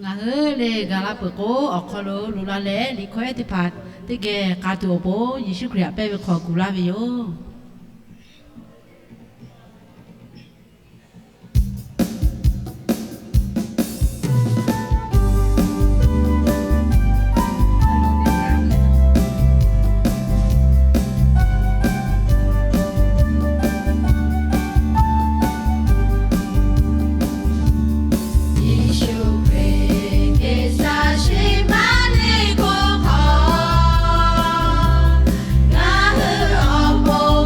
Ngaˬ hui lehˬ gaˬ la peuˬ k'o, awˬ hk'aw lo loꞈ la leh liꞈ hkawˇ ehˉ teˇ hpaˍ teˇ geh k'a tuˬ awˬ pon, Yeˍsuˆ Hkriꞈ htaꞈ pehˇ ve hk'aw kuˬ laˇ ve yoˬ. Yeˍsuˆ Hkriꞈ Gehˍsaˍsheˍmaˍriˆ hk'aw, ngaˬ hui awˬ pon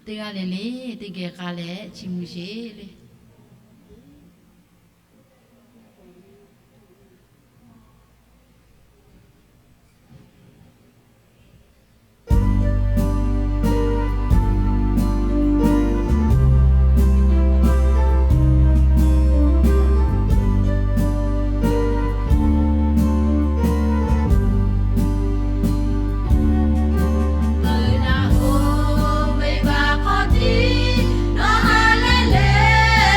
Teˇ g'aˇ le le teˇ geh k'a leh chiˇ mvuh sheˍ le. Meuꞈ naꞈ oˬ, venˇbaˆ hk'aw tiˉ nawˬ ha lehˬ leh,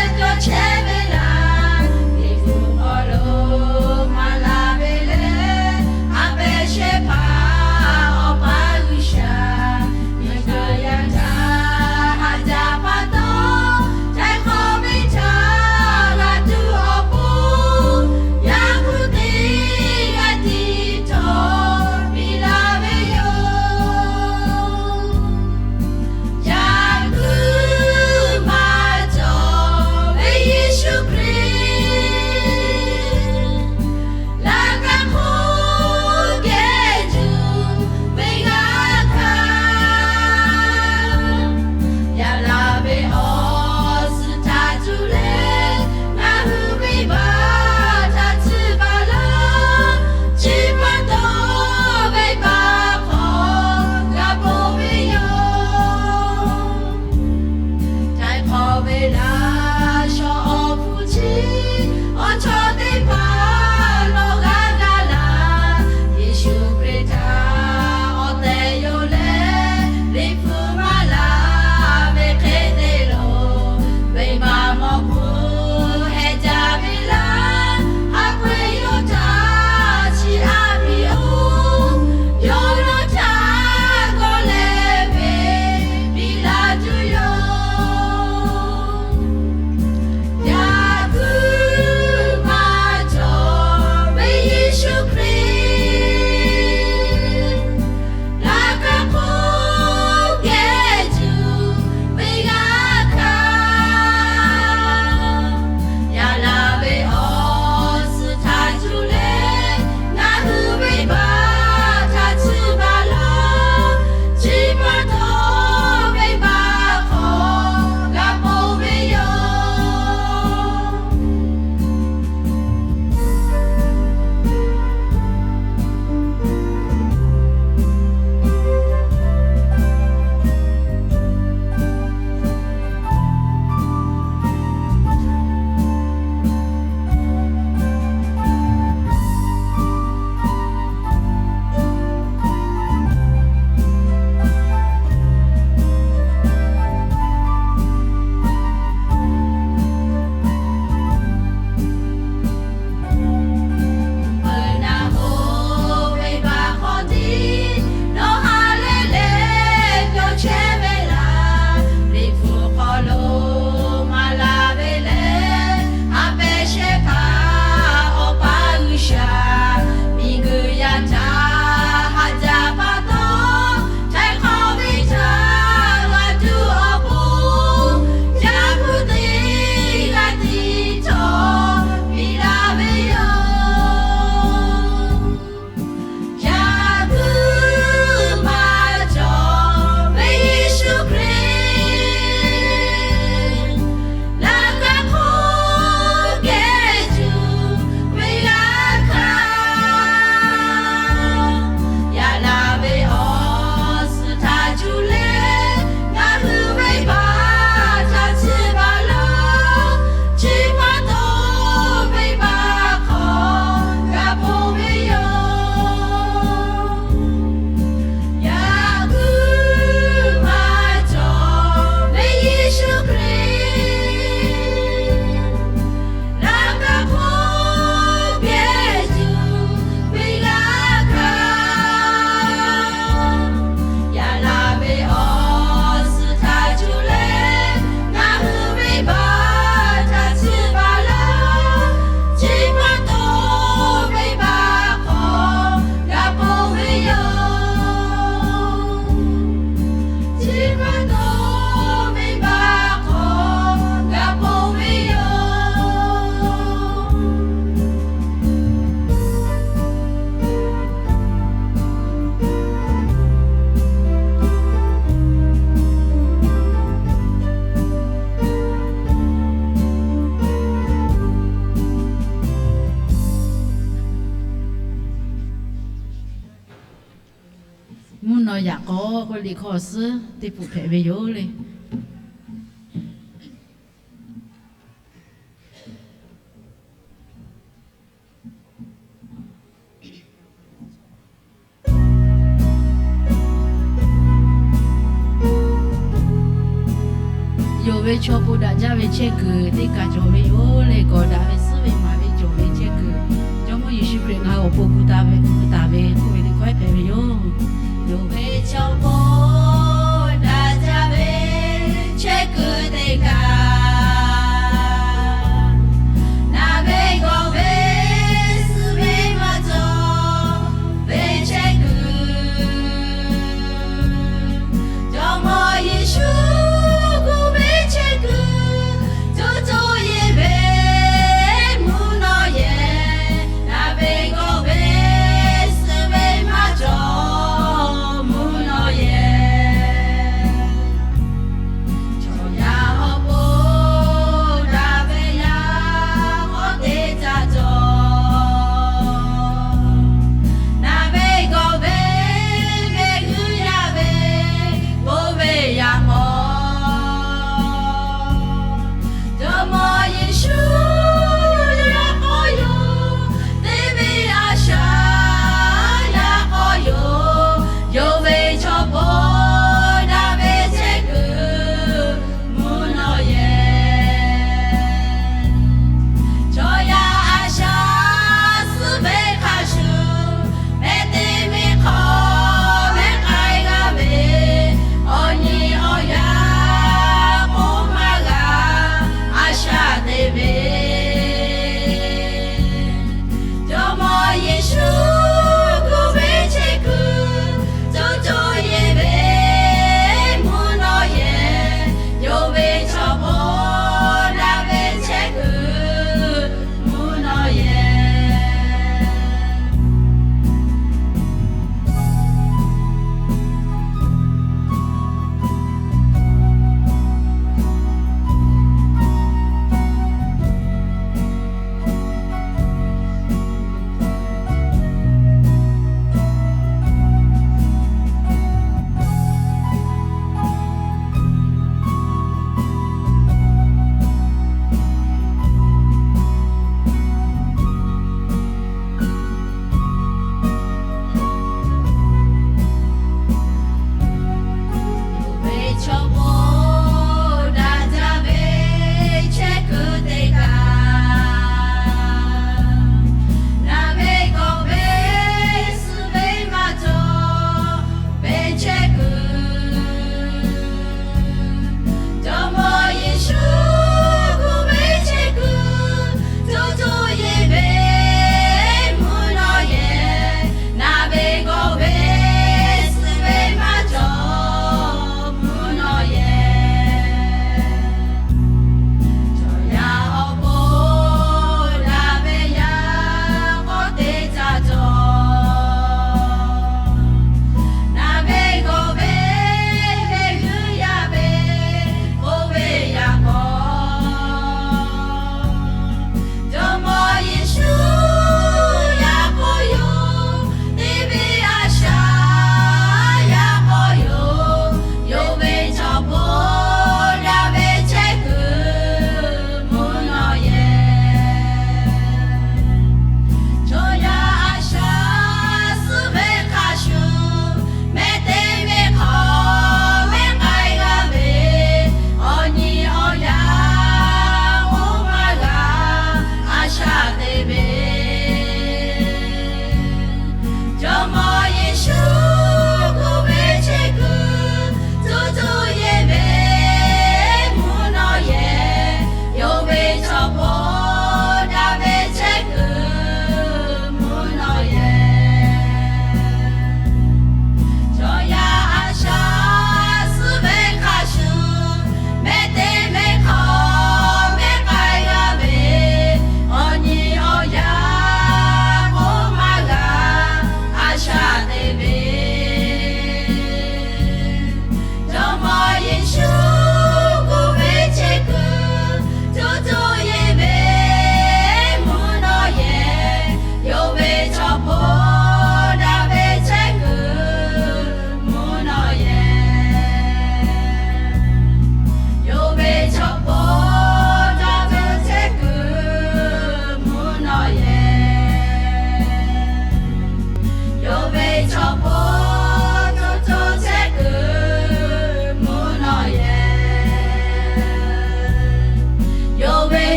K'o liꞈ hk'aw suhˉ teˇ pawˆ hpehꞈ ve yoˬ le. Yonˍ ve chaw po daꞈ jaˇ ve chehˇ kuiˬ teˇ kaˬ cawˬ ve yoˬ le. Kawꞈ daꞈ ve suhˉ ve maˍ ve cawˬ ve chehˇ kuiˬ, Jawˇmawˇ Yeˍsuˆ Hkriꞈ ngaˬ hui awˬ pon gu taˍ ve, gu taˍ ve k'oˆ ve liꞈ hkawˇ hpehꞈ ve yoˬ. Yonˍ ve chaw po daꞈ jaˇ ve chehˇ kuiˬ teˇ kaˬ, naˍ ve gawˬ ve suhˉ ve maˇ cawˬ ve chehˇ kuiˬ, Jawˇmawˇ Yeˍsuˆ gu ve chehˇ kuiˬ, co co yeˬ ve mvuhˇ naw yehˬ, naˍ ve gawˬ ve suhˉ ve maˇ cawˬ mvuhˇ naw yehˬ.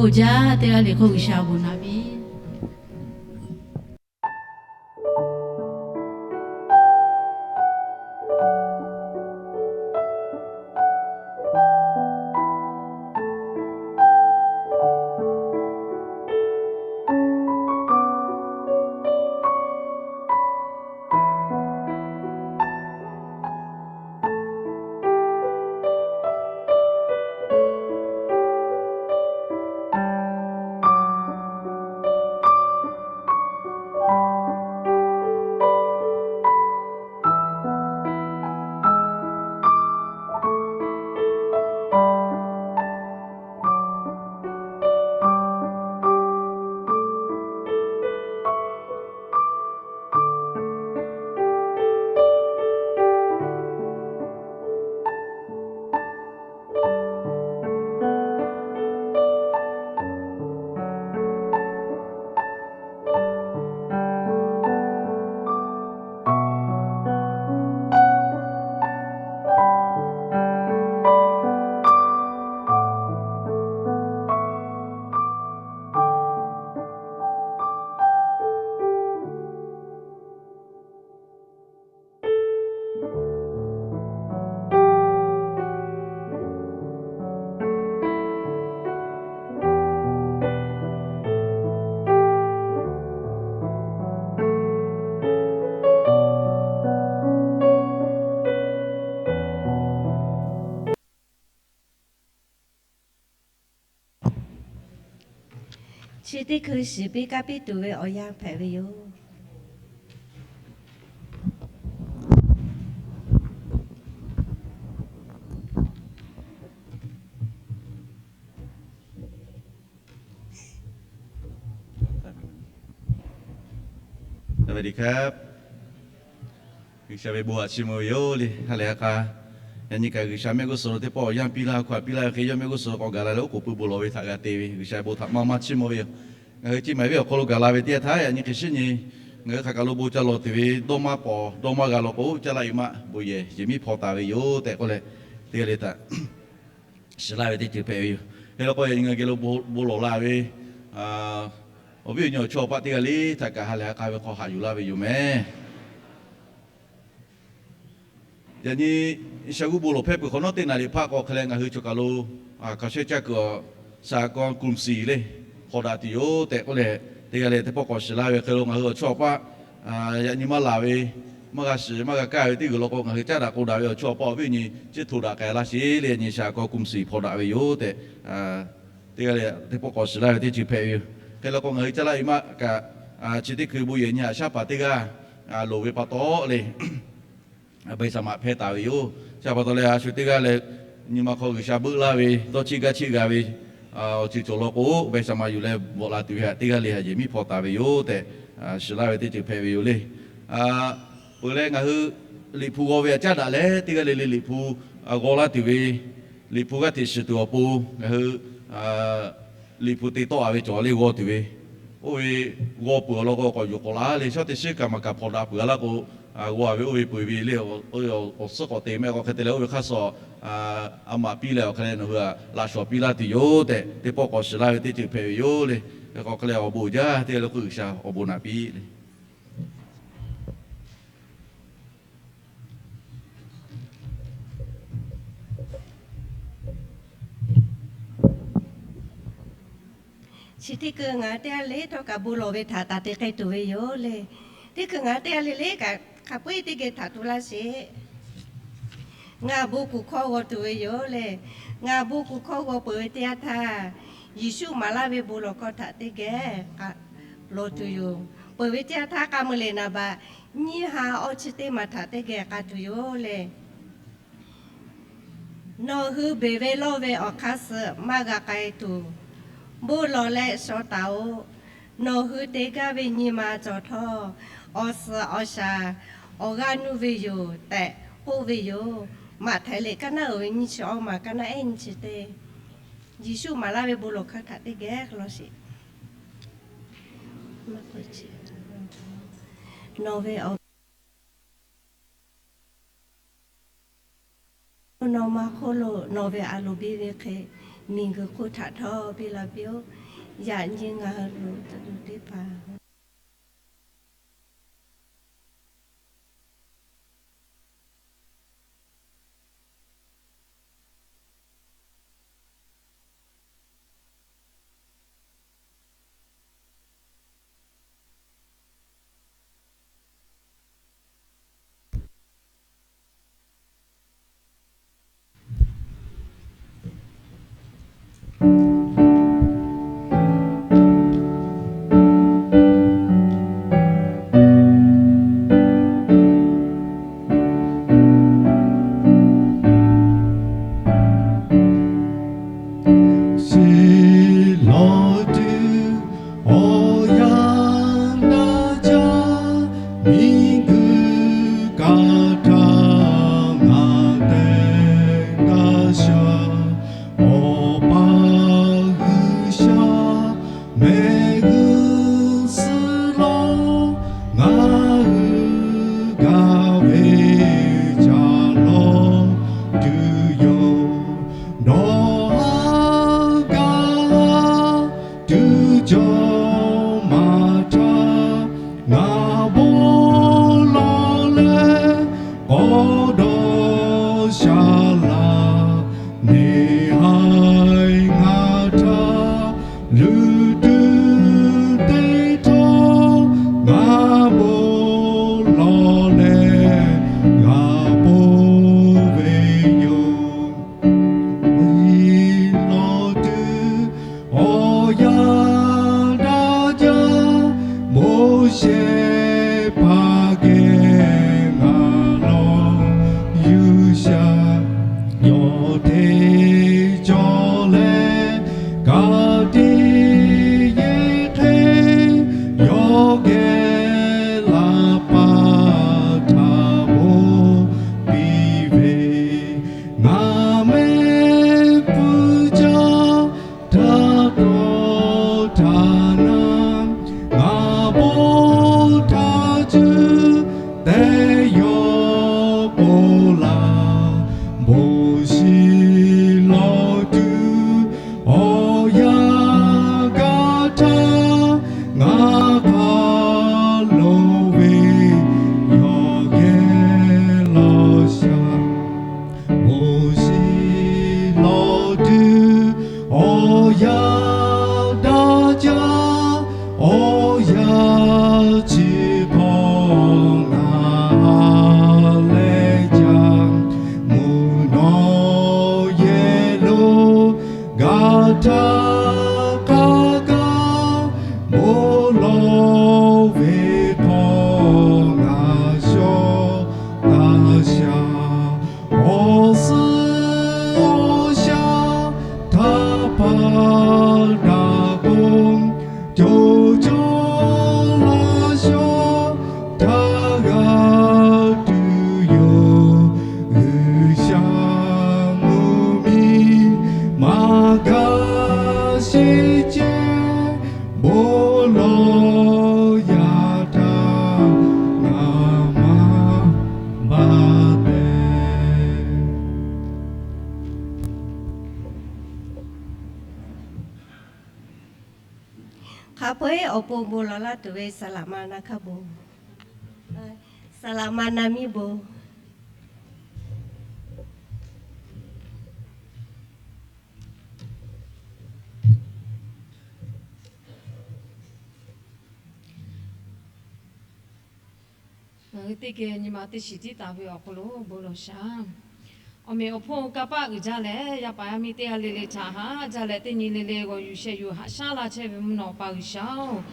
Bon jaˇ, teˇ g'aˇ le k'o G'uiˬsha bon naꞈ piˇ. Chi teˇ hkui shiˍ piˇ kaˇ piˇ tuˬ ve awˬ yanˇ hpehꞈ ve yoˬ. G'uiˬsha ve bon htaꞈ chiˇ mvuh ve yoˬ le, ha lehˬ ha k'a. Yaꞈ nyi kaꞈ G'uiˬsha mehˆ g'uˇ suhˍ lo teˇ pawˆ awˬ yanˇ piˇ laˇ, hk'aw piˇ laˇ ve hk'e, yawˇ mehˆ g'uˇ suhˍ lo k'awꞈ gaˬ la leh oˉ k'oˍ pui bon lawˬ ve htaꞈ g'a te ve, G'uiˬsha ve bon htaꞈ maˇ maˇ chiˇ mvuh ve yoˬ. Ngaˬ hui chi maˍ ve awˬ hk'aw lo gaˬ la ve teˇ yanˇ htaˇ, yaꞈ nyi hk'e shiˉ nyi ngaˬ hui hk'aˬ kaˬ lo bon ca lawˬ tuˬ ve dawˇ maˇ paw dawˇ maˇ g'a law k'o, caˇ laˇ e maˆ bon yehˬ yehˬ miˉ hpaw taˍ ve yoˬ tehꞈ k'oˆ leh, teˇ g'aˇ le htaꞈ shiˍ laˇ ve teˇ ceuˬ hpehꞈ ve yoˬ. Hk'e la k'o, yaꞈ nyi ngaˬ geh lo bon lawˬ la ve awˬ viˉ awˬ nyi awˬ chawˇ awˬ paˆ teˇ g'aˇ le htaꞈ kaꞈ ha lehˬ ha k'a ve hk'aw haꞈ yuˬ laˇ ve yoˬ mehˍ. Yaꞈ nyi shaˍ g'uˇ bon lawˬ hpehˇ peuˬ hk'awꞈ nawˉ teˇ naˍ riˍ hpaˆ k'o, hk'e leh ngaˬ hui choˬ kaˬ lo hkaoˍ shehˆ caˇ kuiˬ awˬ saˍ k'aw กลุ่มสี่ le hk'awꞈ daꞈ tuˬ yoˬ tehꞈ k'oˆ leh, teˇ g'aˇ le teˇ pawˆ k'awꞈ shiˍ laˇ ve. Hk'e lo ngaˬ hui awˬ chawˇ awˬ paˆ yaꞈ nyi maˇ laˬ ve, maˇ g'a shiˍ maˇ g'a kaˇ ve teˇ g'uiˬ law k'o, ngaˬ hui caˇ daꞈ k'o daꞈ ve awˬ chawˇ awˬ paˆ awˬ viˉ awˬ nyi ciˉ htoꞈ daꞈ k'ai laˇ sheˍ le. Yaꞈ nyi shaˍ k'aw กลุ่มสี่ hk'awꞈ daꞈ ve yoˬ tehꞈ, teˇ g'aˇ le teˇ pawˆ k'awꞈ shiˍ laˇ ve teˇ ceuˬ hpehꞈ ve yoˬ. Hk'e la k'o, ngaˬ hui caˇ laˇ e maˆ kaꞈ chi teˇ hkui bon yehˬ nyi haꞈ shaˉ paˍ teˇ g'aˇ loˍ ve pa taw le, ใบสมัคร hpehˇ taˍ ve yoˬ. Chi pa taw leh, a shu teˇ g'aˇ leh nyi ma hk'aw G'uiˬsha beuˆ laˇ ve dawˇ cheˆ gaˇ cheˆ g'a ve awˬ ceuˬ cawˬ law k'o, ใบสมัคร yuˬ leh bvuhꞈ la tuˬ ve htaꞈ teˇ g'aˇ le haꞈ yehˬ miˉ hpaw taˍ ve yoˬ tehꞈ shiˍ laˇ ve teˇ ceuˬ hpehꞈ ve yoˬ le. Peuˬ leh ngaˬ hui Liꞈ hpu g'aw ve htaꞈ caˉ daꞈ leh, teˇ g'aˇ le le Liꞈ hpu g'aw laˇ tuˬ ve, Liꞈ hpu g'aˇ hteꞈ shiˍ tuˬ awˬ pon ngaˬ hui Liꞈ hpu te tawˆ a ve cawˬ le g'aw tuˬ ve, oˇ ve g'aw peuˬ awˬ lawn k'o k'awꞈ yuˬ k'awꞈ la le. Shaˉ teˇ shiˉ kaꞈ maˍ kaꞈ hpawnˬ daꞈ peuˬ a laˇ k'o, g'aw a ve oˇ ve peu eˬ ve le, awˬ suhˉ k'awꞈ te mehˆ k'o, hk'e te leh oˇ ve hk'aˇ suh a maꞈ piˇ leh awˬ hk'e leh nawˬ hui a laꞈ shawˍ piˇ laˇ tuˬ yoˬ tehꞈ, teˇ pawˆ k'awꞈ shiˍ laˇ ve teˇ ceuˬ hpehꞈ ve yoˬ le. Hk'e k'o hk'e leh awˬ bon jaˇ teˇ g'aˇ le k'o G'uiˬsha awˬ bon naꞈ piˇ le. Chi teˇ hkui ngaˬ teˇ g'aˇ le htawˇ kaꞈ bon lawˬ ve htaꞈ taˍ te k'ai tuˬ ve yoˬ le. Teˇ hkui ngaˬ teˇ g'aˇ le le kaꞈ hk'a peu-eˬ teˇ geh htaꞈ tu laˇ sheˍ. Ngaˬ bon kuˬ hkawˇ g'aw tuˬ ve yoˬ le. Ngaˬ bon kuˬ hkawˇ g'aw peuˬ ve teˇ yanˇ htaˇ, Yeˍsuˆ maˍ laˇ ve bon lawˬ hkawˇ htaꞈ teˇ geh k'aꞈ lawˬ tuˬ yoˬ. Peuˬ ve teˇ yanˇ htaˇ k'a meuˇ le naˍ baꞈ nyiˇ ha awˇ chi teˇ maˬ htaꞈ teˇ geh k'a tuˬ yoˬ le. Nawˬ hui beˬ ve lawˇ ve awˬ hk'aˇ suh maˇ g'a k'ai tuˬ, bon lawˬ leh shaw taˍ-oꞈ. Nawˬ hui te gaˇ ve nyi ma cawˬ htawˇ, awˬ suhˍ awˬ shaˍ awˬ g'aˇ nuˇ ve yoˬ tehꞈ k'oˆ ve yoˬ. Maꞈhtehˍ liꞈ kaˇ naˉ uiˍ ve nyiˇ chi awˇ maˬ kaˇ naˉ ehˉ nyiˇ chi teˇ, Yeˍsuˆ maˍ laˇ ve bon lawˬ hkawˇ htaꞈ teˇ geh law sheˍ. Nawˬ ve awˬ, nawˬ ma hk'oˆ lo nawˬ ve a loˍ biˇ ve hk'e, Miˬguiˬ hk'oˆ htaꞈ htawˇ piˇ la piˇ-oˆ. Yaꞈ nyi ngaˬ hui loꞈ tuˬ teˇ hpaˍ shiˍ lawˬ tuˬ awˬ yanˇ daˇ jaˇ, miˬguiˬ kaꞈ htaˇ ngaˬ tehꞈ g'a shaˍ. Awˬ pa G'uiˬsha mehˆ g'uˇ suhˍ lo ngaˬ hui gaˬ ve caˬ lawˬ tuˬ yoˬ. Dawˇ haˍ gaˇ tuˬ cawˬ maˍ htaˇ, ngaˬ bon lawˬ leh k'awꞈ dawˇ sha laˬ. Neˇ haiˬ ngaˬ htaꞈ luˬ tuˬ teˇ htawˇ, ngaˬ bon lawˬ leh g'a ponˬ ve yoˬ. Shiˍ lawˬ tuˬ awˬ yanˇ daˇ jaˇ, Moˉseˍ hpaˇ geh ngaˬ lawˬ yuˬ shaˍ. Yawˬ hteˇ cawˬ leh ka tiꞈ yeˬ hk'e, yawˇ geh laˇ paˍ htaꞈ bon piˇ ve, ngaˬ mehˆ pfuhˇ caˇ htaˇ tawˇ htaꞈ na, ngaˬ bon htaꞈ cuˇ tehꞈ yawˇ k'oˆ laˇ. Moˉseˍ lawˬ tuˬ awˬ yanˇ gaˬ htaˇ, ngaˬ hk'a loˍ ve yawˬ geh lawˬ shaˍ. Moˉseˍ lawˬ tuˬ awˬ yanˇ daˇ jaˇ, awˬ yanˇ chi hk'aw ngaˬ leh caˇ, mvuhˇ naw yehˬ lo gaˬ htaˇ hk'a gaˬ, bon lawˬ ve hk'aw ngaˬ shawˍ taˍ shaˍ. Awˬ suhˉ awˬ shaˍ htaˇ hpaˍ daꞈ k'o, co cawˇ laˇ shawˉ htaˇ g'a tuˬ yoˬ. G'uiˬsha mvuhˇmiˬ maˇ gaˬ sheˍ ceh, bon lawˬ yaꞈ htaˇ ngaˬ maˇ baˬ tehꞈ. Hk'a peu-eˬ awˬ pon bon lawˬ laˇ tuˬ ve saˍ laꞈ ma na hkaˇ bon, saˍ laꞈ ma na miˇ bon. Ngaˬ hui teˇ geh nyi ma teˇ shiˍ tiˉ taˍ ve awˬ hk'aw lo bon lawˬ shaˍ. Awˬ meꞈ awˬ hponˇ kanˇ paˆ uiˍ jaˇ leh, yaˇ paˍ yaˇ miˇ teˇ g'aˇ le le htaꞈ haꞈ jaˇ leh, teˇ nyi le le g'awˬ yuˬ sheh yuˬ haꞈ shaˉ laˇ chehˇ ve mvuhˇ naw Awˬ pa G'uiˬsha-oˬ,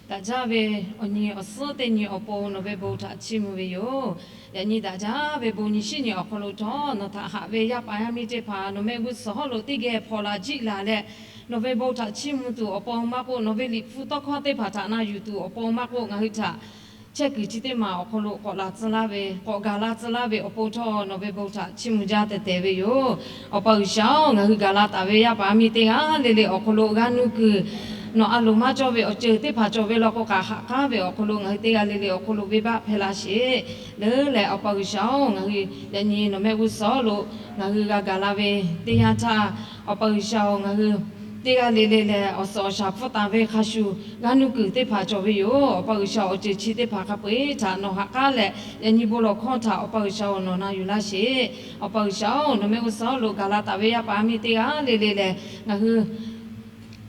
daꞈ jaˇ ve awˬ nyi awˬ suhˉ teˇ nyi awˬ pon nawˬ ve bon htaꞈ chiˇ mvuh ve yoˬ. Yaꞈ nyi daꞈ jaˇ ve bon nyi shiˉ nyi awˬ hk'aw lo htawˇ, nawˬ htaꞈ haꞈ ve yaˇ paˍ yaˇ miˇ teˇ hpaˍ nawˬ mehˆ g'uˇ suhˍ hawˉ lo teˇ geh hpawnˬ la jiˆ la leh, nawˬ ve bon htaꞈ chiˇ mvuh tuˬ awˬ pon maˇ k'oˆ, nawˬ ve Liꞈ hpu tawˇ hkawˇ teˇ hpaˍ htaꞈ na yuˬ tuˬ awˬ pon maˇ k'oˆ, ngaˬ hui htaꞈ chehˇ kuiˬ chi teˇ maˬ awˬ hk'aw lo k'awꞈ la tcuh laˇ ve, k'awꞈ gaˬ la tcuh laˇ ve awˬ pon htawˇ, nawˬ ve bon htaꞈ chiˇ mvuh jaˇ tehꞈ tehˬ ve yoˬ. Awˬ pa G'uiˬsha-oˬ, ngaˬ hui gaˬ la taˍ ve yaˇ paˍ yaˇ miˇ teˇ g'aˇ le le awˬ hk'aw lo g'a nuˇ kuiˬ nawˬ a loˍ maˇ cawˇ ve awˬ ceuˬ teˇ hpaˍ cawˬ ve law k'o kaꞈ, haꞈ k'aˉ ve awˬ hk'aw lo ngaˬ hui teˇ g'aˇ le le awˬ hk'aw lo venˇbaˆ hpehˇ laˇ sheˍ. Leuˉ leh Awˬ pa G'uiˬsha-oˬ, ngaˬ hui yaꞈ nyi nawˬ mehˆ g'uˇ suhˍ lo ngaˬ hui g'a gaˬ la ve teˇ yanˇ htaˇ, Awˬ pa G'uiˬsha-oˬ, ngaˬ hui teˇ g'aˇ le le lehˬ awˬ suhˍ awˬ shaˍ hpfuhˇ taˍ ve hk'a shuˍ g'aˇ nuˇ kuiˬ teˇ hpaˍ cawˬ ve yoˬ. Awˬ pa G'uiˬsha, awˬ ceuˬ chi teˇ hpaˍ hk'a peu-eˬ htaꞈ nawˬ haꞈ k'aˉ leh, yaꞈ nyi bon lawˬ hkawˇ htaꞈ Awˬ pa G'uiˬsha-oˬ, nawˬ na yuˬ laˇ sheˍ. Awˬ pa G'uiˬsha-oˬ, nawˬ mehˆ g'uˇ suhˍ lo gaˬ la taˍ ve yaˇ paˍ yaˇ miˇ teˇ g'aˇ le le lehˬ, ngaˬ hui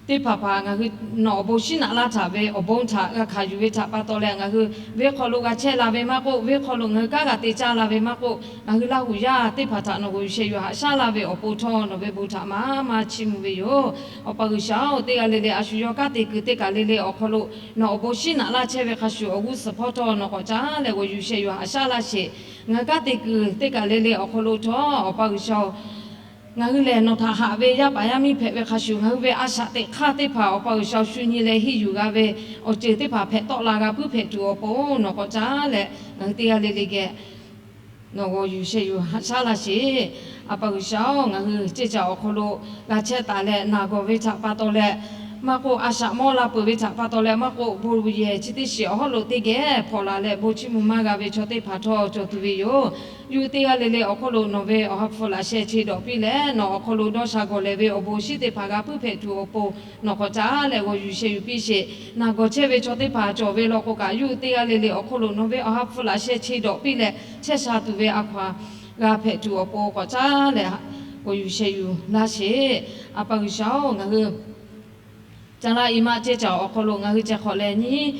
teˇ hpaˍ hpaˍ ngaˬ hui nawˬ awˬ bon shiˉ naꞈ laˇ htaꞈ ve awˬ bon htaꞈ g'a hkanˍ yuˬ ve htaꞈ pa taw leh, ngaˬ hui venˇ hk'aw lo g'a chehˇ la ve maˇ k'oˆ, venˇ hk'aw lo ngaˬ hui kanˉ g'a te caˇ la ve maˇ k'oˆ, ngaˬ hui Laˇ huˍ yaˇ teˇ hpaˍ htaꞈ nawˬ g'awˬ yuˬ sheh yuˬ haꞈ shaˉ laˇ ve awˬ pon htawˇ, nawˬ ve bon htaꞈ maˇ maˇ chiˇ mvuh ve yoˬ. Awˬ pa G'uiˬsha-oˬ, teˇ g'aˇ le le a shu yawˇ kanˉ te kuiˬ teˇ kaˬ le le awˬ hk'aw lo nawˬ awˬ bon shiˉ naꞈ laˇ chehˇ ve hk'a shuˍ, awˬ g'uˇ suhˍ hpawˇ htawˇ nawˬ k'awꞈ caˉ leh g'awˬ yuˬ sheh yuˬ haꞈ shaˉ laˇ sheˍ. Ngaˬ hui kanˉ te kuiˬ teˇ kaˬ le le awˬ hk'aw lo htawˇ, Awˬ pa G'uiˬsha-oˬ, ngaˬ hui lehˬ nawˬ htaꞈ haꞈ ve yaˇ paˍ yaˇ miˇ hpehꞈ ve hk'a shuˍ, ngaˬ hui ve a shaꞈ teꞈ hk'aˇ teˇ hpaˍ Awˬ pa G'uiˬsha-oˬ, shu nyi leh henˇ yuˬ g'a ve awˬ ceuˬ teˇ hpaˍ hpehꞈ tawˆ la g'a puiˉ hpehꞈ tuˬ awˬ pon nawˬ k'awꞈ caˉ leh, ngaˬ hui teˇ g'aˇ le le geh nawˬ g'awˬ yuˬ sheh yuˬ haꞈ shaˉ laˇ sheˍ. Awˬ pa G'uiˬsha-oˬ, ngaˬ hui ceˇ caˬ awˬ hk'aw lo g'a chehˇ taˍ leh naˬ gawˬ ve htaꞈ pa taw leh maˇ k'oˆ, a shaꞈ mawˇ la peuˬ ve htaꞈ pa taw leh maˇ k'oˆ, bon yehˬ chi teˇ shiˍ awˬ hawˉ lo teˇ geh hpawnˬ laˬ leh bon chiˇ mvuh maˇ g'a ve chaw teˇ hpaˍ htawˇ cawˬ tuˬ ve yoˬ. Yawˇ hui teˇ g'aˇ le le awˬ hk'aw lo nawˬ ve awˬ ha hpu laꞈ sheh che dawꞈ piˇ leh, nawˬ awˬ hk'aw lo dawˇ sha gawˬ lehˬ ve awˬ bon shinˉ teˇ hpaˍ g'a puiˉ hpehꞈ tuˬ awˬ pon nawˬ k'awꞈ caˉ leh g'awˬ yuˬ sheh yuˬ piˇ sheˍ. Naˬ gawˬ chehˇ ve chaw teˇ hpaˍ cawˬ ve law k'o kaꞈ, yawˇ hui teˇ g'aˇ le le awˬ hk'aw lo nawˬ ve awˬ ha hpu laꞈ sheh che dawꞈ piˇ leh chehˇ sha tuˬ ve a hkaw-anˬ g'a hpehꞈ tuˬ awˬ pon k'awꞈ caˉ leh g'awˬ yuˬ sheh yuˬ laˇ sheˍ. Awˬ pa G'uiˬsha-oˬ, ngaˬ hui Caˇ laˇ i maˆ ceˇ caˬ awˬ hk'aw lo ngaˬ hui ceh hk'awꞈ leh nyiˇ,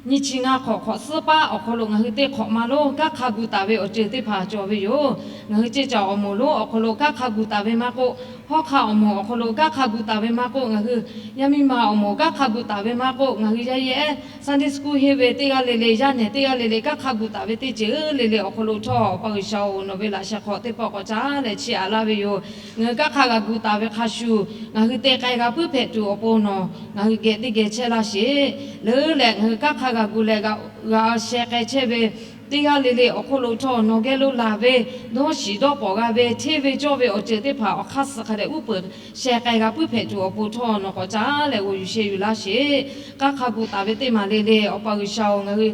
nyiˇ chi ngaˇ hk'awꞈ hk'awꞈ suhˉ paˆ awˬ hk'aw lo ngaˬ hui teˇ hk'awꞈ ma lonˉ kanˉ hk'a gu taˍ ve awˬ ceuˬ teˇ hpaˍ cawˬ ve yoˬ. Ngaˬ hui ceˇ caˬ awˬ moˍ lonˉ awˬ hk'aw lo kanˉ hk'a gu taˍ ve maˇ k'oˆ, hawˉ hk'aˆ awˬ moˍ awˬ hk'aw lo kanˉ hk'a gu taˍ ve maˇ k'oˆ, ngaˬ hui yaˇ miˇ ma awˬ moˍ kanˉ hk'a gu taˍ ve maˇ k'oˆ, ngaˬ hui yaˇ yehˉ Sunday school henˇ ve teˇ g'aˇ le le, yaˇ nehˬ teˇ g'aˇ le le kanˉ hk'a gu taˍ ve teˇ ceuˬ le le awˬ hk'aw lo htawˇ, Awˬ pa G'uiˬsha-oˬ, nawˬ ve laꞈ sheh hk'aw teˇ pawˆ k'awꞈ caˉ leh chiˇ aꞈ laˇ ve yoˬ. Ngaˬ hui kanˉ hk'a g'a gu taˍ ve hk'a shuˍ, ngaˬ hui te k'ai g'a puiˉ hpehꞈ tuˬ awˬ pon nawˬ ngaˬ hui geh teˇ geh chehˇ laˇ sheˍ. Leuˉ leh ngaˬ hui kanˉ hk'a g'a gu leh g'a, g'a sheh k'ai chehˇ ve teˇ g'aˇ le le awˬ hk'aw lo htawˇ, nawˬ geh lo laˬ ve dawˇ shiˍ dawˇ pawˍ g'a ve hteˇ ve cawˇ ve awˬ ceuˬ teˇ hpaˍ awˬ hk'aˇ suh hk'a dehꞈ uˉ peunˍ sheh k'ai g'a puiˉ hpehꞈ tuˬ awˬ pon htawˇ nawˬ k'awꞈ caˉ leh g'awˬ yuˬ sheh yuˬ laˇ sheˍ. Kanˉ hk'a gu taˍ ve teˇ maˬ le le Awˬ pa G'uiˬsha-oˬ, ngaˬ hui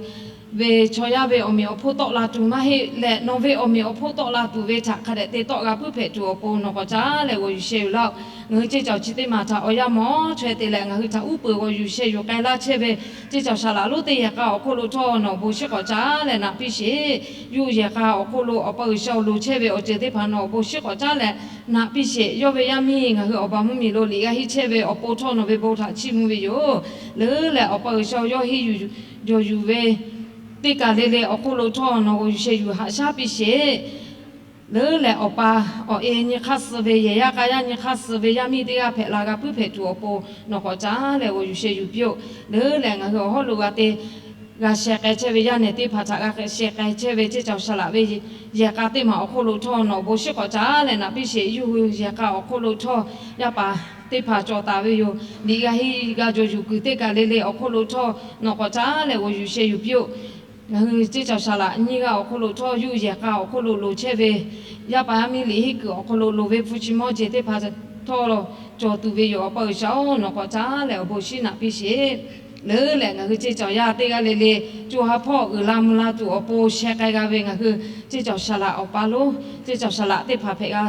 ve chaw yaˇ ve awˬ meꞈ awˬ hponˇ tawˆ la tuˬ maˇ heˆ leh, nawˬ ve awˬ meꞈ awˬ hponˇ tawˆ la tuˬ ve htaꞈ hk'a dehꞈ te tawˆ g'a puiˉ hpehꞈ tuˬ awˬ pon nawˬ k'awꞈ caˉ leh g'awˬ yuˬ sheh yuˬ laˇ-oˬ. Ngaˬ hui ceˇ caˬ chi teˇ maˬ htaꞈ awˬ yanˇ mawˬ chaweh te leh ngaˬ hui htaꞈ uˉ peunˍ g'awˬ yuˬ sheh yuˬ k'ai laˇ chehˇ ve ceˇ caˬ saˍ laꞈ lonˉ teˇ yehˬ k'a awˬ hk'oˆ lo htawˇ nawˬ awˬ bon shiˉ k'awꞈ caˉ leh naꞈ piˇ sheˍ. Yawˇ yehˬ k'a awˬ hk'oˆ lo Awˬ pa G'uiˬsha-oˬ, loˍ chehˇ ve awˬ ceuˬ teˇ hpaˍ nawˬ awˬ bon shiˉ k'awꞈ caˉ leh naꞈ piˇ sheˍ. Yawˇ ve yaˇ miˇ ngaˬ hui awˬ ba mvuhˇmiˬ lo liꞈ g'a henˇ chehˇ ve awˬ pon htawˇ nawˬ ve bon htaꞈ chiˇ mvuh ve yoˬ. Leuˉ leh Awˬ pa G'uiˬsha-oˬ, yawˇ henˇ yuˬ jawˬ yuˬ ve teˇ kaˬ le le awˬ hk'oˆ lo htawˇ nawˬ g'awˬ yuˬ sheh yuˬ haꞈ shaˉ piˇ sheˍ. Leuˉ leh awˬ pa awˬ e nyi hk'aˇ suh ve, yehˬ yaˇ k'a yaˇ nyi hk'aˇ suh ve yaˇ miˇ teˇ g'aˇ hpehꞈ la g'a puiˉ hpehꞈ tuˬ awˬ pon nawˬ k'awꞈ caˉ leh g'awˬ yuˬ sheh yuˬ piˇ-oˆ. Leuˉ leh ngaˬ hui awˬ hawˉ lo g'a te g'a sheh k'ai chehˇ ve yaˇ nehˬ teˇ hpaˍ htaꞈ g'a sheh k'ai chehˇ ve ceˇ caˬ saˍ laꞈ ve yehˬ k'a teˇ maˬ awˬ hk'oˆ lo htawˇ nawˬ awˬ bon shiˉ k'awꞈ caˉ leh naꞈ piˇ sheˍ. Yawˇ hui yehˬ k'a awˬ hk'oˆ lo htawˇ yaˇ paˍ teˇ hpaˍ cawˬ taˍ ve yoˬ. Liꞈ g'a henˇ g'a jawˬ yuˬ kuiˬ teˇ kaˬ le le awˬ hk'oˆ lo htawˇ nawˬ k'awꞈ caˉ leh g'awˬ yuˬ sheh yuˬ piˇ-oˆ. Ngaˬ hui ceˇ caˬ saˍ laꞈ nyiˇ g'aˇ awˬ hk'oˆ lo htawˇ yawˇ yehˬ k'a awˬ hk'oˆ lo loˍ chehˇ ve yaˇ paˍ yaˇ miˇ liꞈ henˇ kuiˬ awˬ hk'aw lo loˍ ve hpu chi mawˇ jeˬ teˇ hpaˍ htawˇ cawˬ tuˬ ve yoˬ. Awˬ pa G'uiˬsha-oˬ, nawˬ k'awꞈ caˉ leh awˬ bon shiˉ naꞈ piˇ sheˍ. Leuˉ leh ngaˬ hui ceˇ caˬ yaˇ teˇ g'aˇ le le co ha hpawˇ uiˍ la mvuh la tuˬ awˬ pon sheh k'ai g'a ve ngaˬ hui ceˇ caˬ saˍ laꞈ awˬ pa lonˉ, ceˇ caˬ saˍ laꞈ teˇ hpaˍ hpehꞈ g'a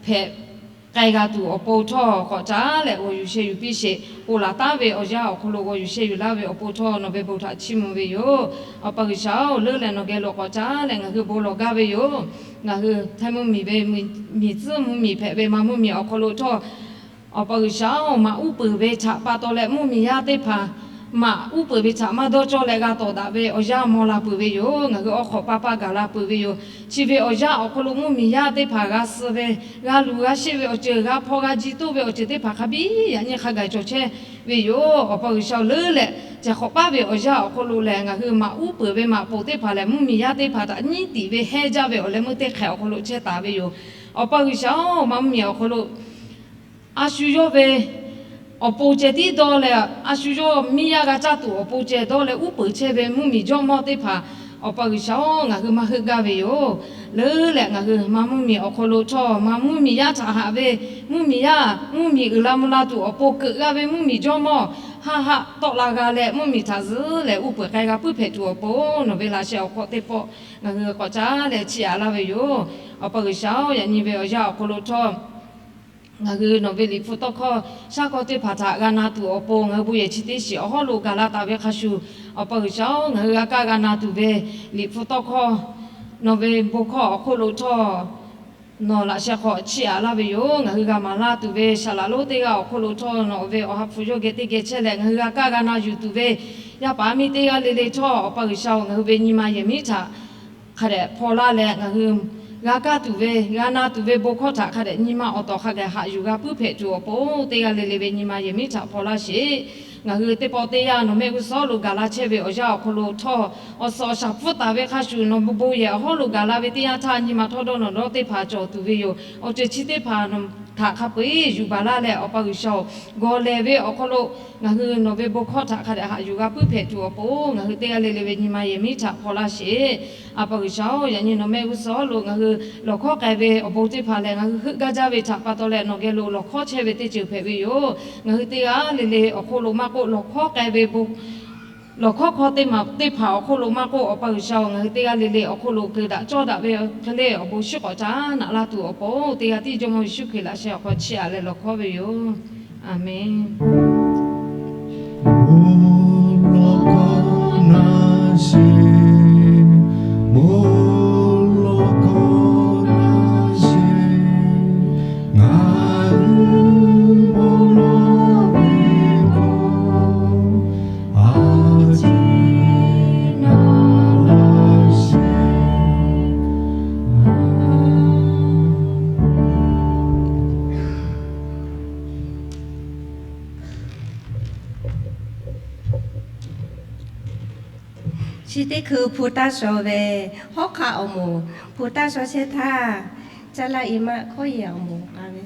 hpehꞈ k'ai g'a tuˬ awˬ pon htawˇ k'awꞈ caˉ leh g'awˬ yuˬ sheh yuˬ piˇ sheˍ. Ponˬ laˬ taˉ ve awˬ yanˇ awˬ hk'aw lo g'awˬ yuˬ sheh yuˬ laˇ ve awˬ pon htawˇ nawˬ ve bon htaꞈ chiˇ mvuh ve yoˬ. Awˬ pa G'uiˬsha-oˬ, leuˉ leh nawˬ geh lo k'awꞈ caˉ leh ngaˬ hui bon lawˬ gaˇ ve yoˬ. Ngaˬ hui htaiˇ mvuhˇmiˬ ve miˬ tcuhˉ mvuhˇmiˬ hpehꞈ ve maꞈ mvuhˇmiˬ awˬ hk'aw lo htawˇ Awˬ pa G'uiˬsha-oˬ, maꞈ uˉ peunˍ ve htaꞈ pa taw leh mvuhˇmiˬ yaˇ teˇ hpaˍ maꞈ uˉ peunˍ ve htaꞈ maˇ dawˇ cawˇ leh g'a tawˍ daꞈ ve awˬ yanˇ mawˬ la peuˬ ve yoˬ. Ngaˬ hui awˬ hk'awꞈ pa pa gaˬ la peuˬ ve yoˬ. Chi ve awˬ yanˇ awˬ hk'aw lo mvuhˇmiˬ yaˇ teˇ hpaˍ g'a suh ve, g'a luˬ g'a sheˆ ve awˬ ceuˬ, g'a hpaw g'a ji toˇ ve awˬ ceuˬ teˇ hpaˍ hk'a biˇ yaꞈ nyi hk'a gaˬ cawˬ chehˇ ve yoˬ. Awˬ pa G'uiˬsha-oˬ, leuˉ leh ceh hk'awꞈ paˉ ve awˬ yanˇ awˬ hk'aw lo lehˬ, ngaˬ hui maꞈ uˉ peunˍ ve maꞈ poˍ teˇ hpaˍ lehˬ, mvuhˇmiˬ yaˇ teˇ hpaˍ htaꞈ nyiˉ tiˍ ve hehnˇ jaˇ ve awˬ leh meuˇ teˇ hk'ehꞈ awˬ hk'aw lo chehˇ taˍ ve yoˬ. Awˬ pa G'uiˬsha-oˬ, maꞈ mvuhˇmiˬ awˬ hk'aw lo a shu yawˇ ve awˬ pon ceh tiˉ dawˇ leh, a shu yawˇ miˇ yaˇ g'a caˇ tuˬ awˬ pon ceh dawˇ leh uˉ peunˍ chehˇ ve mvuhˇmiˬ jawˇmawˇ teˇ hpaˍ, Awˬ pa G'uiˬsha-oˬ, ngaˬ hui maˇ heuˆ gaˇ ve yoˬ. Leuˉ leh ngaˬ hui maꞈ mvuhˇmiˬ awˬ hk'aw lo htawˇ maꞈ mvuhˇmiˬ yaˇ htaꞈ haꞈ ve, mvuhˇmiˬ yaˇ mvuhˇmiˬ uiˍ la mvuh la tuˬ awˬ pon keuꞈ g'a ve mvuhˇmiˬ jawˇmawˇ haˆ haˆ tawˆ la g'a leh mvuhˇ miˬ htaꞈ zuhˉ leh uˉ peunˍ k'ai g'a puiˉ hpehꞈ tuˬ awˬ pon, nawˬ ve laꞈ sheh awˬ hk'aw teˇ pawˆ ngaˬ hui k'awꞈ caˉ leh chiˇ aꞈ laˇ ve yoˬ. Awˬ pa G'uiˬsha-oˬ, yaꞈ nyi ve awˬ yanˇ awˬ hk'aw lo htawˇ, ngaˬ hui nawˬ ve Liꞈ hpu tawˇ hkawˇ shaˉ hkawˇ teˇ hpaˍ htaꞈ g'a na tuˬ awˬ pon, ngaˬ hui bon yehˬ chi teˇ shiˍ awˬ hawˉ lo gaˬ la taˍ ve hk'a shuˍ, Awˬ pa G'uiˬsha-oˬ, ngaˬ hui g'a kaˇ g'a na tuˬ ve Liꞈ hpu tawˇ hkawˇ nawˬ ve bon hkawˇ awˬ hk'oˆ lo htawˇ, nawˬ laꞈ sheh hk'aw chiˇ aꞈ laˇ ve yoˬ. Ngaˬ hui g'a maˍ laˇ tuˬ ve saˍ laꞈ lonˉ teˇ g'aˇ awˬ hk'oˆ lo htawˇ, nawˬ ve awˬ ha hpu yawˇ geh teˇ geh chehˇ leh ngaˬ hui g'a kaˇ g'a na yuˬ tuˬ ve yaˇ paˍ yaˇ miˇ teˇ g'aˇ le le htawˇ, Awˬ pa G'uiˬsha-oˬ, ngaˬ hui ve nyi ma yehˬ miˉ htaꞈ hk'a dehꞈ hpaw laˇ leh, ngaˬ hui g'a kaˇ tuˬ ve, g'a na tuˬ ve bon hkawˇ htaꞈ hk'a dehꞈ nyi ma awˬ tawˍ hk'a gaˬ haꞈ yuˬ g'a puiˉ hpehꞈ tuˬ awˬ pon, teˇ g'aˇ le le ve nyi ma yehˬ miˉ htaꞈ hpaw laˇ sheˍ. Ngaˬ hui teˇ pawˆ teˇ yanˇ nawˬ mehˆ g'uˇ suhˍ lo gaˬ la chehˇ ve awˬ yanˇ awˬ hk'aw lo htawˇ, awˬ suhˍ awˬ shaˍ pfuhˇ taˍ ve hk'a shuˍ, nawˬ bon yehˬ awˬ hawˉ lo gaˬ la ve teˇ yanˇ htaˇ, nyi ma htawˇ dawˇ nawˬ dawˇ teˇ hpaˍ cawˬ tuˬ ve yoˬ. Awˬ ceuˬ chi teˇ hpaˍ nawˬ htaꞈ hk'a peu-eˬ yuˬ baˬ laˇ leh, Awˬ pa G'uiˬsha-oˬ, gawˬ lehˬ ve awˬ hk'aw lo ngaˬ hui nawˬ ve bon hkawˇ htaꞈ hk'a dehꞈ haꞈ yuˬ g'a puiˉ hpehꞈ tuˬ awˬ pon, ngaˬ hui teˇ g'aˇ le le ve nyi ma yehˬ miˉ htaꞈ hpaw laˇ sheˍ. Awˬ pa G'uiˬsha-oˬ, yaꞈ nyi nawˬ mehˆ g'uˇ suhˍ lo ngaˬ hui lawˬ hkawˉ k'ai ve awˬ bon teˇ hpaˍ lehˬ, ngaˬ hui heuˆ gaˇ jaˇ ve htaꞈ pa taw leh nawˬ geh lo lawˬ hkawˉ chehˇ ve teˇ ceuˬ hpehꞈ ve yoˬ. Ngaˬ hui teˇ g'aˇ le le awˬ hk'oˆ lo maˇ k'oˆ, lawˬ hkawˉ k'ai ve bon lawˬ hkawˉ hkawˇ teˇ maˬ teˇ hpaˍ awˬ hk'oˆ lo maˇ k'oˆ, Awˬ pa G'uiˬsha-oˬ, ngaˬ hui teˇ g'aˇ le le awˬ hk'oˆ lo keu daꞈ cawˇ daꞈ ve hk'e le awˬ bon shinˉ k'awꞈ caˉ naꞈ laˇ tuˬ awˬ pon, teˇ g'aˇ tiˉ Jawˇmawˇ Yeˍsuˆ Hkriꞈ laꞈ sheh awˬ hk'aw chiˇ aꞈ leh lawˬ hkawˉ ve yoˬ. Aˬmenˍ. Chi teˇ hkui hpu taˇ shaw ve hawˉ hk'aˆ awˬ moˍ, hpu taˇ shaw chehˇ htaˇ, caˇ laˇ i maˆ hkawˉ yehˬ awˬ moˍ k'a ve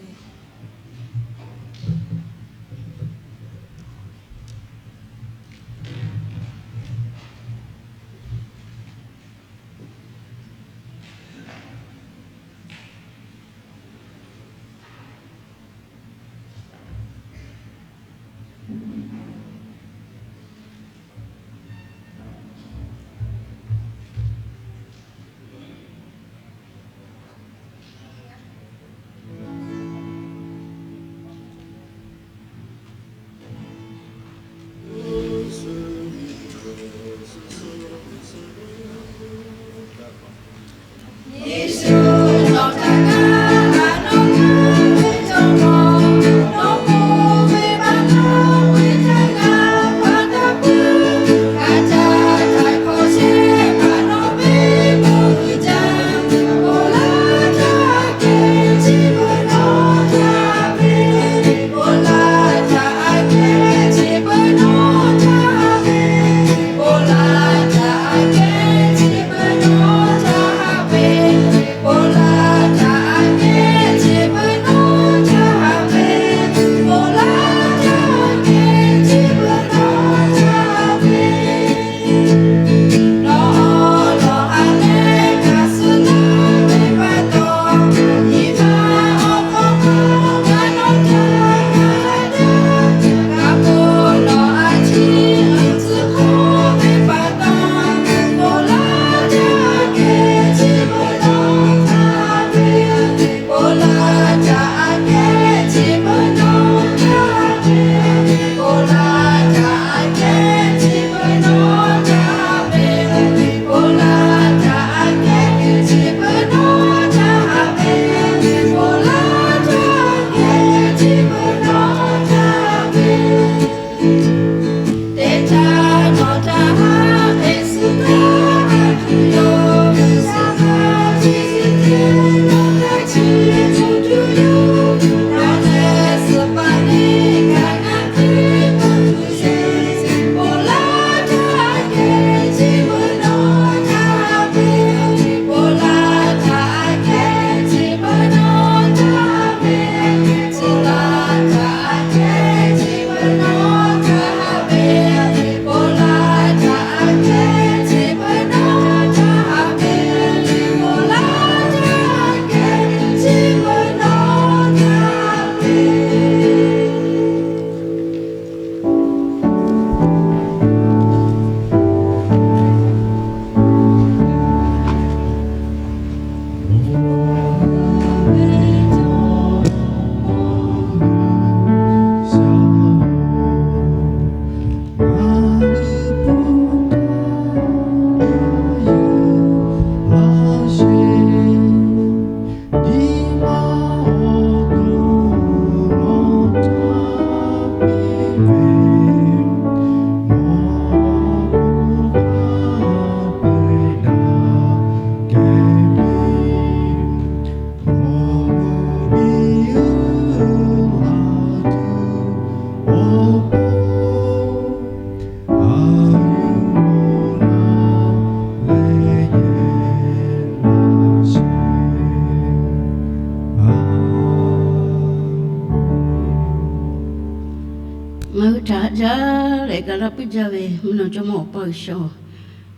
G'a puiˉ jaˇ ve mvuhˇ naw jawˇmawˇ Awˬ pa G'uiˬsha-oˬ,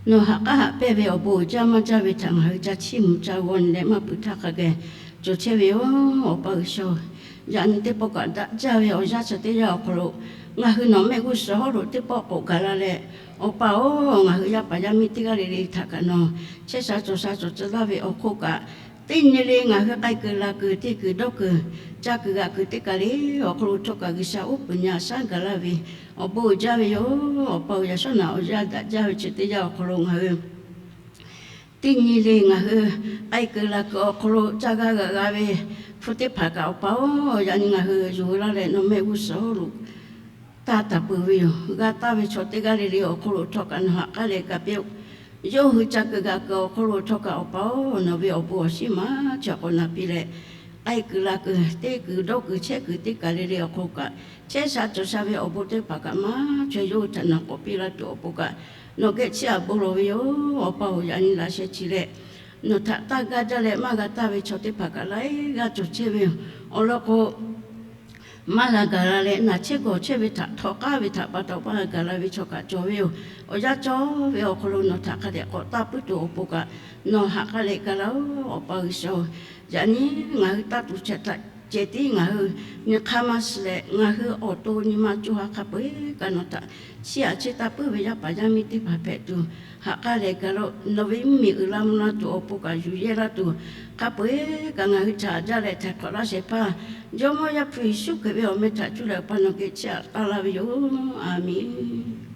nawˬ haꞈ k'aˉ haꞈ pehnˇ ve awˬ bon uiˍ jaˇ maˇ jaˇ ve htaꞈ ngaˬ hui ca chiˇ mvuh ca g'aw nyi leh maˇ pui htaˇ hk'a geh cawˬ chehˇ ve yoˬ, Awˬ pa G'uiˬsha-oˬ. Yaꞈ nyi teˇ pawˆ kaꞈ daꞈ jaˇ ve awˬ yanˇ chi teˇ yanˇ awˬ hk'aw lo ngaˬ hui nawˬ mehˆ g'uˇ suhˍ hawˉ lo teˇ pawˆ k'awꞈ gaˬ la leh, Awˬ pa-oˬ, ngaˬ hui yaˇ paˍ yaˇ miˇ teˇ g'aˇ le le htaꞈ kaꞈ nawˬ chehˇ sha cawˬ sha cawˬ tcuh laˇ ve awˬ hk'oˆ kaꞈ, teˇ nyi le ngaˬ hui k'ai kuiˬ la kuiˬ te kuiˬ dawˇ kuiˬ ca kuiˬ g'aꞈ kuiˬ teˇ kaˬ le awˬ hk'aw lo htawˇ kaꞈ G'uiˬsha uˉ peunˍ nyi a shaˉ gaˬ laˇ ve awˬ bon uiˍ jaˇ ve yoˬ. Awˬ pa-oˬ, yaꞈ shawˉ naꞈ awˬ yanˇ daꞈ jaˇ ve chi teˇ yanˇ awˬ hk'aw lo ngaˬ hui teˇ nyi le ngaˬ hui k'ai kuiˬ la kuiˬ awˬ hk'aw lo ca g'a g'aꞈ g'a ve hpu teˇ hpaˍ kaꞈ, Awˬ pa-oˬ, yaꞈ nyi ngaˬ hui yuˬ laˇ leh nawˬ mehˆ g'uˇ suhˍ hawˉ lo taˇ taˍ peuˬ ve yoˬ. G'a taˇ ve chaw teˇ g'aˇ le le awˬ hk'aw lo htawˇ kaꞈ nawˬ haꞈ k'aˉ leh ga piˇ-oˆ. Yawˇ hui ca kuiˬ g'aꞈ kuiˬ awˬ hk'aw lo htawˇ kaꞈ, Awˬ pa-oˬ, nawˬ ve awˬ bon awˬ shinˉ maˇ chaweh k'awꞈ naˍ piˇ leh, k'ai kuiˬ la kuiˬ te kuiˬ dawˇ kuiˬ chehˇ kuiˬ teˇ kaˬ le le awˬ hk'aw kaꞈ, chehˇ sha cawˬ sha ve awˬ bon teˇ hpaˍ kaꞈ maˇ chaweh yawˇ hui htaꞈ nawˬ k'awꞈ piˇ laˇ tuˬ awˬ pon kaꞈ, nawˬ geh chiˇ aꞈ bon lawˬ ve yoˬ. Awˬ pa-oˬ, yaꞈ nyi laꞈ sheh chi leh nawˬ htaꞈ taˇ gaˇ jaˇ leh maˇ g'a taˇ ve chaw teˇ hpaˍ kaꞈ laiˉ g'aˇ cawˬ chehˇ ve yoˬ. Awˬ lawn k'o, maˇ g'a gaˬ la leh naˬ chehˇ gawˬ chehˇ ve htaꞈ htawꞈ k'aˉ ve htaꞈ pa taw maˇ g'a gaˬ la ve chaw kaꞈ cawˬ ve yoˬ. Awˬ yanˇ cawˬ ve awˬ hk'aw lo nawˬ htaꞈ hk'a dehꞈ k'awꞈ taˇ puiˉ tuˬ awˬ pon kaꞈ, nawˬ haꞈ k'aˉ leh ga laˇ-oˆ, Awˬ pa G'uiˬsha-oˬ. Yaꞈ nyi ngaˬ hui taˇ tuˬ chaꞈ htaꞈ ceh tiˉ ngaˬ hui nyi hk'aˇ maˇ shiˍ leh, ngaˬ hui awˬ to nyi ma co ha hk'a peu-eˬ kaꞈ nawˬ htaꞈ chiˇ aꞈ chiˇ taˇ puiˉ ve yaˇ paˍ yaˇ miˇ teˇ hpaˍ hpehꞈ tuˬ haꞈ k'aˉ leh ga laˇ-oˆ. Nawˬ ve mvuhˇmiˬ uiˍ la mvuh la tuˬ awˬ pon kaꞈ yuˬ yehˇ laˇ tuˬ, hk'a peu-eˬ kaꞈ ngaˬ hui htaꞈ jaˇ leh htaiˍ hk'awꞈ laˇ shehˍ hpaˇ Jawˇmawˇ Yaˇ hpu Yeˍsuˆ Hkriꞈ ve awˬ meh htaꞈ cuˇ leh Awˬ pa nawˬ geh chiˇ aꞈ taˇ laˇ ve yoˬ. Aˬmenˍ.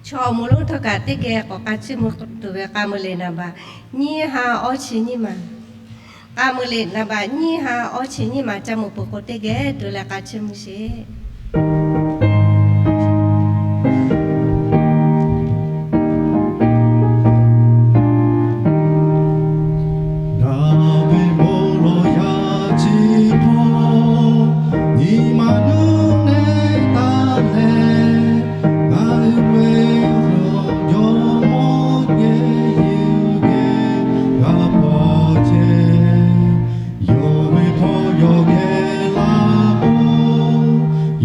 Chaw awˬ moˍ lonˉ htawˇ kaꞈ teˇ geh k'awꞈ k'a chiˇ mvuh tuˬ ve k'a meuˬ liꞈ naˍ baꞈ nyiˇ ha awˇ chi nyiˇ maˬ, k'a meuˬ liꞈ naˍ baꞈ nyiˇ ha awˇ chi nyiˇ maˬ ca mawˬ peuˬ k'o teˇ geh tuˬ leh k'a chiˇ mvuh sheˍ. Daˍviˆ bon lawˬ yaˇ chi hpawˇ, nyi ma nuˇ nehˉ taˍ leh, ngaˬ hui ve Jawˇmawˇ yehˬ yuˬ geh g'a hpaw chehˇ, yonˍ ve hpawˇ yawˬ geh laˇ k'oˆ,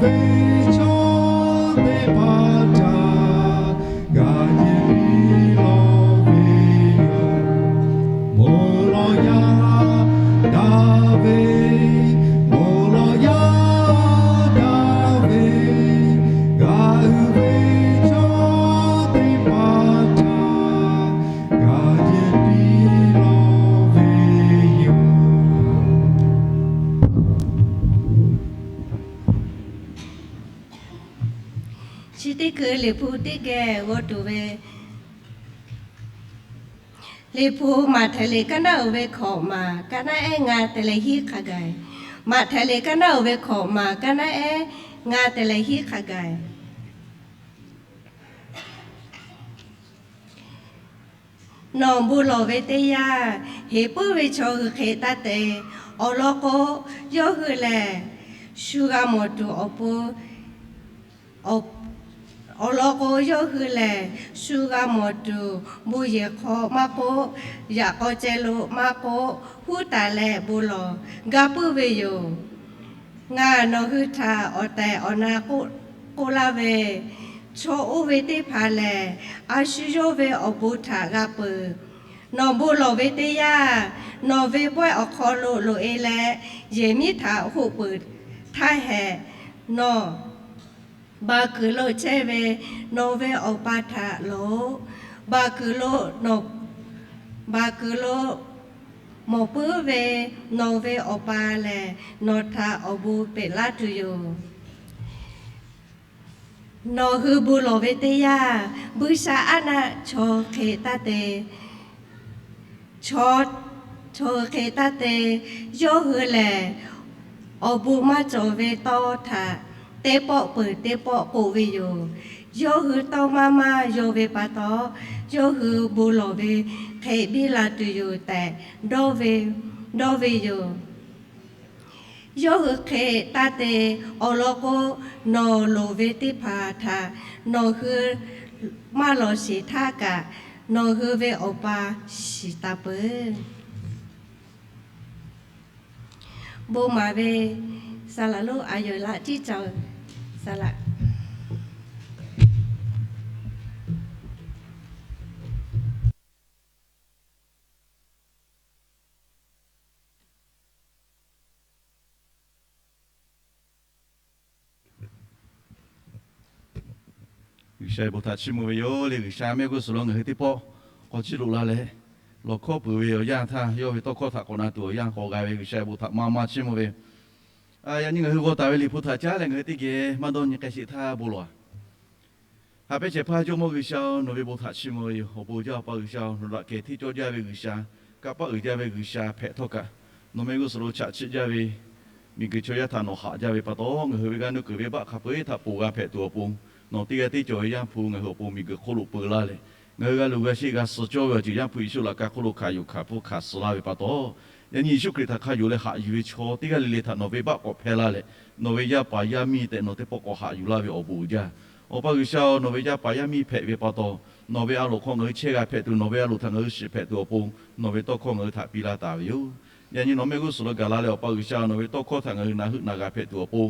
ve chaw teˇ hpaˍ htaꞈ g'a yehˬ piˇ lawˬ ve yoˬ. Bon lawˬ yaˇ daꞈ ve, bon lawˬ yaˇ daꞈ ve, g'a uiˍ ve chaw teˇ hpaˍ htaꞈ g'a yehˬ piˇ lawˬ ve yoˬ. Chi teˇ hkui Liꞈ hpu teˇ geh g'aw tuˬ ve, Liꞈ hpu Maꞈhtehˍ liꞈ kaˉ naˉ uiˍ ve hkawꞈ maˬ kaˉ naˉ ehˉ ngaˇ te leh hiˉ hk'a gaˬ. Maꞈhtehˍ liꞈ kaˉ naˉ uiˍ ve hkawꞈ maˬ kaˉ naˉ ehˉ ngaˇ te leh hiˉ hk'a gaˬ. Nawˬ bon lawˬ ve teˇ yanˇ, heˍ puiˉ ve chaw hui hk'e taˇ te. Awˬ lawn k'o, yawˇ hui lehˬ shu g'a mawˬ tuˬ awˬ pon, awˬ lawn k'o, yawˇ hui lehˬ shu g'a mawˬ tuˬ bon yehˬ hk'aw maˇ k'oˆ, yaꞈ k'aw ceh lo maˇ k'oˆ, huˉ taˍ leh bon lawˬ gaˇ puiˉ ve yoˬ. Ngaˬ nawˬ hui htaꞈ awˬ tehˬ awˬ na k'oˆ laˇ ve, chaw oˇ ve teˇ hpaˍ lehˬ, a shu yawˇ ve awˬ bon htaꞈ g'a peuˬ. Nawˬ bon lawˬ ve teˇ yanˇ, nawˬ ve pawehˇ awˬ hk'aw lo loꞈ-e leh, yehˬ miˉ htaꞈ hoˆ peuˬ htaˇ hehꞈ, nawˬ baˬ kuiˬ lo chehˇ ve nawˬ ve awˬ pa htaꞈ lawˬ-oꞈ. Baˬ kuiˬ lo, baˬ kuiˬ lo mawˬ puiˉ ve nawˬ ve awˬ pa lehˬ, nawˬ htaꞈ awˬ bon peꞈ laˇ tuˬ yoˬ. Nawˬ hui bon lawˬ ve teˇ yanˇ, buiˇshaˆaˉnaˆ chaw hk'e taˇ te. Chaw, chaw hui hk'e taˇ te. Yawˇ hui lehˬ, awˬ bon maˇ cawˬ ve tawˇ htaꞈ teˇ pawˆ peuˬ teˇ pawˆ k'oˆ ve yoˬ. Yawˇ hui tawˇ maˇ maˇ yaw ve pa taw, yawˇ hui bon lawˬ ve hk'e biˇ la tuˬ yoˬ tehꞈ, dawˇ ve yoˬ. Yawˇ hui hk'e taˇ te. Awˬ lawn k'o, nawˬ loˍ ve teˇ hpaˍ htaꞈ nawˬ hui maˇ lawˬ sheˍ htaˇ kaꞈ, nawˬ hui ve awˬ pa shiˍ taˍ peuˬ. Bon maˍ ve saˍ laˍ lonˉ a yoˬ laꞈ tiˉ cawˬ saˍ laˍ. G'uiˬsha ve bon htaꞈ chiˇ mvuh ve yoˬ le. G'uiˬsha mehˆ g'uˇ suhˍ lo ngaˬ hui teˇ pawˆ k'awꞈ chiˇ loꞈ la leh, lawˬ hkawˇ peuˬ ve awˬ yanˇ htaˇ, yawˇ ve tawˇ hkawˇ htaꞈ k'awꞈ na tuˬ awˬ yanˇ k'awꞈ g'a ve G'uiˬsha ve bon htaꞈ maˇ maˇ chiˇ mvuh ve. Yaꞈ nyi ngaˬ hui g'aw taˍ ve Liꞈ hpu htaꞈ caˉ leh ngaˬ hui teˇ geh maˇ dawˇ nyi k'ai sheˍ htaˇ bon lawˬ-a. Haꞈ pehnˇ shehˍ hpaˇ Jawˇmawˇ G'uiˬsha-oˬ, nawˬ ve bon htaꞈ chiˇ mvuh ve yoˬ. Awˬ bon jaˇ Awˬ pa G'uiˬsha-oˬ, nawˬ daꞈ kehˬ hteˇ cawˇ jaˇ ve G'uiˬsha, kanˇ paˆ uiˍ jaˇ ve G'uiˬsha hpehꞈ htawˇ kaꞈ, nawˬ mehˆ g'uˇ suhˍ lo chaꞈ chiˆ jaˇ ve miˬguiˬ chaw yaˇ htaꞈ nawˬ haꞈ jaˇ ve pa taw, ngaˬ hui ve g'aˇ nuˇ kuiˬ venˇbaˆ hk'a peu-eˬ htaꞈ ponˬ g'a hpehꞈ tuˬ awˬ pon, nawˬ teˇ g'aˇ tiˉ cawˬ ve Yaˇ hpu ngaˬ hui awˬ pon miˬguiˬ hk'oˆ lo peu laˇ leh, ngaˬ hui g'a luˬ g'a sheˆ g'a suh cawˇ ve awˬ ceuˬ Yaˇ hpu Yeˍsuˆ laꞈ ka hk'oˆ lo hkanˍ yuˬ hkanˍ pfuhˇ hkanˍ suh laˇ ve pa taw, yaꞈ nyi Yeˍsuˆ Hkriꞈ htaꞈ hk'a yonˍ leh haꞈ yuˬ ve chaw teˇ g'aˇ le le htaꞈ nawˬ venˇbaˆ k'awꞈ hpehˇ laˇ leh, nawˬ ve yaˇ paˍ yaˇ miˇ tehꞈ nawˬ teˇ pawˆ k'awꞈ haꞈ yuˬ laˇ ve awˬ bon uiˍ jaˇ. Awˬ pa G'uiˬsha-oˬ, nawˬ ve yaˇ paˍ yaˇ miˇ hpehꞈ ve pa taw, nawˬ ve a loˍ hk'aw ngaˬ hui chehˇ g'a hpehꞈ tuˬ, nawˬ ve a loˍ htaꞈ ngaˬ hui shiˍ hpehꞈ tuˬ awˬ pon, nawˬ ve tawˇ hkawˇ ngaˬ hui htaꞈ piˇ laˇ taˍ ve yoˬ. Yaꞈ nyi nawˬ mehˆ g'uˇ suhˍ lo gaˬ la leh, Awˬ pa G'uiˬsha-oˬ, nawˬ ve tawˇ hkawˇ htaꞈ ngaˬ hui na heuˆ na g'a hpehꞈ tuˬ awˬ pon,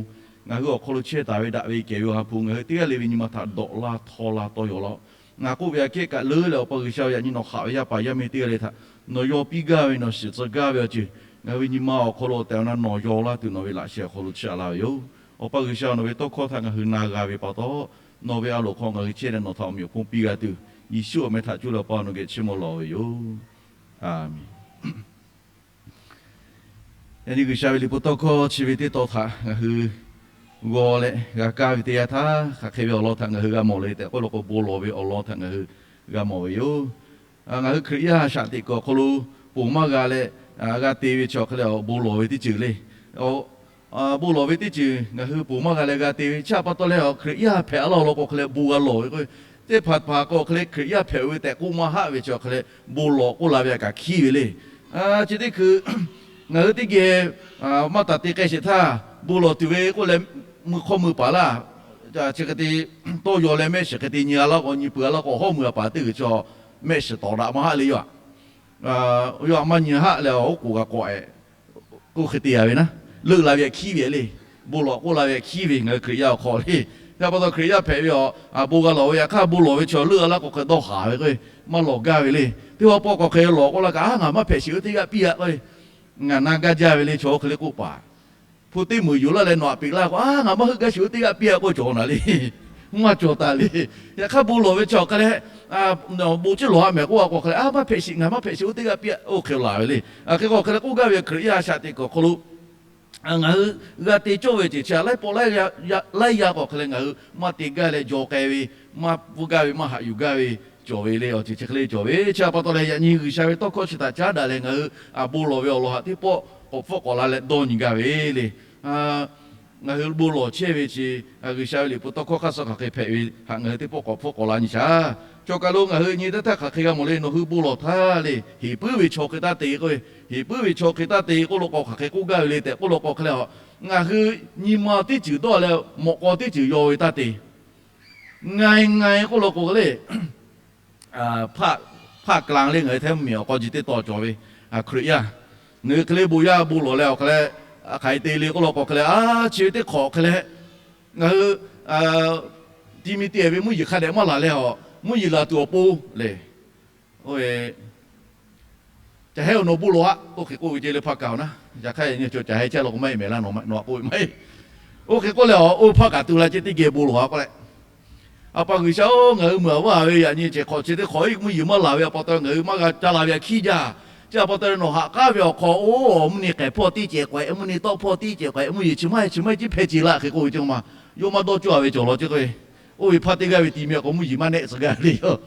ngaˬ hui awˬ hk'aw lo chehˇ taˍ ve daꞈ ve kehˬ ve Awˬ ha hpu ngaˬ hui teˇ g'aˇ le ve nyi ma htaꞈ dawꞈ laˇ htawˇ laˇ tawˇ yaw laˇ-oˆ. Ngaˬ k'oˆ ve aꞈ kehˉ kaꞈ leuˉ leh, Awˬ pa G'uiˬsha-oˬ, yaꞈ nyi nawˬ haꞈ ve yaˇ paˍ yaˇ miˇ teˇ g'aˇ le htaꞈ nawˬ yaw piˇ gaˇ ve, nawˬ shiˍ tcuh gaˇ ve awˬ ceuˬ ngaˬ hui ve nyi ma awˬ hk'aw lo tehꞈ awˬ na nawˬ yaw laˇ tuˬ nawˬ ve laꞈ sheh awˬ hk'aw lo chiˇ aꞈ laˇ ve yoˬ. Awˬ pa G'uiˬsha, nawˬ ve tawˇ hkawˇ htaꞈ ngaˬ hui na g'a ve pa taw, nawˬ ve a loˍ hk'aw ngaˬ hui chehˇ leh nawˬ htaꞈ awˬ meꞈ awˬ hponˇ piˇ g'a tuˬ, Yeˍsuˆ awˬ meh htaꞈ cuˇ leh Awˬ pa nawˬ geh chiˇ mvuh lawˬ ve yoˬ. Aˬmenˍ. Yaꞈ nyi G'uiˬsha ve liꞈ hpu tawˇ hkawˇ chi ve teˇ tawn htaꞈ ngaˬ hui g'aw leh g'a kaˇ ve teˇ yanˇ htaˇ, hk'aˬ hk'e ve awˬ lawn htaꞈ ngaˬ hui g'a mawˬ le tehꞈ k'oˆ law k'o, bon lawˬ ve awˬ lawn htaꞈ ngaˬ hui g'a mawˬ ve yoˬ. Ngaˬ hui Hkriꞈ yaˇ shaꞈ teꞈ kuiˬ awˬ hk'aw lo ponˬ maˇ g'a leh g'a te ve chi awˬ hk'e leh, bon lawˬ ve teˇ ceuˬ le. Bon lawˬ ve teˇ ceuˬ ngaˬ hui ponˬ maˇ g'a leh g'a te ve chi pa taw leh, Hkriꞈ yaˇ hpehꞈ laˇ awˬ lawn k'o hk'e leh bon g'a lawˬ ve k'o, teˇ hpaˍ hpaˍ k'o hk'e leh Hkriꞈ yaˇ hpehꞈ ve tehꞈ k'oˆ maˇ haˆ ve chi awˬ hk'e leh, bon lawˬ k'oˆ la ve aꞈ kaꞈ hkiˉ ve le. Chi teˇ hkui ngaˬ hui teˇ geh maˇ taˍ te k'ai sheˍ htaˇ, bon lawˬ tuˬ ve k'oˆ leh, mui hk'awˇ mui paˍ laˇ, chi hk'e te tawˇ yaw leh mehˆ shiˍ hk'e te nyi g'a laˇ k'o, nyi peuˬ g'a laˇ k'o, hawˉ mui a paˍ teˇ g'uiˬ chaw mehˆ shiˍ tawˍ daꞈ maˇ haˆ le yoˬ. Yawˇ htaꞈ maˇ nyi haˆ leh, oˉ k'oˍ g'a k'awꞈ-e k'oˆ hk'e te a ve naˉ, leuˆ la ve aꞈ hkiˉ ve le. Bon lawˬ k'oˆ la ve hkiˉ ve ngaˬ hui Hkriꞈ yaˇ awˬ hk'aw le. Yaꞈ pa taw Hkriꞈ yaˇ hpehꞈ ve awˬ, bon g'a lawˬ ve yaꞈ hk'aˇ bon lawˬ ve chaw leuˆ a laˇ k'o hk'e dawˇ haˍ ve k'o, maˇ lawˬ gaˇ ve le. Teˇ pawˆ k'awꞈ hk'e lawˬ k'oˆ laˇ kaꞈ, a, ngaˬ maˇ hpehꞈ shiˍ oˇ teˇ g'aˇ piˇ a k'o, ngaˬ na gaˇ jaˇ ve le chaw oˇ hk'e le k'oˆ paˍ. Hpu teˇ meunˍ yuˬ laˇ leh nawˬ aꞈ peꞈ laˇ k'o, a, ngaˬ maˇ heuˆ gaˇ shiˍ oˇ teˇ g'aˇ piˇ a k'oˆ cawˬ naˍ le. Maˇ cawˬ taˍ le. Yaꞈ hk'aˇ bon lawˬ ve chaw awˬ hk'aˇ leh, bon ciˉ lawˬ a mehˍ k'oˆ a k'o hk'e le, a, maˇ hpehꞈ shiˍ, ngaˬ maˇ hpehꞈ shiˍ oˇ teˇ g'aˇ piˇ a, oˇ hk'e lawˬ ve le. Hk'e k'o hk'e le k'oˆ gaˇ ve Hkriꞈ yaˇ a shaꞈ teꞈ kuiˬ awˬ hk'aw lo ngaˬ hui g'a te cawˇ ve ceuˬ chi a laiˉ pawˆ laiˉ yaˇ k'o hk'e leh ngaˬ hui maˇ te gaˇ leh jaw k'ai ve, maˇ pfuhˇ gaˇ ve, maˇ haꞈ yuˬ gaˇ ve cawˬ ve le. Awˬ ceuˬ chi hk'e le cawˬ ve chi a pa taw leh, yaꞈ nyi G'uiˬsha ve tawˇ hkawˇ chi htaꞈ caˉ daꞈ leh ngaˬ hui bon lawˬ ve awˬ lawn htaꞈ teˇ pawˆ k'awꞈ hpfuhˆ k'awꞈ la leh dawˇ nyi gaˇ ve le. Ngaˬ hui bon lawˬ chehˇ ve chi, G'uiˬsha ve liꞈ hpu tawˇ hkawˇ hk'aˇ suh hk'aˬ hk'e hpehꞈ ve htaꞈ ngaˬ hui teˇ pawˆ k'awꞈ hpfuhˆ k'awꞈ la nyi shaˍ. Chaw kaˬ lo ngaˬ hui nyi teˇ htaˇ hk'aˬ hk'e g'a mawˬ le, nawˬ hui bon lawˬ htaˇ le, heˍ puiˉ ve chaw hk'e taˇ te k'o, heˍ puiˉ ve chaw hk'e taˇ te k'oˆ lo k'o hk'aˬ hk'e k'oˆ gaˇ ve le tehꞈ k'oˆ lo k'o hk'e le, ngaˬ hui nyi ma teˇ ceuˬ dawˇ leh mawꞈ k'aw teˇ ceuˬ yaw ve taˇ te. Ngai ngai k'oˆ lo k'o le, hpaˆ k'lanˇ le ngaˬ hui hteˇ mvuhˇmiˬ awˬ k'aw ji teˇ taw cawˬ ve Hkriꞈ yaˇ, ngaˬ hui hk'e le bon yaˇ bon lawˬ leh awˬ hk'e leh, hk'aˬ hk'e te le k'oˆ lo k'o hk'e le, a, chi ve teˇ hk'awꞈ hk'e leh ngaˬ hui ti mi te ve mvuhˇ yeˬ hk'a dehꞈ maˇ laˬ leh a, mvuhˇ yeˬ laˬ tuˬ awˬ pon le, oˇ ve caˬ hehˉ-oˬ nawˬ bon lawˬ aꞈ oˇ hk'e k'oˆ ve ce le hpaˆ kaꞈ-oˬ naˉ. Yaꞈ hk'aˇ nyi caˬ hehˉ chehˇ lo k'o maˇ heˆ mehˍ laˇ, nawˬ aꞈ k'oˆ ve maˇ heˆ. Oˇ hk'e k'oˆ leh a, oˇ hpaˆ kaꞈ tu la ce teˇ geh bon lawˬ a k'oˆ leh, A pa G'uiˬsha-oˬ, ngaˬ hui meuꞈ aꞈ vaˇ ve yaꞈ nyi cehˬ hk'awꞈ chi teˇ hk'awꞈ mvuhˇ yeˬ maˇ laˬ ve a pa taw ngaˬ hui maˇ g'a ca la ve a hkiˉ jaˇ. Chi a pa taw leh nawˬ haꞈ k'aˉ ve awˬ hk'aw, oˇ, mvuhˇ nyi hk'ehˍ hpawˇ tiˉ cehˬ k'awehꞈ, mvuhˇ nyi tawˆ hpawˇ tiˉ cehˬ k'awehꞈ, mvuhˇ yeˬ chi maˇ heˆ chi maˇ heˆ tiˉ hpehˇ ce laˇ hk'e k'oˆ ve ce ma, yawˇ maˇ dawˇ cawˇ a ve cawˬ law ce k'o, oˇ ve hpaˇ teˇ g'aˇ ve ti mi k'o mvuhˇ yeˬ maˇ nehˆ tcuh gaˇ ve le yoˬ.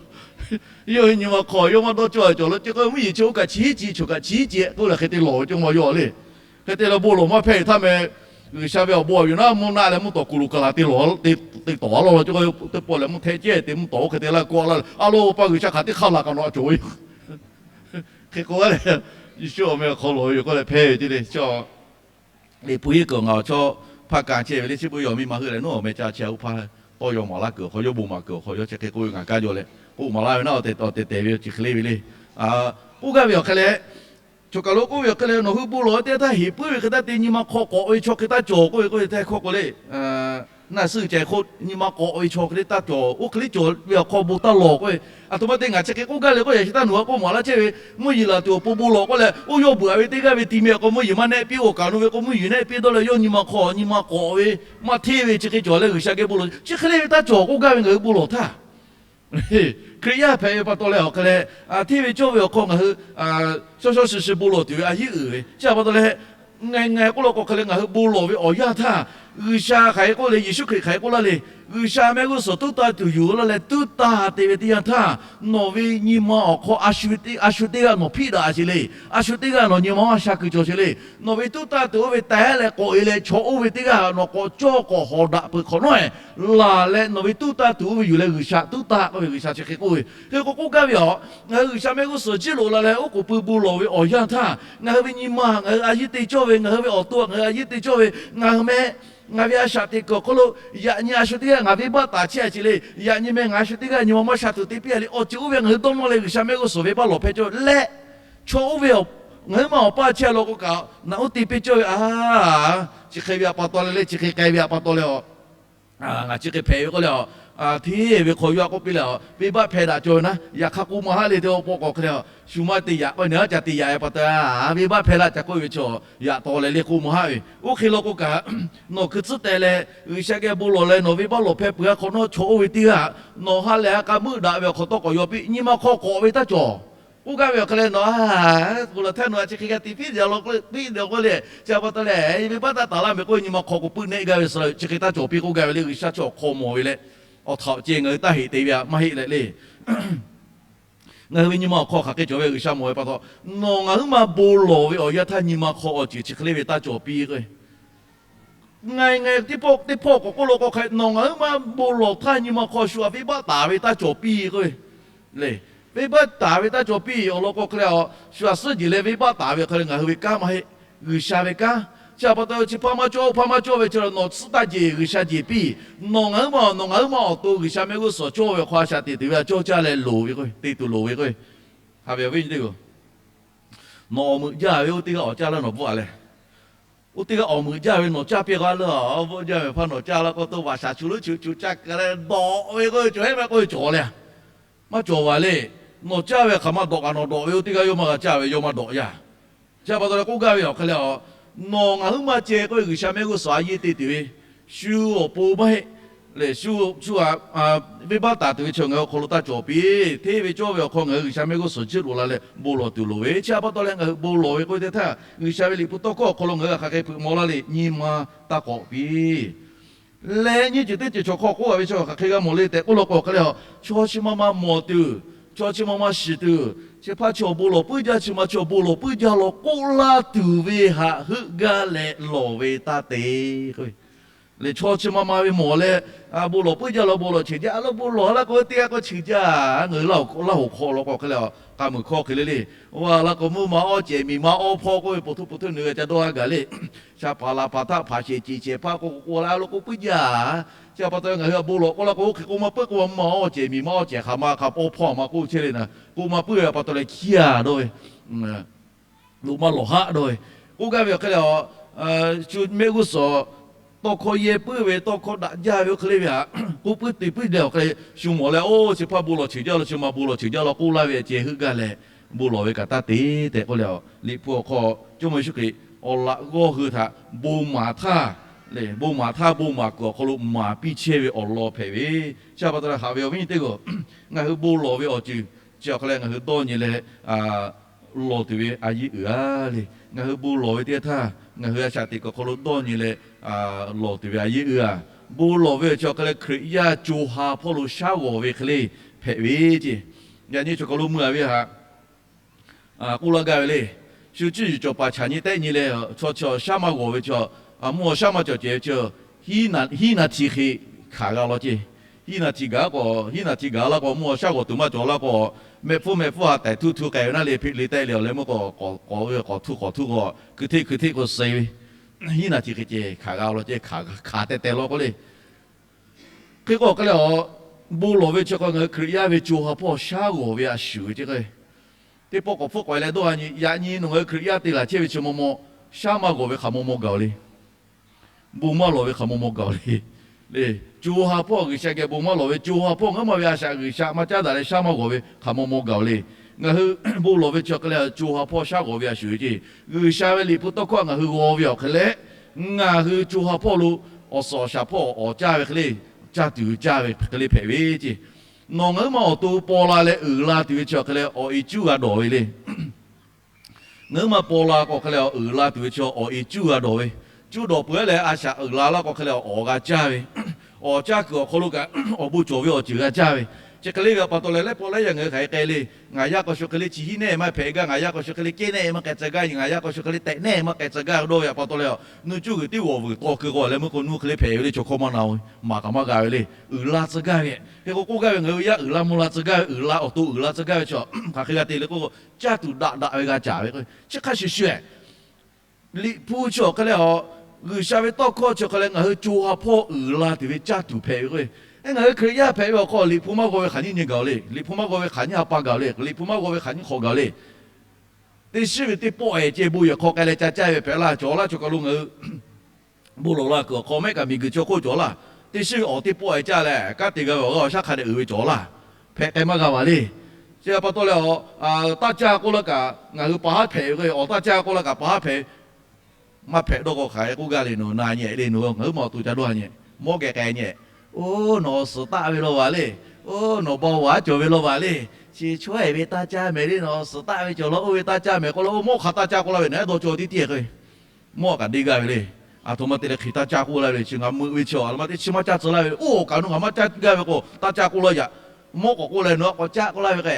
Yawˇ ve nyi ma hk'aw yawˇ maˇ dawˇ cawˇ a ve cawˬ law ce k'o, mvuhˇ yeˬ chi oˇ kaꞈ chi tiˉ chi choˬ kaꞈ chi tiˉ cehˬ k'oˆ leh hk'e te lawˬ ve ce ma yawˇ le. Hk'e te leh bon lawˬ maˇ hpehˇ htaˇ meh, G'uiˬsha ve awˬ bon awˬ yuˬ naˉ mvuhˇ naˆ leh mvuhˇ tawˍ kuˬ loꞈ kaˬ laˬ te lawˬ, te tawˍ a law law ce k'o, teˇ pawˆ leh mvuhˇ htehˆ cehˇ te mvuhˇ tawˍ oˇ hk'e te laˇ kawˆ laˇ, a lo pa G'uiˬsha hk'aˬ teˇ hk'aˇ laˬ kaꞈ nawˬ a cawˬ ve yoˬ. Hk'e k'o leh, Yeˍsuˆ awˬ meh awˬ hk'aw lawˬ ve yoˬ k'oˆ leh hpehˇ ve ce le. Liꞈ hpu yehˇ kuiˬ ngaˬ awˬ chawˇ hpaˆ kaꞈ chehˇ ve le, chi beuꞈ yaw miˇ ma heuˆ leh nawˉ awˬ meh ca chehˇ a oˇ hpaˇ tawˇ yaw maˍ laˇ kuiˬ awˬ hk'aw yawˇ bon maˍ kuiˬ awˬ hk'aw yawˇ chi hk'e k'oˆ ve ngaˬ kaˇ jaw leh k'oˆ maˍ laˇ ve naˉ, awˬ tehˬ tehˬ ve chi hk'e le ve le. K'oˆ gaˇ ve awˬ hk'e leh, chaw kaˬ lo k'oˆ ve awˬ hk'e leh nawˬ hui bon lawˬ ve teˇ htaˇ heˍ puiˉ ve hk'e taˇ te, nyi ma hk'aw k'awꞈ ve chaw hk'e taˇ cawˬ k'oˆ ve k'oˆ ve htaˇ hkawˇ k'o le, naˆ suhˆ ceh hk'oˆ nyi ma k'awꞈ ve chaw hk'e le taˇ cawˬ, oˇ hk'e le cawˬ ve awˬ hk'aw bon taˇ lawˬ k'oˆ ve, a htoꞈ ma te ngaˬ chi hk'e k'oˆ gaˇ le k'oˆ yaꞈ chi taˇ nawˬ hui k'oˆ maˍ laˇ chehˇ ve, mvuhˇ yeˬ laˬ tuˬ awˬ pon bon lawˬ k'oˆ leh oˇ yawˇ beuꞈ ve teˇ g'aˇ ve ti mi k'o mvuhˇ yeˬ maˇ nehˆ piˇ, oˇ kaꞈ nawˬ ve k'o mvuhˇ yeˬ nehˆ piˇ dawˇ leh yawˇ nyi ma hk'aw nyi ma k'awꞈ ve maˇ hteˇ ve chi hk'e cawˬ leh G'uiˬsha geh bon lawˬ chi hk'e le ve taˇ cawˬ k'oˆ gaˇ ve ngaˬ hui bon lawˬ htaˇ Hkriꞈ yaˇ hpehꞈ ve pa taw leh awˬ hk'e leh, hteˇ ve cawˇ ve awˬ hk'aw ngaˬ hui shawˉ shawˉ shi shi bon lawˬ tuˬ ve a yiˉ uiˍ ve chi a pa taw leh, ngaˬ ngaˬ k'oˆ law k'o hk'e leh ngaˬ hui bon lawˬ ve awˬ yanˇ htaˇ, G'uiˬsha hk'aˬ hk'e k'oˆ le, Yeˍsuˆ Hkriꞈ hk'aˬ hk'e k'oˆ laˇ le, G'uiˬsha mehˆ g'uˇ suhˍ tuˉ tanˇ tuˬ yuˬ laˇ leh tuˉ tanˇ te ve teˇ yanˇ htaˇ, nawˬ ve nyi ma awˬ hk'aw a shu teˇ g'aˇ nawˬ hpiˆ daꞈ a sheˍ le. A shu teˇ g'aˇ nawˬ nyi ma maˇ sha kuiˬ cawˬ sheˍ le. Nawˬ ve tuˉ tanˇ tuˬ oˇ ve taiˉ leh k'awꞈ e leh chaw oˇ ve teˇ g'aˇ nawˬ k'awꞈ cawˇ k'awꞈ hawˍ daꞈ peuˬ hk'awꞈ nawˉ, laˬ leh nawˬ ve tuˉ tanˇ tuˬ oˇ ve yuˬ leh G'uiˬsha tuˉ tanˇ k'oˆ ve G'uiˬsha chi hk'e k'oˆ ve. Hk'e k'o k'oˆ gaˇ ve a, ngaˬ hui G'uiˬsha mehˆ g'uˇ suhˍ jiˇ loꞈ la leh oˉ k'oˍ pui bon lawˬ ve awˬ yanˇ htaˇ, ngaˬ hui ve nyi ma ngaˬ hui a yiˉ te cawˇ ve, ngaˬ hui ve awˬ to ngaˬ hui a yiˉ te cawˇ ve, ngaˬ hui meh ngaˬ ve a shaꞈ teꞈ kuiˬ awˬ hk'aw lo yaꞈ nyi a shu teˇ g'aˇ ngaˬ venˇbaˆ taˍ chehˇ a sheˍ le. Yaꞈ nyi meh ngaˬ a shu teˇ g'aˇ nyi ma maˇ sha tuˬ te piˇ a le. Awˬ ceuˬ oˇ ve ngaˬ hui dawˇ nawˇ leh G'uiˬsha mehˆ g'uˇ suhˍ venˇbaˆ lawˬ hpehꞈ cawˇ leh, chaw oˇ ve ngaˬ hui ma awˬ paˇ chehˇ a law k'o kaꞈ naꞈ uˉ te piˇ cawˇ ve a, chi hk'e ve a pa taw leh le, chi hk'e k'ai ve a pa taw leh a, ngaˬ chi hk'e hpehꞈ ve k'oˆ leh a, hteˇ ve hk'aw yaˇ k'oˆ piˇ leh a, venˇbaˆ hpehꞈ daꞈ cawˇ ve naˉ, yaꞈ hk'aˇ k'oˆ maˇ haˆ le. Teˇ pawˆ k'awꞈ hk'e le a, shu maˇ te yaꞈ k'o nyi a ca te yaꞈ e pa taw, venˇbaˆ hpehꞈ la ca k'oˆ ve chaw yaꞈ taw leh le k'oˆ maˇ haˆ ve. Oˇ hk'e law k'o kaꞈ, nawˬ hkui tcuhˉ teh leh G'uiˬsha geh bon lawˬ leh nawˬ venˇbaˆ lawˬ hpehꞈ peuˬ a hk'awꞈ nawˉ chaw oˇ ve teˇ g'aˇ nawˬ ha lehˬ a k'a meuˆ daꞈ ve awˬ hk'aw tawˇ k'awꞈ yaw piˇ, nyi ma hk'aw k'awꞈ ve taˇ cawˬ. K'oˆ gaˇ ve awˬ hk'e leh nawˬ a, k'oˆ la htaˇ nawˬ a chi hk'e g'a te piˇ de a law k'oˆ piˇ de k'oˆ le, chi a pa taw leh venˇbaˆ taˇ taˍ laˇ meh k'oˆ ve nyi ma hk'aw k'oꞈ puiˉ nehˆ gaˇ ve suh la ve chi hk'e taˇ cawˬ piˇ k'oˆ gaˇ ve le. G'uiˬsha chi awˬ hk'aw mawˬ ve leh, awˬ htaꞈ awˬ ceh ngaˬ hui taˇ heꞈ te ve a maˇ heˆ leh le. Ngaˬ hui ve nyi ma awˬ hk'aw hk'aˬ hk'e cawˬ ve G'uiˬsha mawˬ ve pa taw, nawˬ ngaˬ huiˉ ma bon lawˬ ve awˬ yanˇ htaˇ nyi ma hk'aw awˬ ceuˬ chi hk'e le ve taˇ cawˬ piˇ k'o, ngaˬ ngaˬ teˇ pawˆ teˇ pawˆ k'awꞈ k'oˆ law k'o hk'e, nawˬ ngaˬ huiˉ ma bon lawˬ htaˇ nyi ma hk'aw shu aꞈ venˇbaˆ taˍ ve taˇ cawˬ piˇ k'o, le, venˇbaˆ taˍ ve taˇ cawˬ piˇ awˬ lawn k'o hk'e le a, shu aꞈ suhˉ jeˬ leh venˇbaˆ taˍ ve hk'e le ngaˬ hui ve kanˉ maˇ heˆ. G'uiˬsha ve kanˉ. Chi a pa taw chi hpaˇ maˇ cawˇ, oˇ hpaˇ maˇ cawˇ ve chi nawˬ tsuhˇ taˇ jeˬ G'uiˬsha jeˬ piˇ. Nawˬ ngaˬ huiˉ ma, nawˬ ngaˬ huiˉ ma awˬ to G'uiˬsha mehˆ g'uˇ suhˍ cawˇ ve awˬ hk'aw a shaꞈ teꞈ tuˬ ve a cawˇ caˇ leh loˍ ve k'o, te tuˬ loˍ ve k'o, haꞈ ve awˬ viˉ nyi teˇ hpaˍ, nawˬ awˬ meuꞈ jaˇ ve oˇ teˇ g'aˇ awˬ caˇ laˇ nawˬ bvuhˆ a leh Oˇ teˇ g'aˇ awˬ meuꞈ jaˇ ve nawˬ caˇ piˇ g'a leuˇ a, awˬ bvuhˆ jaˇ ve hpaˇ nawˬ caˇ la k'o, to vaꞈ shaˍ chu leuˉ chu chu caˇ k'ai leh dawꞈ ve k'oˆ ve cawˬ heˆ mehˆ k'oˆ ve cawˬ le. Maˇ cawˬ vaˬ le. Nawˬ caˇ ve hk'aˬ ma dawꞈ kaꞈ nawˬ dawꞈ ve, oˇ teˇ g'aˇ yawˇ maˇ g'a caˇ ve, yawˇ maˇ dawꞈ yaˇ. Chi pa taw leh k'oˆ gaˇ ve awˬ hk'e leh a, nawˬ ngaˬ huiˉ maˇ ceh k'oˆ ve G'uiˬsha mehˆ g'uˇ suhˍ a yeˇ te tuˬ ve, shu awˬ pon maˇ heˆ lehˬ, shu shu a venˇbaˆ taˍ tuˬ ve chi ngaˬ hui awˬ hk'aw lo taˇ cawˬ piˇ. Hteˇ ve cawˇ ve awˬ hk'aw ngaˬ hui G'uiˬsha mehˆ g'uˇ suhˍ jiˇ loꞈ la leh bon lawˬ tuˬ loˍ ve. Chi pa taw leh ngaˬ hui bon lawˬ ve k'oˆ ve teˇ htaˇ, G'uiˬsha ve liꞈ hpu tawˇ hkawˇ awˬ hk'aw lo ngaˬ hui hk'aˬ hk'e hpeuꞈ maw laˇ le, nyi ma taˇ k'awꞈ piˇ leh nyi ceuˬ teˇ ceuˬ chaw hk'aw k'oˆ a ve chi hk'aˬ hk'e g'a mawˬ le tehꞈ k'oˆ law k'o hk'e leh a, chaw chi ma ma mawˬ tuˬ, chaw chi ma ma shiˍ tuˬ, chi hpaˇ chi awˬ bon lawˬ puiˉ jaˇ, chi ma chi awˬ bon lawˬ puiˉ jaˇ law k'oˆ laˇ tuˬ ve haꞈ heuˆ gaˇ leh lawˬ ve taˇ te. Lehˬ chaw chi ma ma ve mawˬ leh, bon lawˬ puiˉ jaˇ law bon lawˬ cheuˬ jaˇ, a laˇ bon lawˬ a laˇ k'o teˇ g'aˇ k'o cheuˬ jaˇ, ngaˬ hui Laˇ hoˍ hk'aw law k'o hk'e le a, k'a muiˬ hkawˇ hk'e le le, a laˇ k'o mvuhˇ ma awˇ cehˬ miˬ ma awˇ hpawˇ k'oˆ ve poˬ htuˇ poˬ htuˇ nu g'a ca dawˇ a gaˬ le. Sha paˍ laˬ paˍ htaˇ hpaˍ shehˍ ceˬ shehˍ hpaˇ k'oˆ k'o k'oˆ la a laˇ k'o puiˉ jaˇ. Chi pa taw ngaˬ hui a bon lawˬ k'oˆ laˇ k'o oˇ hk'e k'oˆ maˇ puiˉ k'oˆ maˇ mvuhˇ ma awˇ cehˬ miˬ ma awˇ cehˬ hk'aˬ ma hk'a awˇ hpawˇ a ma k'oˆ chehˇ le na, k'oˆ maˇ puiˉ ve a pa taw leh hkiˇ a dawˇ ve, loꞈ maˇ lawˬ haˆ dawˇ ve, k'oˆ gaˇ ve awˬ hk'e leh a, shu mehˆ g'uˇ suhˍ tawˇ hkawˇ yehˇ puiˉ ve tawˇ hkawˇ daꞈ jaˇ ve oˇ hk'e le ve haꞈ k'oˆ puiˉ te puiˉ leh awˬ hk'e le shu mawˬ leh, oˇ chi hpaˇ bon lawˬ cheuˬ jaˇ law, chi ma bon lawˬ cheuˬ jaˇ law k'oˆ laˇ ve ceh heuˆ gaˇ leh bon lawˬ ve kaꞈ taˇ te tehꞈ k'oˆ leh a, Liꞈ hpu awˬ hk'aw Jawˇmawˇ Yeˍsuˆ Hkriꞈ awˬ laꞈ g'awˇ hui htaꞈ bon maˍ htaˇ, lehˬ bon maˍ htaˇ bon maˍ kuiˬ awˬ hk'aw lo maˍ piˇ chehˇ ve awˬ lawn hpehꞈ ve. Chi pa taw leh haꞈ ve awˬ viˉ nyi teˇ g'aˇ, ngaˬ hui bon lawˬ ve awˬ ceuˬ chi awˬ hk'e leh ngaˬ hui dawˇ nyi leh lawˬ tuˬ ve a yeˇ uiˍ a le. Ngaˬ hui bon lawˬ ve teˇ htaˇ ngaˬ hui a shaꞈ teꞈ kuiˬ awˬ hk'aw lo dawˇ nyi leh lawˬ tuˬ ve a yeˇ uiˍ a. Bon lawˬ ve awˬ chi awˬ hk'e leh Hkriꞈ yaˇ co ha hpawˇ lo shaˉ g'awˬ ve hk'e le hpehꞈ ve ce. Yaꞈ nyi chaw hk'aw lo mui a ve haꞈ k'oˆ laˇ gaˇ ve le. Shu cuˇ yiˍ cawˬ paˍ chaꞈ nyi tehˆ nyi leh chaw chi shaˉ maˇ g'awˬ ve chi, mvuhˇ shaˉ maˇ cawˬ cehˬ ve chi, hiˉ naˍ tiˍ hk'e hkanˍ g'a law ce. Hiˉ naˍ tiˍ gaˬ k'o, hiˉ naˍ tiˍ gaˬ laˇ k'o mvuhˇ shaˉ g'awˬ tuˬ maˇ cawˬ laˇ k'o, mehˆ hpfuhˇ mehˆ hpfuhˇ ha tehˍ htuˇ htuˇ k'ai ve naˉ le, hpeꞈ le tehˆ le awˬ leh meuˇ k'o, k'awꞈ ve k'awꞈ htuˇ k'awꞈ htuˇ k'o, hkui hteˆ hkui hteˆ k'o suh ve, hiˉ naˍ tiˍ hk'e ceh hkanˍ g'a law ce. Hkanˍ teh teh law k'o le. Hk'e k'o hk'e leh a, bon lawˬ ve chi hk'aw ngaˬ hui Hkriꞈ yaˇ ve co ha hpawˇ shaˉ g'awˬ ve a shuˍ ve ce k'o, teˇ pawˆ k'awꞈ hpfuhˆ k'awꞈ e leh dawˇ a nyi, yaꞈ nyi nawˬ ngaˬ hui Hkriꞈ yaˇ te laˬ chehˇ ve chi maw maw, shaˉ maˇ g'awˬ ve hk'aˬ maw maw gaˬ le. Bon maˇ lawˬ ve hk'aˬ maw maw gaˬ le. Le, co ha hpawˇ G'uiˬsha geh bon maˇ lawˬ ve, co ha hpawˇ ngaˬ huiˉ ma ve a shaꞈ G'uiˬsha maˇ caˉ daꞈ leh shaˉ maˇ g'awˬ ve hk'aˬ maw maw gaˬ le. Ngaˬ hui bon lawˬ ve chi hk'e leh co ha hpawˇ shaˉ g'awˬ ve a shuˍ ve ce. G'uiˬsha ve liꞈ hpu tawˇ hkawˇ ngaˬ hui g'aw ve awˬ hk'e leh, ngaˬ hui co ha hpawˇ lo awˬ suhˍ awˬ shaˍ hpawˇ awˬ caˇ ve hk'e le, caˇ tuˬ caˇ ve hk'e le hpehꞈ ve ce. Nawˬ ngaˬ huiˉ ma awˬ to paw la leh uiˍ la tuˬ ve chi awˬ hk'e leh awˬ e cuˇ g'a dawˬ ve le. Ngaˬ huiˉ ma paw la k'o hk'e leh uiˍ la tuˬ ve chi awˬ e cuˇ g'a dawˬ ve, cuˇ dawˬ peuˬ leh a shaꞈ uiˍ la laˇ k'o hk'e leh awˬ g'a caˇ ve, awˬ caˇ kuiˬ awˬ hk'aw lo kaꞈ awˬ bon cawˬ ve awˬ ceuˬ g'a caˇ ve, chi hk'e le ve a pa taw leh laiˉ pawˆ laiˉ yaˇ ngaˬ hui hk'aˬ hk'e k'ai le. Ngaˬ yaˇ k'aw shu hk'e le chi hiˉ nehˆ maˇ hpehꞈ gaˇ, ngaˬ yaˇ k'aw shu hk'e le kehˉ nehˆ maˇ k'ai tcuh gaˇ, ngaˬ yaˇ k'aw shu hk'e le tehꞈ nehˆ maˇ k'ai tcuh gaˇ dawˇ ve a pa taw leh a, nuˇ cuˇ g'uiˬ tiˉ g'awˬ vuiˬ taw keu k'o leh meuˇ k'o nuˇ hk'e le hpehꞈ ve le, chaw hkawˇ maˇ na-o, maˍ kaꞈ maˇ g'a ve le. Uiˍ la tcuh gaˇ ve, hk'e k'o k'oˆ gaˇ ve ngaˬ hui yaˇ uiˍ la mvuh la tcuh gaˇ ve, uiˍ la awˬ to uiˍ la tcuh gaˇ ve chi hk'aˬ hk'e g'a te le k'o, caˇ tuˬ daꞈ daꞈ ve g'a caˍ ve k'o, chi hk'a shuˍ shuˍ Liꞈ hpu chi awˬ hk'e leh a, G'uiˬsha ve tawˇ hkawˇ chi awˬ hk'e leh ngaˬ hui co ha hpawˇ uiˍ la tuˬ ve caˇ tuˬ hpehꞈ ve k'o, ngaˬ hui Hkriꞈ yaˇ hpehꞈ ve awˬ hk'aw Liꞈ hpu maˇ g'aw ve hk'aˬ nyiˇ nyi gaˬ le. Liꞈ hpu maˇ g'aw ve hk'aˬ nyiˇ ha pa gaˬ le. Liꞈ hpu maˇ g'aw ve hk'aˬ nyiˇ hk'awꞈ gaˬ le. Teˇ shiˉ ve teˇ pawˆ ehˍ ceh bon yehˬ hk'aw k'ai leh ca caˇ ve hpehꞈ laˇ cawˬ laˇ. Chaw kaˬ lo ngaˬ hui bon lawˬ la kuiˬ awˬ hk'aw mehˆ kaꞈ miˬguiˬ chaw hk'oˆ cawˬ laˇ. Teˇ shiˉ ve awˬ teˇ pawˆ ehˍ caˇ leh kanˉ te g'a ve awˬ g'aˇ awˬ shaˉ hk'a dehꞈ uiˍ ve cawˬ laˇ. Hpehꞈ k'ai maˇ g'a vaˬ le. Chi pa taw leh a, taˇ caˇ k'oˆ laˇ kaꞈ ngaˬ hui pa haˉ hpehꞈ ve k'o, awˬ taˇ caˇ k'oˆ laˇ kaꞈ pa haˉ hpehꞈ maˇ hpehꞈ dawˇ k'o hk'aˬ hk'e k'oˆ gaˇ le. Nawˬ na nyi le, nawˬ ngaˬ huiˉ ma awˬ to ca dawˇ nyi, mawˇ geh k'ai nyi. Oˇ, nawˬ awˬ suhˍ taˆ ve law vaˬ le. Oˇ, nawˬ baw vaˬ cawˬ ve law vaˬ le. Chi chaweh ve taˇ caˇ mehˍ le, nawˬ awˬ suhˍ taˆ ve cawˬ law, oˇ ve taˇ caˇ mehˍ k'oˆ laˇ, oˇ mawˇ hk'aˬ taˇ caˇ k'oˆ laˇ ve nawˬ ehˉ dawˇ cawˬ tiˉ tiˉ k'o, mawˇ kaꞈ deˇ gaˇ ve le. A htoꞈ ma te leh hk'e taˇ caˇ k'oˆ laˇ ve le. Chi ngaˬ meuꞈ ve chi a ma teˇ chi maˇ caˇ tcuh laˇ ve le. Oˇ, awˬ kaꞈ nawˬ ngaˬ maˇ caˇ gaˇ ve k'o taˇ caˇ k'oˆ laˇ yaꞈ. Mawˇ k'awꞈ k'oˆ leh nawˬ a k'awꞈ caˇ k'oˆ laˇ ve k'o,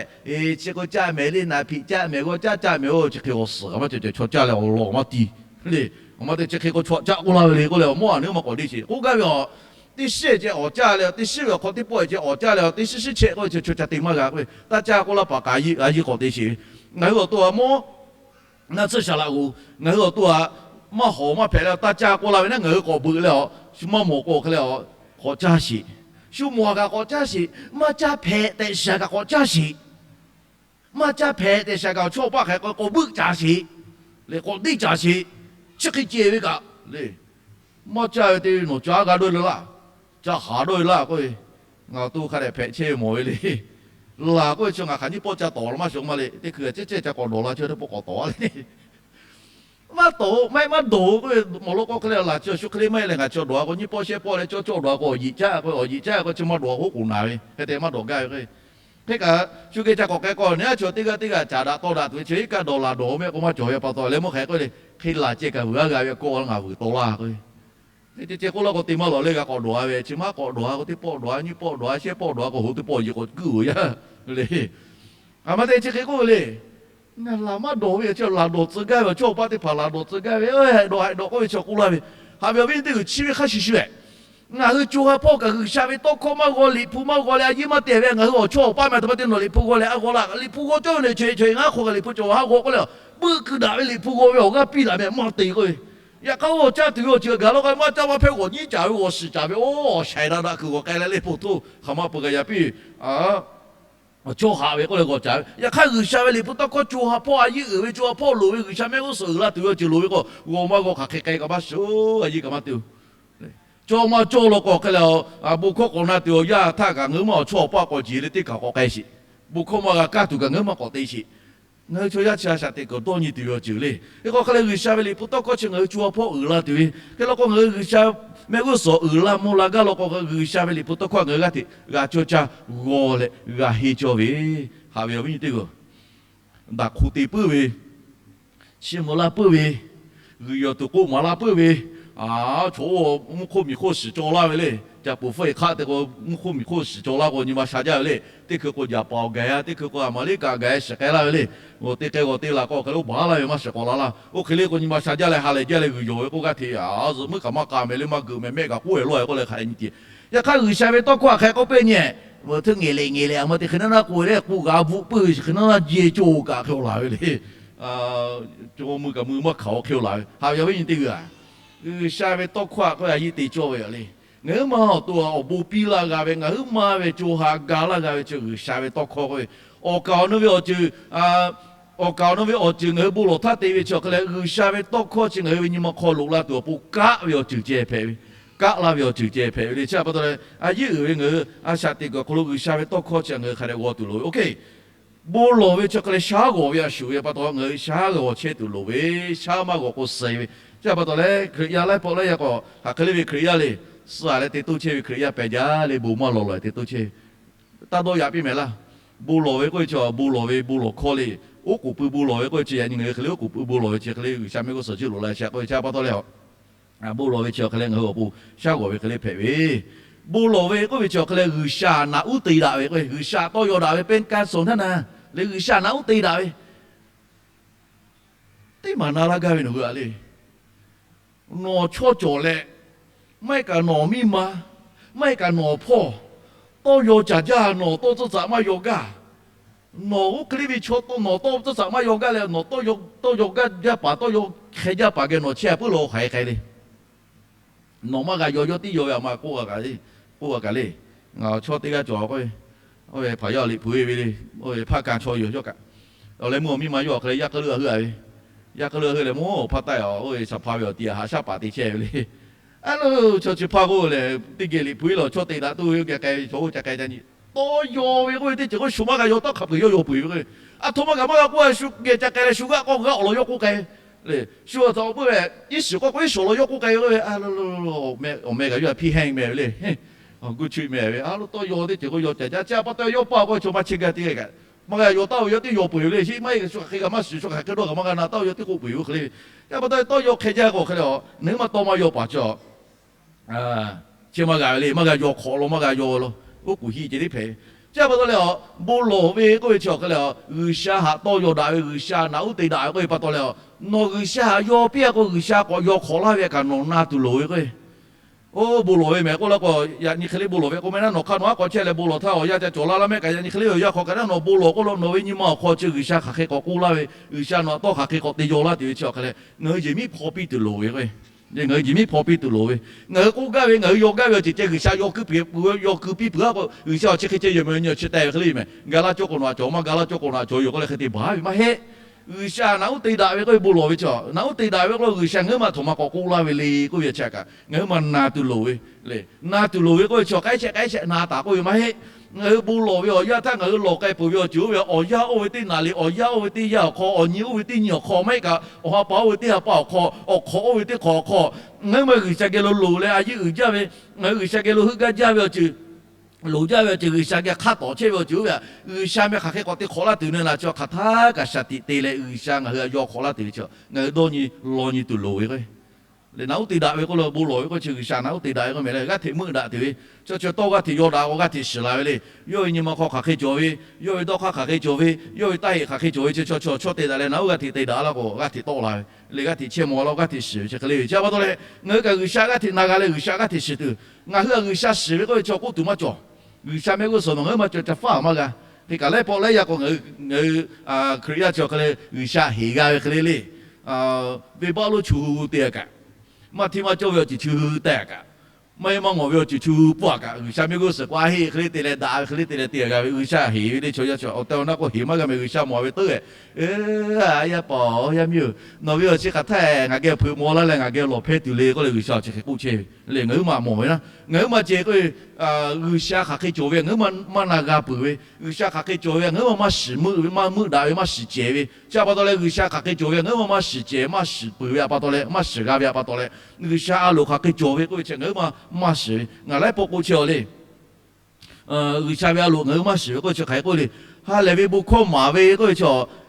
chi k'o caˇ mehˍ le, naˍ hpiꞈ caˇ mehˍ g'awˇ caˇ caˇ mehˍ oˬ, chi hk'e awˬ suhˍ kaꞈ maˇ cawˬ cawˬ chaw caˇ leh awˬ lawn maˇ ti le. Awˬ ma te chi hk'e k'o chaw caˇ k'oˆ laˇ ve le k'oˆ leh awˬ mawˇ a nawˬ huiˉ ma k'awꞈ deˇ sheˍ k'oˆ gaˇ ve a. Teˇ shiˉ ceh awˬ caˇ leh, teˇ shiˉ ve awˬ hk'aw teˇ pawˆ ceh awˬ caˇ leh, teˇ shiˉ shiˉ chehˇ k'oˆ ve chi chaw ca te maˇ g'a k'oˆ ve, taˇ caˇ k'oˆ laˇ paˍ kaꞈ a yeˇ k'awꞈ te sheˍ ve. Ngaˬ hui awˬ to a mawˇ naˆ tsuhˇ shaˍ laꞈ g'oˍ, ngaˬ hui awˬ to a maˇ hawˍ maˇ hpehꞈ leh taˇ caˇ k'oˆ laˇ ve naˉ, ngaˬ hui k'awꞈ beuꞈ leh a, shu maˇ mawˬ k'o hk'e leh a, k'awꞈ caˇ sheˍ. Shu mawˬ a kaꞈ k'awꞈ caˇ sheˍ. Maˇ caˇ hpehꞈ tehꞈ shaˍ kaꞈ k'awꞈ caˇ sheˍ. Maˇ caˇ hpehꞈ tehꞈ shaˍ kaꞈ awˬ chawˇ paˆ hk'e k'awꞈ beuˆ caˍ sheˍ. Leh k'awꞈ deˇ caˍ sheˍ. chi hk'e ceh ve kaꞈ le. Maˇ caˇ ve te nawˬ ca g'a dawˇ le laˇ, ca haˍ dawˇ ve laˇ k'oˆ ve, ngaˬ awˬ to hk'a dehꞈ hpehꞈ chehˇ ve mawˬ ve le. Laˬ k'oˆ ve chi ngaˬ hk'aˬ nyiˇ pawˆ ca tawˍ la maˇ shawˍ ma le. Teˇ hkui a cehˇ cehˇ ca k'awꞈ dawˬ la chi teˇ pawˆ k'awꞈ tawˍ a le. Maˇ tawˍ maˇ heˆ maˇ dawˬ k'oˆ ve, mawˬ lo k'o hk'e le laˬ chi shu hk'e le maˇ heˆ leh ngaˬ chi dawˬ a k'o nyiˇ pawˆ shehˆ pawˆ leh cawˇ cawˇ dawˬ a k'o awˬ yiꞈ caˉ k'o awˬ yiꞈ caˉ k'o chi maˇ dawˬ a k'o k'oˍ naˍ ve hk'e te maˇ dawˬ gaˇ ve k'o. Hk'e kaꞈ shu geh ca k'awꞈ k'ai k'o neˇ a chaw teˇ g'aˇ teˇ g'aˇ caˍ daꞈ taw daꞈ tuˬ ve chi iˉ kaˆ dawˬ laˬ dawˬ mehˆ k'o maˇ cawˬ ve pa taw leh meuˇ hk'e k'oˆ le, hk'e laˬ ceh kaꞈ vuiˬ a g'a ve kawˆ a ngaˬ vuiˬ taw laˇ k'o. Te ceh ceh k'oˆ laˇ k'o te maˇ lawˬ le g'a k'awꞈ dawˬ a ve chi maˇ k'awꞈ dawˬ a k'o teˇ pawˆ dawˬ a nyiˇ pawˆ dawˬ a shehˆ pawˆ dawˬ a k'o ho teˇ pawˆ awˬ yiꞈ k'awꞈ kuiˉ oˬ yaˇ le. A ma te chi hk'e k'oˆ ve le. Ngaˬ laˬ maˇ dawˬ ve chi laˬ dawˬ tcuh gaˇ ve awˬ chawˇ awˬ paˇ teˇ hpaˍ laˬ dawˬ tcuh gaˇ ve, haiˬ dawˬ haiˬ dawˬ k'oˆ ve chi k'oˆ laˇ ve. Haꞈ ve awˬ viˉ nyi teˇ g'uiˬ chi ve hk'a shuˍ shuˍ ehˍ, ngaˬ hui co ha hpawˇ kaꞈ G'uiˬsha ve tawˇ hkawˇ maˇ g'aw, Liꞈ hpu maˇ g'aw leh a yiˉ maˇ te ve, ngaˬ hui awˬ chawˇ awˬ paˇ meh taꞈ pa te nawˬ Liꞈ hpu g'aw leh a g'aw laˇ. Liꞈ hpu g'aw cawˇ ve ne chaweh chaweh ngaˬ hk'aw kaꞈ Liꞈ hpu cawˬ ha g'aw k'oˆ leh, puiˉ kuiˬ daꞈ ve Liꞈ hpu g'aw ve awˬ g'aˇ piˇ daꞈ meh maˇ te k'oˆ ve. Yaꞈ hk'aˇ oˇ caˇ tuˬ ve awˬ ceuˬ gaˬ la k'o maˇ caˇ maˇ hpehˇ g'awˬ nyiˉ caˍ ve g'awˬ shiˍ caˍ ve oˇ awˬ shaiˍ daꞈ daꞈ kuiˬ g'awˬ k'ai leh le po htoˇ hk'aˬ ma peuˬ kaꞈ yaꞈ piˇ ve. Awˬ chawˇ haꞈ ve k'oˆ leh g'awˬ caˍ ve. Yaꞈ hk'aˇ G'uiˬsha ve Liꞈ hpu tawˇ hkawˇ co ha hpawˇ a yiˉ uiˍ ve, co ha hpawˇ loˍ ve, G'uiˬsha mehˆ g'uˇ suhˍ uiˍ la tuˬ ve awˬ ceuˬ loˍ ve k'o, g'awˬ maˇ g'awˬ hk'aˬ hk'e k'ai kaꞈ maˇ shiˍ, a yiˉ kaꞈ maˇ te-o. Chaw maˇ cawˇ law k'o hk'e leh, bon hkawˇ k'awꞈ na tuˬ awˬ yanˇ htaˇ kaꞈ ngaˬ hui maˇ awˬ chawˇ awˬ paˇ k'awꞈ jeˬ leh teˇ hkaˬ k'awꞈ k'ai sheˍ. Bon hkawˇ maˇ g'a kaˇ tuˬ kaꞈ ngaˬ hui maˇ k'awꞈ te sheˍ. Ngaˬ hui chaw yaˇ chi a shaꞈ teꞈ kuiˬ dawˇ nyi tuˬ ve awˬ ceuˬ le. Hk'e k'o hk'e leh G'uiˬsha ve Liꞈ hpu tawˇ hkawˇ chi ngaˬ hui co ha hpawˇ uiˍ la tuˬ ve hk'e law k'o, ngaˬ hui G'uiˬsha mehˆ g'uˇ suhˍ uiˍ la mvuh la gaˇ law k'o, G'uiˬsha ve Liꞈ hpu tawˇ hkawˇ ngaˬ hui g'aˇ hteꞈ g'a cawˇ caˇ g'aw leh g'a henˇ cawˇ ve. Haꞈ ve awˬ viˉ nyi teˇ g'aˇ, daꞈ hk'u te puiˉ ve, chiˇ mvuh laˇ puiˉ ve, g'uiˬ yawˬ tuˬ k'oˆ maˍ laˇ puiˉ ve, chaw oˇ mvuhˇ hk'oˆ miˬ hk'oˆ shiˍ cawˬ laˇ ve le. Ca puˍ hpfuhˇ e hk'aˆ te k'o mvuhˇ hk'oˆ miˬ hk'oˆ shiˍ cawˬ laˇ k'o nyi ma sha jaˇ ve le. Teˇ hkui k'o jaˍ paˍ awˬ gaˬ a, teˇ hkui k'o a maˍ liˉ kaꞈ gaˬ e shiˍ k'ai laˇ ve le. Teˇ k'ai g'awˬ te laˬ k'o hk'e le oˇ baˬ laˇ ve maˇ shiˍ k'awꞈ la laˇ. Oˇ hk'e le k'o nyi ma sha jaˇ leh ha lehˬ jaˇ leh g'uiˬ yawˬ ve k'oˆ g'aˇ hteꞈ a zuhꞈ meuˇ kaꞈ maˇ k'a meh le maˇ geuꞈ meh mehˆ kaꞈ k'oˆ e lawˇ e k'oˆ leh hk'a nyi te. Yaꞈ hk'aˇ G'uiˬsha ve tawˇ hkawˇ a hk'e k'oˆ piˇ nyi, mvuhˇ htuˇ ngehˬ le ngehˬ le a ma te hk'e naˉ naˉ k'oˆ ve le k'oˆ g'a bvuhꞈ puiˉ ve chi hk'e naˉ naˉ jehˇ cawˇ kaꞈ hk'e laˬ ve le. Caw mui kaꞈ mui maˇ hkanˍ a hk'e laˬ ve. Haꞈ ve awˬ viˉ nyi teˇ g'aˇ, G'uiˬsha ve tawˇ hkawˇ a k'oˆ a yiˇ te cawˇ ve le. Ngaˬ hui maˇ awˬ to awˬ bon piˇ laˇ g'a ve, ngaˬ hui maˇ ve co ha ga laˇ g'a ve chi G'uiˬsha ve tawˇ hkawˇ k'oˆ ve. Awˬ kaˍ awˬ nu ve awˬ ceuˬ, awˬ kaˍ awˬ nu ve awˬ ceuˬ ngaˬ hui bon lawˬ htaˇ te ve chi awˬ hk'e leh G'uiˬsha ve tawˇ hkawˇ chi ngaˬ hui ve nyi ma hk'aw loꞈ la tuˬ awˬ pon kaˆ ve awˬ ceuˬ ceh hpehꞈ ve, kaˆ laˇ ve awˬ ceuˬ ceh hpehꞈ ve le. Chi pa taw leh a yiˉ uiˍ ve ngaˬ hui a shaꞈ teꞈ kuiˬ awˬ hk'aw lo G'uiˬsha ve tawˇ hkawˇ chi ngaˬ hui hk'a dehꞈ g'aw tuˬ loˍ ve. Oˇ hk'e bon lawˬ ve chi hk'e leh shaˉ g'awˬ ve a shuˍ ve pa taw ngaˬ hui shaˉ g'awˬ chehˇ tuˬ loˍ ve, shaˉ maˇ g'awˬ k'o suh ve. Chi pa taw leh Hkriꞈ yaˇ laiˉ pawˆ laiˉ yaˇ k'o hk'aˬ hk'e le ve Hkriꞈ yaˇ le, suh leh te toˇ chehˇ ve Hkriꞈ yaˇ pehˬ jaˇ le, bon maˇ lawˬ lawˬ te toˇ chehˇ ve. Taˇ dawˇ yaꞈ piˇ mehˍ laˇ. Bon lawˬ ve k'oˆ ve chi bon lawˬ ve bon lawˬ hkawˇ le. Oˉ k'oˍ pui bon lawˬ ve k'oˆ ve chi yaꞈ nyi ngaˬ hui hk'e le oˉ k'oˍ pui bon lawˬ ve chi hk'e le G'uiˬsha mehˆ g'uˇ suhˍ ceuˬ loꞈ la e chi k'oˆ ve chi pa taw leh a bon lawˬ ve chi awˬ hk'e leh ngaˬ hui awˬ pon shaˉ g'awˬ ve hk'e le hpehꞈ ve. Bon lawˬ ve k'oˆ ve chi awˬ hk'e leh G'uiˬsha naꞈ uˉ te daꞈ ve k'o, G'uiˬsha tawˇ yaw daꞈ ve peˇ kaˇ suhˍ htaˇ na le, G'uiˬsha naꞈ uˉ te daꞈ ve teˇ maˬ na laˇ gaˇ ve nawˬ hui a le. Nawˬ chawˇ cawˬ leh, maˇ heˆ kaꞈ nawˬ miˇ ma, maˇ heˆ kaꞈ nawˬ hpawˇ tawˇ yaw caˍ jaˇ, nawˬ tawˇ tcuhˇ tcuhꞈ maˇ yaw gaˇ. Nawˬ oˇ hk'e le ve chaw tawˇ nawˬ tawˇ tcuhˇ tcuhꞈ maˇ yaw gaˇ leh nawˬ tawˇ yaw gaˇ jaˇ paˍ, tawˇ yaw hk'e jaˇ paˍ geh nawˬ chehˇ a puiˉ lo hk'aˬ hk'e k'ai le. Nawˬ maˇ g'a yaw, yawˇ tiˉ yaw ve a ma k'oˆ g'a kaꞈ le. Ngaˬ awˬ chawˇ teˇ g'aˇ cawˬ k'o, oˇ ve hpaˍ yaˇ liꞈ hpu e ve le, oˇ ve hpaˇ kaˇ chaw yoˬ yawˇ kaꞈ. Awˬ leh mvuhˇ awˬ miˇ ma yawˇ awˬ hk'e leh yaˇ hk'e le a heuˆ a ve, yaˇ hk'e le a heuˆ leh mvuhˇ hpaˇ taˆ e a, oˇ ve shaˍ hpa ve awˬ ti a haꞈ shaˉ paˍ te chehˇ ve le. A lo, chaw chi hpaˇ k'o lehˬ teˇ geh liꞈ hpu e lawˬ chawˇ te daꞈ tuˬ ve oˇ geh k'ai ve chaw oˇ ca k'ai ca nyi tawˇ yaw ve k'oˆ ve teˇ ceuˬ k'o shu maˇ g'a yaw tawˇ hk'a peuˬ yawˇ yaw peu eˬ ve k'o, a htoꞈ ma kaꞈ maˇ g'a k'oˆ a, shu geh ca k'ai leh shu g'aˇ k'awˇ g'aˇ awˬ lawn yawˇ k'oˆ k'ai le. Shu awˬ htaꞈ awˬ puiˉ ve, iˉ shiˍ k'awˇ k'o iˉ shiˍ awˬ lawn yawˇ k'oˆ k'ai ve k'o, awˬ meh kaꞈ yawˇ htaꞈ hpiˇ hehnˇ meh ve le. Awˬ guˇ chuˇ meh ve a lo tawˇ yaw teˇ ceuˬ k'o yaw caˍ jaˇ. Chi pa taw yawˇ paˇ k'o chaw maˇ chehˇ gaˇ teˇ g'aˇ kaꞈ maˇ g'a yaw taˇ ve yawˇ teˇ yaw peu eˬ ve le. Shu maˇ heˆ shu hk'aˬ hk'e kaꞈ maˇ shiˍ, shu hk'aˬ hk'e dawˇ kaꞈ maˇ g'a na taˇ ve yawˇ teˇ k'oˆ peu eˬ ve hk'e le. Chi pa taw tawˇ yaw hk'e jaˇ k'o hk'e le a, nawˬ hui maˇ tawˇ maˇ yaw paˍ chi a Chi maˇ g'a ve le, maˇ g'a yaw hk'awꞈ law, maˇ g'a yaw law, oˉ k'oˍ hiˆ ceh tiˉ hpehꞈ. Chi pa taw leh a, bon lawˬ ve k'oˆ ve chi awˬ hk'e leh a, G'uiˬsha htaꞈ tawˇ yaw daꞈ ve, G'uiˬsha naꞈ uˉ te daꞈ ve k'oˆ ve pa taw leh a, nawˬ G'uiˬsha htaꞈ yaw piˇ a k'o, G'uiˬsha k'awꞈ yaw hk'awꞈ laˇ ve kaꞈ nawˬ na tuˬ loˍ ve k'o, oˇ bon lawˬ ve mehˍ k'oˆ laˇ k'o, yaꞈ nyi hk'e le bon lawˬ ve k'o meh naˉ, nawˬ hk'aˇ nawˬ aˉ k'aw chehˇ leh bon lawˬ htaˇ awˬ yanˇ ca cawˬ laˇ laˇ mehˆ kaꞈ yaꞈ nyi hk'e le awˬ yanˇ hk'aw kaꞈ naˉ nawˬ bon lawˬ k'oˆ lo nawˬ ve nyi ma awˬ hk'aw chi G'uiˬsha hk'aˬ hk'e k'awꞈ k'oˆ laˇ ve, G'uiˬsha nawˬ htaꞈ tawˇ hk'aˬ hk'e k'awꞈ te yaw laˇ tuˬ ve chi awˬ hk'e leh, ngaˬ hui yehˬ miˉ hpaw piˇ tuˬ loˍ ve k'o, ngaˬ hui yehˬ miˉ hpaw piˇ tuˬ loˍ ve, ngaˬ hui k'oˆ gaˇ ve ngaˬ hui yaw gaˇ ve awˬ ceuˬ ceh G'uiˬsha yaw kuiˉ pui, yaw kuiˉ piˇ peuˬ a k'o, G'uiˬsha awˬ chi hk'e ceh yawˬ meh nyi awˬ chi teh ve hk'e le meh, ga laˇ cawˇ k'o nawˬ htaꞈ cawˬ, maˇ ga laˇ cawˇ k'o nawˬ htaꞈ cawˬ yoˬ k'oˆ leh hk'e te baˬ ve maˇ heˆ. G'uiˬsha naꞈ uˉ te daꞈ ve k'oˆ ve bon lawˬ ve chaw, naꞈ uˉ te daꞈ ve k'oˆ lo G'uiˬsha ngaˬ hui ma htawnˍ ma k'awꞈ k'oˆ laˇ ve le k'oˆ ve chi kaꞈ, ngaˬ hui ma na tuˬ loˍ ve le. Na tuˬ loˍ ve k'oˆ ve chaw k'ai shehˆ k'ai shehˆ na taˍ k'oˆ ve maˇ heˆ. Ngaˬ hui bon lawˬ ve awˬ yanˇ htaˇ ngaˬ hui lawˬ k'ai peuˬ ve awˬ ceuˬ oˇ ve awˬ yanˇ oˇ ve teˇ naˍ riˍ, awˬ yanˇ oˇ ve teˇ yanˇ awˬ hk'aw, awˬ nyi oˇ ve teˇ nyi awˬ hk'aw, maˇ heˆ kaꞈ awˬ ha pa oˇ ve teˇ ha pa awˬ hk'aw, awˬ hk'awꞈ oˇ ve teˇ hk'awꞈ awˬ hk'aw, ngaˬ hui ma G'uiˬsha geh lo loˍ leh a yeˇ uiˍ jaˇ ve, ngaˬ hui G'uiˬsha geh lo heuˆ gaˇ jaˇ ve awˬ ceuˬ, loˍ jaˇ ve awˬ ceuˬ, G'uiˬsha geh hk'aˇ tawˍ chehˇ ve awˬ ceuˬ oˇ ve htaꞈ G'uiˬsha meh hk'aˬ hk'e k'awꞈ te hk'awꞈ laˇ tuˬ ve na chi hk'aˬ htaˇ kaꞈ shaˍ tiꞈ te leh G'uiˬsha ngaˬ hui a yaw hk'awꞈ laˇ tuˬ ve chi ngaˬ hui dawˇ nyi law nyi tuˬ loˍ ve k'o, le naꞈ uˉ te daꞈ ve k'oˆ lo bon lawˬ ve k'oˆ chi G'uiˬsha naꞈ uˉ te daꞈ ve k'oˆ meh le, g'aˇ hteꞈ meuˆ daꞈ tuˬ ve, chaw chaw tawˇ g'aˇ hteꞈ yaw daꞈ k'o g'aˇ hteꞈ shiˍ la ve le. Yawˇ ve nyi ma hk'aw hk'aˬ hk'e cawˬ ve, yawˇ ve dawˇ hk'aˇ hk'aˬ hk'e cawˬ ve, yawˇ ve taˇ heꞈ hk'aˬ hk'e cawˬ ve chi chaw chaw chawˇ te daꞈ leh naꞈ uˉ g'aˇ hteꞈ te daꞈ laˇ k'o g'aˇ hteꞈ tawˆ la ve le, g'aˇ hteꞈ chehˇ maw laˇ g'aˇ hteꞈ shiˍ ve chi hk'e le ve chi pa taw leh, ngaˬ hui kaꞈ G'uiˬsha g'aˇ hteꞈ na g'a leh G'uiˬsha g'aˇ hteꞈ shiˍ tuˬ, ngaˬ hui a G'uiˬsha shiˍ ve k'oˆ ve chaw k'oˆ tuˬ maˇ cawˬ. G'uiˬsha mehˆ g'uˇ suhˍ nawˬ ngaˬ hui ma cawˬ ca faˉ maˇ g'a. Hk'e kaꞈ laiˉ pawˆ laiˉ yaˇ k'o ngaˬ hui, ngaˬ hui Hkriꞈ yaˇ chi hk'e le G'uiˬsha heˍ g'a ve hk'e le le, venˇbaˆ lonˉ chu hu te a kaꞈ, maˇ hteˇ maˇ cawˇ ve awˬ ceuˬ chu hu te a kaꞈ, maˇ heˆ maˇ ngawˬ ve awˬ ceuˬ chu hu pfuhˇ a kaꞈ, G'uiˬsha mehˆ g'uˇ suhˍ k'o a heˆ hk'e le te leh daꞈ ve hk'e le te leh te g'a ve G'uiˬsha heˍ ve le chaw yaˇ chi awˬ tehˬ awˬ na k'o heˍ maˇ g'a meh G'uiˬsha mawˬ ve teuˉ, yaˇ paˍ yaˇ miˇ-oˬ, nawˬ ve awˬ chi hk'aˬ htaˇ ngaˬ geh hpeuꞈ maw laˇ leh ngaˬ geh lawˬ hpehˇ tuˬ le k'oˆ leh G'uiˬsha awˬ chi hk'e k'oˆ chehˇ ve le. Ngaˬ hui ma mawˬ ve na, ngaˬ hui ma ceh k'o G'uiˬsha hk'aˬ hk'e cawˬ ve ngaˬ hui maˇ na g'a peuˬ ve, G'uiˬsha hk'aˬ hk'e cawˬ ve ngaˬ hui ma maˇ shiˍ meuˆ ve, maˇ meuˆ daꞈ ve, maˇ shiˍ cehˬ ve chi a pa taw leh G'uiˬsha hk'aˬ hk'e cawˬ ve ngaˬ hui ma maˇ shiˍ cehˬ, maˇ shiˍ peuˬ ve a pa taw leh, maˇ shiˍ g'a ve a pa taw leh, G'uiˬsha a loˍ hk'aˬ hk'e cawˬ ve k'oˆ ve chi ngaˬ hui ma maˇ shiˍ ve. Ngaˬ laiˉ pawˆ k'oˆ chehˇ a le. G'uiˬsha ve a loˍ ngaˬ hui maˇ shiˍ ve k'oˆ ve chi hk'aˬ hk'e k'oˆ le. Ha lehˬ ve bon hkawˇ maˍ ve k'oˆ ve chi,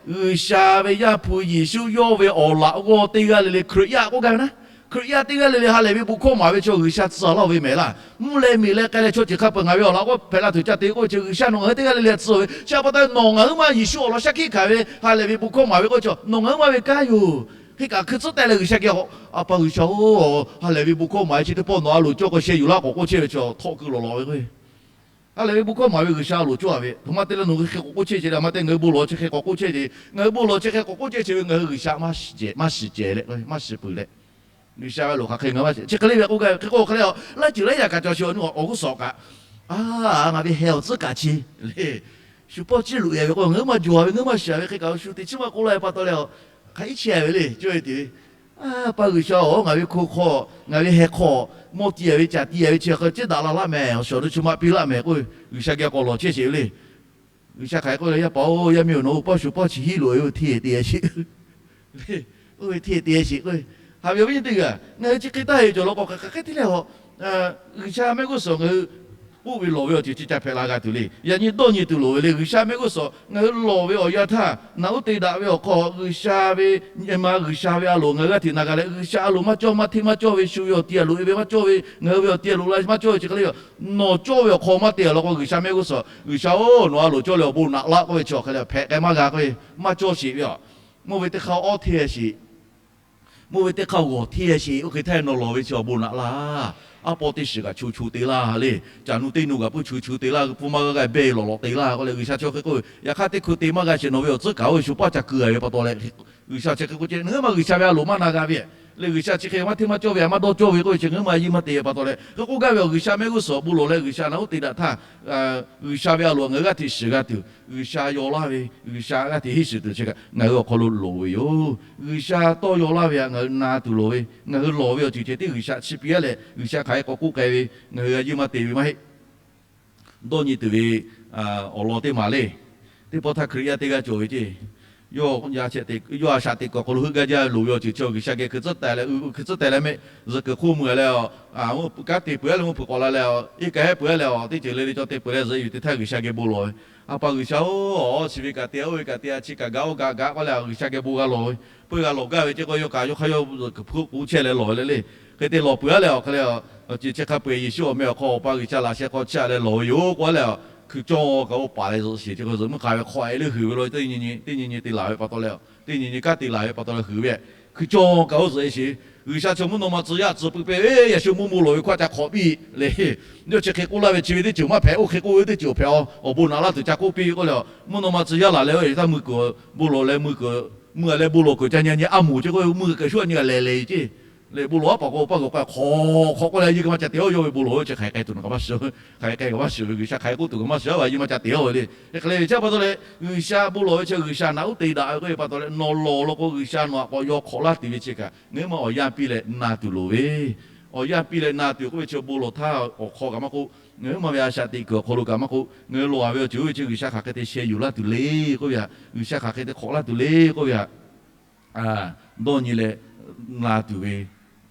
G'uiˬsha ve Yaˇ hpu Yeˍsuˆ yawˇ ve awˬ laꞈ g'awˇ teˇ g'aˇ le le Hkriꞈ yaˇ k'oˆ gaˇ ve na, Hkriꞈ yaˇ teˇ g'aˇ le le ha lehˬ ve bon hkawˇ maˍ ve chaw G'uiˬsha tcuh laˇ-oˬ ve mehˍ laˇ. Mvuhˇ leh miˬ leh k'ai leh chaw ceuˬ hk'a peuˬ ngaˬ ve awˬ laꞈ g'awˇ hpehꞈ la tuˬ ca te k'oˆ ve chi G'uiˬsha nawˬ ngaˬ hui teˇ g'aˇ le le tcuh ve chi a pa taw nawˬ ngaˬ hui ma Yeˍsuˆ awˬ lawn shaˉ hkiˆ hkanˍ ve ha lehˬ ve bon hkawˇ maˍ ve k'oˆ ve chi nawˬ ngaˬ hui ma ve kanˉ yoˬ. Hk'e kaꞈ hkui tcuhˉ teh leh G'uiˬsha geh, A pa G'uiˬsha-oˬ, ha lehˬ ve bon hkawˇ maˍ ve chi teˇ pawˆ nawˬ a loˍ cawˇ k'o sheh yuˬ laˇ k'awꞈ k'oˆ chehˇ ve chi htawˆ keu lawˬ lawˬ ve k'o, ha lehˬ ve bon hkawˇ maˍ ve G'uiˬsha a loˍ cawˇ a ve htoꞈ ma te leh nawˬ hui hk'e k'awꞈ k'oˆ chehˇ ceh le, a ma te ngaˬ hui bon lawˬ chi hk'e k'awꞈ k'oˆ chehˇ ceh, ngaˬ hui bon lawˬ chi hk'e k'awꞈ k'oˆ chehˇ ceh ve ngaˬ hui G'uiˬsha maˇ shiˍ cehˬ, maˇ shiˍ cehˬ leh maˇ shiˍ peuˬ leh, G'uiˬsha ve a loˍ hk'aˬ hk'e ngaˬ hui maˇ shiˍ chi hk'e le ve k'oˆ gaˇ ve hk'e k'o hk'e le, laiˉ ceuˬ laiˉ yaꞈ kaꞈ cawˬ chi awˬ g'uˇ suhˍ kaꞈ, a, ngaˬ ve heh awˬ tcuhˉ kaꞈ chi le, shu pawˇ ciˇ loꞈ e ve k'o ngaˬ hui maˇ jawˬ ve ngaˬ hui maˇ shiˍ ve hk'e kaꞈ shu teꞈ chiˉ maˇ k'oˆ laˇ ve pa taw leh, hk'aˬ iˉ chehˇ ve le cawˇ ve te ve, A pa G'uiˬsha-oˬ, ngaˬ ve hko hk'aw, ngaˬ ve heh hk'aw, mawˇ ti a ve caˬ ti a ve chi hk'e ciˉ daꞈ la laˇ mehˍ, awˬ shawˍ lo chi ma piˇ laˇ mehˍ k'oˆ ve G'uiˬsha geh k'awꞈ lawˬ chehˇ sheˍ ve le. G'uiˬsha hk'aˬ hk'e k'oˆ le, Yaˇ paˍ-oˬ, yaˇ miˇ-oˬ, nawˬ hui paˇ shu pawˇ chi hiˉ loꞈ e ve hteˇ te a sheˍ, oˇ ve hteˇ te a sheˍ k'oˆ ve, haꞈ ve awˬ viˉ nyi teˇ g'aˇ ngaˬ hui chi hk'e taˇ heˍ cawˬ law k'o hk'aˬ hk'e te leh a, G'uiˬsha mehˆ g'uˇ suhˍ ngaˬ hui k'oˆ ve lawˬ ve awˬ ceuˬ chi ca hpehꞈ la g'a tuˬ le. Yaꞈ nyi dawˇ nyi tuˬ loˍ ve le. G'uiˬsha mehˆ g'uˇ suhˍ ngaˬ hui lawˬ ve awˬ yanˇ htaˇ naꞈ uˉ te daꞈ ve awˬ hk'aw G'uiˬsha ve nyi ma G'uiˬsha ve a loˍ ngaˬ hui g'aˇ hteꞈ na g'a leh, G'uiˬsha a loˍ maˇ cawˇ maˇ hteˇ maˇ cawˇ ve shu ve awˬ ti a loꞈ e ve maˇ cawˇ ve, ngaˬ hui ve awˬ ti a loꞈ la maˇ cawˇ ve chi hk'e le, nawˬ cawˇ ve awˬ hk'aw maˇ te a law k'o G'uiˬsha mehˆ g'uˇ suhˍ, G'uiˬsha-oˬ, nawˬ a loˍ cawˇ leh awˬ bon naꞈ laˇ k'oˆ ve chi awˬ hk'e le hpehꞈ k'ai maˇ g'a k'oˆ ve, maˇ cawˇ sheˍ ve a, mvuhˇ ve teˇ hk'aˇ awˉ hteˇ sheˍ, mvuhˇ ve teˇ hk'aˇ g'awˬ hteˇ sheˍ, oˇ hk'e htaˇ nawˬ lawˬ ve chi awˬ bon naꞈ laˇ. Aˉ pawˇ teˇ shiˍ kaꞈ chu chu te laˇ le. Caˬ nu teˇ nu kaꞈ pui chu chu te laˇ, pui maˇ g'a g'a behˇ lawˬ lawꞈ te laˇ k'oˆ leh G'uiˬsha chi hk'e k'oˆ ve. Yaꞈ hk'aˇ teˇ hkui te maˇ g'a sheˍ nawˬ ve awˬ tcuhˉ kaꞈ oˇ ve shu paˇ ca keu a ve pa taw leh, G'uiˬsha chi hk'e k'oˆ ce, ngaˬ hui ma G'uiˬsha ve a loˍ maˇ na g'a ve le. G'uiˬsha chi hk'e maˇ hteˇ maˇ cawˇ ve a maˇ dawˇ cawˇ ve k'oˆ ve chi ngaˬ hui ma a yiˇ maˇ te ve pa taw leh hk'e k'oˆ gaˇ ve awˬ G'uiˬsha mehˆ g'uˇ suhˍ bon lawˬ leh G'uiˬsha naꞈ uˉ te daꞈ htaˇ, G'uiˬsha ve a loˍ ngaˬ hui g'aˇ hteꞈ shiˍ g'a tuˬ, G'uiˬsha yaw laˇ ve, G'uiˬsha g'aˇ hteꞈ henˇ shiˍ tuˬ chi kaꞈ ngaˬ hui awˬ hk'aw lo loˍ ve yoˬ. G'uiˬsha tawˇ yaw laˇ ve htaꞈ ngaˬ hui na tuˬ loˍ ve, ngaˬ hui lawˬ ve awˬ ceuˬ ceh tiˉ G'uiˬsha chi piˇ a leh G'uiˬsha hk'aˬ hk'e k'awꞈ k'oˆ k'ai ve, ngaˬ hui a yiˇ maˇ te ve maˇ heˆ. Dawˇ nyi tuˬ ve awˬ lawn teˇ maˬ le. Teˇ pawˆ htaˇ Hkriꞈ yaˇ teˇ g'aˇ cawˬ ve ceˇ. Yawˇ a shaꞈ teꞈ kuiˬ awˬ hk'aw lo heuˆ gaˇ jaˇ loˍ ve awˬ ceuˬ chi G'uiˬsha geh hkui tcuhˉ teh leh, hkui tcuhˉ teh leh mehˆ zuhꞈ kuiˬ hk'oˆ mui a leh, kanˉ te peuˬ a leh mvuhˇ hpeuꞈ k'awꞈ la leh, iˉ kaˆ hehˉ peuˬ a leh, teˇ ceuˬ le le cawˬ te peuˬ leh zuhꞈ yuˬ te htaˇ G'uiˬsha geh bon lawˬ ve. A pa G'uiˬsha-oˬ, chi ve kaꞈ te a, oˇ ve kaꞈ te a, chi kaꞈ gaˬ oˇ kaꞈ gaˬ k'oˆ leh G'uiˬsha geh bon g'a lawˬ ve. Peu g'a lawˬ gaˇ ve ceˇ k'o yawˇ kaꞈ yawˇ hk'aˇ yawˇ zuhꞈ kuiˬ hk'oˆ k'oˆ chehˇ leh lawˬ ve le le. Hk'e te lawˬ peuˬ a leh awˬ hk'e le, awˬ ceuˬ chi hk'a peu-eˬ Yeˍsuˆ awˬ meh awˬ hk'aw Awˬ pa G'uiˬsha laꞈ sheh hk'aw chehˇ leh lawˬ ve yoˬ k'oˆ a leh, hkui cawˇ kaꞈ oˇ paˍ leh zuhꞈ sheˍ ceˇ k'o zuhꞈ meuˇ hk'aˬ ve hk'aw e leuˉ huiˍ ve lo teˇ nyi nyi teˇ nyi nyi te laˬ ve pa taw leh, teˇ nyi nyi kanˉ te laˬ ve pa taw leh huiˍ ve, hkui cawˇ kaꞈ oˇ zuhꞈ sheˍ. G'uiˬsha chaw mvuhˇ naw ma tcuh yaˇ tcuh pui peuˬ ve, yaꞈ shu mvuhˇ bon lawˬ ve hkawˇ ca hk'awꞈ piˇ le. Yawˇ chi hk'e k'oˆ laˇ ve chi ve teˇ ceuˬ maˇ hpehꞈ, oˇ hk'e k'oˆ ve teˇ ceuˬ hpehꞈ a, awˬ bon naꞈ laˇ tuˬ ca k'oˆ piˇ k'oˆ leh, mvuhˇ naw ma tcuh yaˇ laˬ leh oˇ ve htaˇ mui kuiˬ bon lawˬ leh mui kuiˬ, mui a leh bon lawˬ kuiˬ ca nyi nyi a moˍ ceˇ k'o mui kuiˬ shu a nyi a lehˬ lehˬ ceˇ. Leh bon lawˬ aˉ paˍ k'o, paˇ g'awˬ k'ai hk'awꞈ hk'awꞈ k'oˆ leh, yehˬ kaꞈ maˇ ca te-a, yawˇ ve bon lawˬ ve chi hk'aˬ hk'e k'ai tuˬ na kaꞈ maˇ shiˍ, hk'aˬ hk'e k'ai kaꞈ maˇ shiˍ ve, G'uiˬsha hk'aˬ hk'e k'oˆ tuˬ kaꞈ maˇ shiˍ, a yehˬ maˇ ca te-a ve le. Hk'e leh ve chi pa taw leh, G'uiˬsha bon lawˬ ve chi G'uiˬsha naꞈ uˉ te daꞈ ve k'oˆ ve pa taw leh, nawˬ lawˬ law k'o, G'uiˬsha nawˬ aꞈ k'awꞈ yaw hk'awꞈ laˇ tuˬ ve chi kaꞈ, ngaˬ hui ma awˬ yanˇ piˇ leh na tuˬ loˍ ve, awˬ yanˇ piˇ leh na tuˬ k'oˆ ve chi bon lawˬ htaˇ awˬ hk'aw kaꞈ maˇ k'oˆ, ngaˬ hui ma ve a shaꞈ teꞈ kuiˬ awˬ hk'aw lo kaꞈ maˇ k'oˆ, ngaˬ hui lawˬ-a ve awˬ ceuˬ oˇ ve chi G'uiˬsha hk'aˬ hk'e te sheh yuˬ laˇ tuˬ le k'oˆ ve htaꞈ, G'uiˬsha hk'aˬ hk'e te hk'awꞈ laˇ tuˬ le k'oˆ ve htaꞈ dawˇ nyi leh na tuˬ ve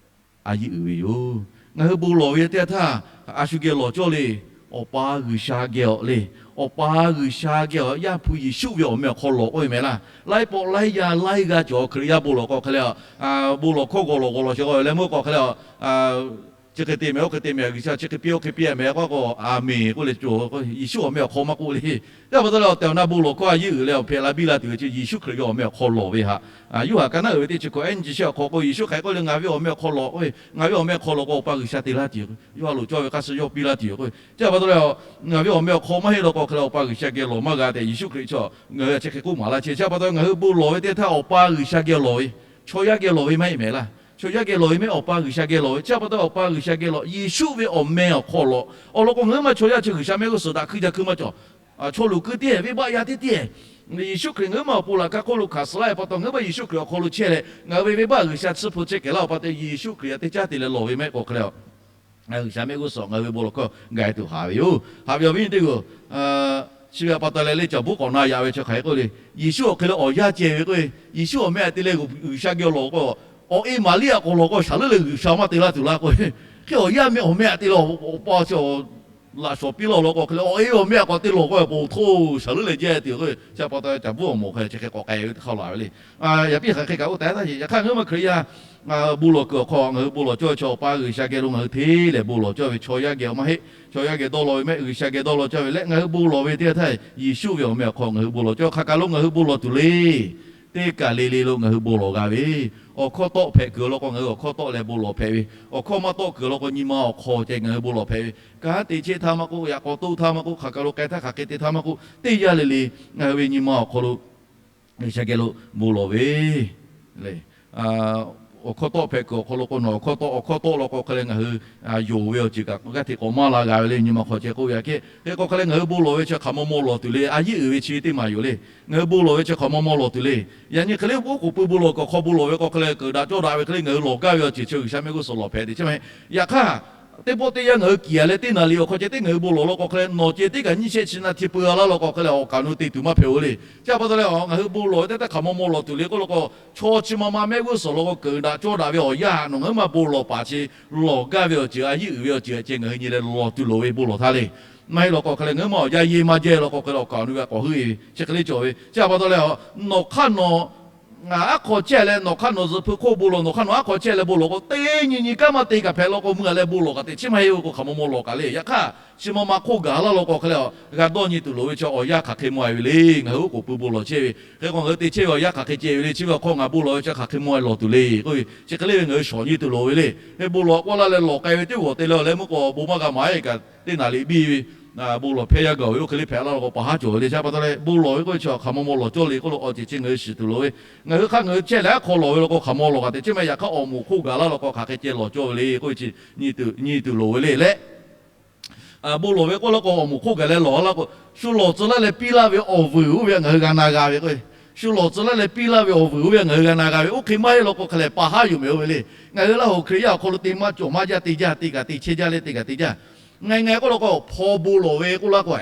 a yiˇ uiˍ ve yoˬ. Ngaˬ hui bon lawˬ ve teˇ yanˇ htaˇ, a shu geh lawˬ cawˇ le. Awˬ pa G'uiˬsha geh awˬ le. Awˬ pa G'uiˬsha geh awˬ Yaˇ hpu Yeˍsuˆ ve awˬ meh awˬ hk'aw lawˬ k'oˆ ve mehˍ laˇ. Laiˉ pawˆ laiˉ yaˇ laiˉ g'aˇ cawˬ Hkriꞈ yaˇ bon lawˬ k'o hk'e leh, bon lawˬ hkawˇ g'awˬ lawˬ g'awˬ lawˬ sheh k'o leh meuˇ k'o hk'e leh, chi hk'e te mehˍ, oˇ hk'e te mehˍ, G'uiˬsha chi hk'e piˇ, oˇ hk'e piˇ mehˍ k'oˆ k'o, a menˬ k'oˆ leh cawˬ. Yeˍsuˆ awˬ meh awˬ hk'aw maˇ k'oˆ le. Yaˇ pa taw leh awˬ tehˬ awˬ na bon lawˬ hkawˇ a yiˇ uiˍ leh awˬ hpehꞈ la biˇ la tuˬ ve chi Yeˍsuˆ Hkriꞈ ve awˬ meh awˬ hk'aw lawˬ ve htaꞈ, Yoˇhanˬ ka naˉ uiˍ ve teˇ chi hkawꞈ ehˉ nyi chi shehˆ awˬ hk'aw k'o, Yeˍsuˆ hk'aˬ hk'e k'oˆ le, ngaˬ ve awˬ meh awˬ hk'aw lawˬ k'o, ngaˬ ve awˬ meh awˬ hk'aw lawˬ k'o Awˬ pa G'uiˬsha te laˇ tuˬ yoˬ. Yawˇ a loˍ cawˇ ve hk'a shuˍ yawˇ piˇ laˇ tuˬ yoˬ k'o, chi pa taw leh, ngaˬ ve awˬ meh awˬ hk'aw maˇ heˆ law k'o hk'e leh Awˬ pa G'uiˬsha geh lawˬ maˇ g'a tehꞈ Yeˍsuˆ Hkriꞈ chi ngaˬ hui a chi hk'e k'oˆ maˍ laˇ chehˇ. Chi pa taw ngaˬ hui bon lawˬ ve teˇ htaˇ Awˬ pa G'uiˬsha geh lawˬ ve, chaw yaˇ geh lawˬ ve maˇ heˆ mehˍ laˇ. Chaw yaˇ geh lawˬ ve maˇ heˆ, Awˬ pa G'uiˬsha geh lawˬ ve. Chi pa taw Awˬ pa G'uiˬsha geh lawˬ, Yeˍsuˆ ve awˬ meh awˬ hk'aw lawˬ. Awˬ lawn k'o ngaˬ hui maˇ chaw yaˇ chi G'uiˬsha mehˆ g'uˇ suhˍ daꞈ hkuiˇ ja hkuiˇ maˇ cawˬ. Chaw luˬ kuiˇ tiˉ, venˇbaˆ yaˇ tiˉ tiˉ, Yeˍsuˆ Hkriꞈ ngaˬ hui maˇ awˬ pon laꞈ ka hk'oˆ lo hkanˍ suh laˇ ve pa taw, ngaˬ hui maˇ Yeˍsuˆ Hkriꞈ awˬ hk'aw lo chehˇ leh ngaˬ hui ve venˇbaˆ G'uiˬsha tsuhˇ hpu chehˇ kehˬ laˇ ve pa taw, Yeˍsuˆ Hkriꞈ a teˇ caˉ te leh lawˬ ve mehˆ k'o hk'e leh, G'uiˬsha mehˆ g'uˇ suhˍ ngaˬ hui ve bon lawˬ hkawˇ gaˬ tuˬ haˍ ve yoˬ. Haꞈ ve awˬ viˉ nyi teˇ g'aˇ, chi ve pa taw leh leh caˬ buˉ k'awꞈ na yaꞈ ve chi hk'aˬ hk'e k'oˆ le. Yeˍsuˆ awˬ hk'e leh awˬ yanˇ ceh ve k'o, Yeˍsuˆ awˬ meh aꞈ te leh G'uiˬsha geh lawˬ k'o, awˬ e Maˍriˆ aꞈ k'awꞈ lawˬ k'o, shaˍ leuˉ leh G'uiˬsha maˇ te laˇ tuˬ laˇ k'o, hk'e awˬ yanˇ meh awˬ meh aꞈ te leh awˬ pa chi laꞈ shawˍ piˇ laˇ law k'o hk'e leh, awˬ e awˬ meh aꞈ k'awꞈ te lawˬ k'o, awˬ pa awˬ htoˇ shaˍ leuˉ leh jehˇ tuˬ k'o, chi pa taw caˬ buˉ awˬ moˍ hk'e chi hk'e k'awꞈ k'ai ve teˇ hk'aˇ laˬ ve le. Yaꞈ piˇ hk'aˬ hk'e kaꞈ k'oˆ taˍ taˇ ce. Yaꞈ hk'aˇ ngaˬ hui maˇ Hkriꞈ yaˇ bon lawˬ kuiˬ awˬ hk'aw ngaˬ hui bon lawˬ cawˇ ve chaw Awˬ pa G'uiˬsha geh lo ngaˬ hui hteˇ leh bon lawˬ cawˇ ve, chaw yaˇ geh maˇ heˆ. Chaw yaˇ geh dawˇ law ve mehˆ, G'uiˬsha geh dawˇ law cawˇ ve leh ngaˬ hui bon lawˬ ve teˇ yanˇ htaˇ Yeˍsuˆ ve awˬ meh awˬ hk'aw ngaˬ hui bon lawˬ cawˇ. Hk'aˬ kaˬ lo ngaˬ hui bon lawˬ tuˬ le. Teˇ kaˬ le le lo ngaˬ hui bon lawˬ g'a ve, awˬ hkawˇ tawˆ hpehꞈ kuiˬ law k'o ngaˬ hui awˬ hkawˇ tawˆ leh bon lawˬ hpehꞈ ve, awˬ hkawˇ maˇ tawˆ kuiˬ law k'o nyi ma awˬ hk'aw ceh ngaˬ hui bon lawˬ hpehꞈ ve, kanˉ te chehˇ htaˇ maˇ k'oˆ, yaꞈ k'aw toˆ htaˇ maˇ k'oˆ, hk'aˬ kaˬ lo k'ai htaˇ hk'aˬ hk'e te htaˇ maˇ k'oˆ, teˇ yanˇ le le ngaˬ hui ve nyi ma awˬ hk'aw lo G'uiˬsha geh lo bon lawˬ ve le. Awˬ hkawˇ tawˆ hpehꞈ kuiˬ awˬ hk'aw lo k'o nawˬ awˬ hkawˇ tawˆ, awˬ hkawˇ tawˆ law k'o hk'e leh ngaˬ hui yonˍ ve awˬ ceuˬ kaꞈ g'aˇ hteꞈ k'awꞈ maˇ la g'a ve le. Nyi ma hk'aw ceh k'oˆ ve aꞈ kehˉ hk'e k'o hk'e leh ngaˬ hui bon lawˬ ve chi hk'aˬ maw maw lawˬ tuˬ le. A yiˇ uiˍ ve chi ve teˇ maˬ yoˬ le. Ngaˬ hui bon lawˬ ve chi hk'aˬ maw maw lawˬ tuˬ le. Yaꞈ nyi hk'e le oˉ k'oˍ pui bon lawˬ kuiˬ awˬ hk'aw bon lawˬ ve k'o hk'e leh keuˍ daꞈ cawˇ daꞈ ve hk'e le ngaˬ hui lawˬ gaˇ ve awˬ ceuˬ chi G'uiˬsha mehˆ g'uˇ suhˍ lawˬ hpehꞈ te chehˇ ma. Yaꞈ hk'aˇ, teˇ pawˆ teˇ yanˇ ngaˬ hui kiˬ a leh teˇ naˍ riˍ awˬ hk'aw ceh teˇ ngaˬ hui bon lawˬ law k'o hk'e leh nawˬ ceh teˇ kaꞈ nyiˇ shehˆ chi na hti peu a laˇ law k'o hk'e leh awˬ kaˍ nu te tuˬ maˇ hpehꞈ-o le. Chi pa taw leh ngaˬ hui bon lawˬ ve teˇ htaˇ hk'aˬ maw maw lawˬ tuˬ le k'oˆ law k'o, chaw chi ma ma mehˆ g'uˇ suhˍ law k'o keuˍ daꞈ cawˇ daꞈ ve awˬ yanˇ htaꞈ nawˬ ngaˬ hui maˇ bon lawˬ paˍ chi lawˬ gaˇ ve awˬ ceuˬ, a yiˇ uiˍ ve awˬ ceuˬ ceh ngaˬ hui nyi leh lawˬ tuˬ loˍ ve bon lawˬ htaˇ le. Maˇ heˆ law k'o hk'e leh ngaˬ hui maˇ awˬ yaˇ yeˇ maˇ jehˇ law k'o hk'e leh awˬ kaˍ nu ve a k'awꞈ heuˆ-e ve chi hk'e le cawˬ ve. Chi pa taw leh nawˬ hk'aˇ nawˬ aˉ hk'aw chehˇ leh nawˬ hk'aˇ nawˬ zuhꞈ hpu hk'oˆ bon lawˬ, nawˬ hk'aˇ nawˬ aˉ hk'aw chehˇ leh bon lawˬ k'o, teˇ nyi nyi kanˉ maˇ te kaꞈ hpehꞈ law k'o mui a leh bon lawˬ kaꞈ teꞈ chiˉ maˇ heˆ ve k'o hk'aˬ maw maw lawˬ kaꞈ le. Yaꞈ hk'aˇ, chi ma ma hk'oˆ gaˬ laˇ law k'o hk'e leh g'a dawˇ nyi tuˬ loˍ ve chi awˬ yanˇ hk'aˬ hk'e maw-e ve le. Ngaˬ hui oˉ k'oˍ pui bon lawˬ chehˇ ve hk'e k'o ngaˬ hui te chehˇ ve awˬ yanˇ hk'aˬ hk'e ceh ve le. Chi ve awˬ hk'aw ngaˬ bon lawˬ ve chi hk'aˬ hk'e maw-e lawˬ tuˬ le k'oˆ ve chi hk'e le ve ngaˬ hui shawˍ nyi tuˬ loˍ ve le. Hk'e bon lawˬ k'oˆ laˇ leh lawˬ k'ai ve teˇ g'aˇ te leh leh meuˇ k'o bon maˇ g'a maˍ-e kaꞈ teˇ naˍ riˍ biˇ ve bon lawˬ hpehˇ yaˇ gaˬ ve oˇ hk'e le hpehꞈ laˇ law k'o paˍ haˉ cawˬ ve le. Chi pa taw leh bon lawˬ ve k'oˆ ve chi hk'aˬ maw maw lawˬ cawˇ le k'oˆ lo awˬ ceuˬ chi ngaˬ hui shiˍ tuˬ loˍ ve. Ngaˬ hui hk'aˇ ngaˬ hui chehˇ leh aˉ hk'aw lawˬ ve law k'o hk'aˬ maw lawˬ kaꞈ teꞈ chiˉ maˇ. Yaꞈ hk'aˇ awˬ moˍ hk'oˆ gaˬ laˇ law k'o hk'aˬ hk'e ceh lawˬ cawˇ ve le k'oˆ ve chi nyi tuˬ loˍ ve le leh bon lawˬ ve k'oˆ law k'o awˬ moˍ hk'oˆ gaˬ leh lawˬ laˇ k'o, shu lawˬ tcuh laˇ leh piˇ laˇ ve awˬ vuiˬ oˇ ve ngaˬ hui g'a na g'a ve k'o, shu lawˬ tcuh laˇ leh piˇ laˇ ve awˬ vuiˬ oˇ ve ngaˬ hui g'a na g'a ve, oˇ hk'e maˇ heˆ law k'o hk'e leh paˍ haˉ yoˬ mehˍ oˇ ve le. Ngaˬ hui Laˇ hoꞈ Hkriꞈ yaˇ awˬ hk'aw lo te maˇ cawˬ maˇ jaˇ, te jaˇ, te kaꞈ te chehˇ jaˇ leh te kaꞈ te jaˇ. Ngaˬ ngaˬ k'oˆ law k'o hpaw bon lawˬ ve k'oˆ laˇ k'o,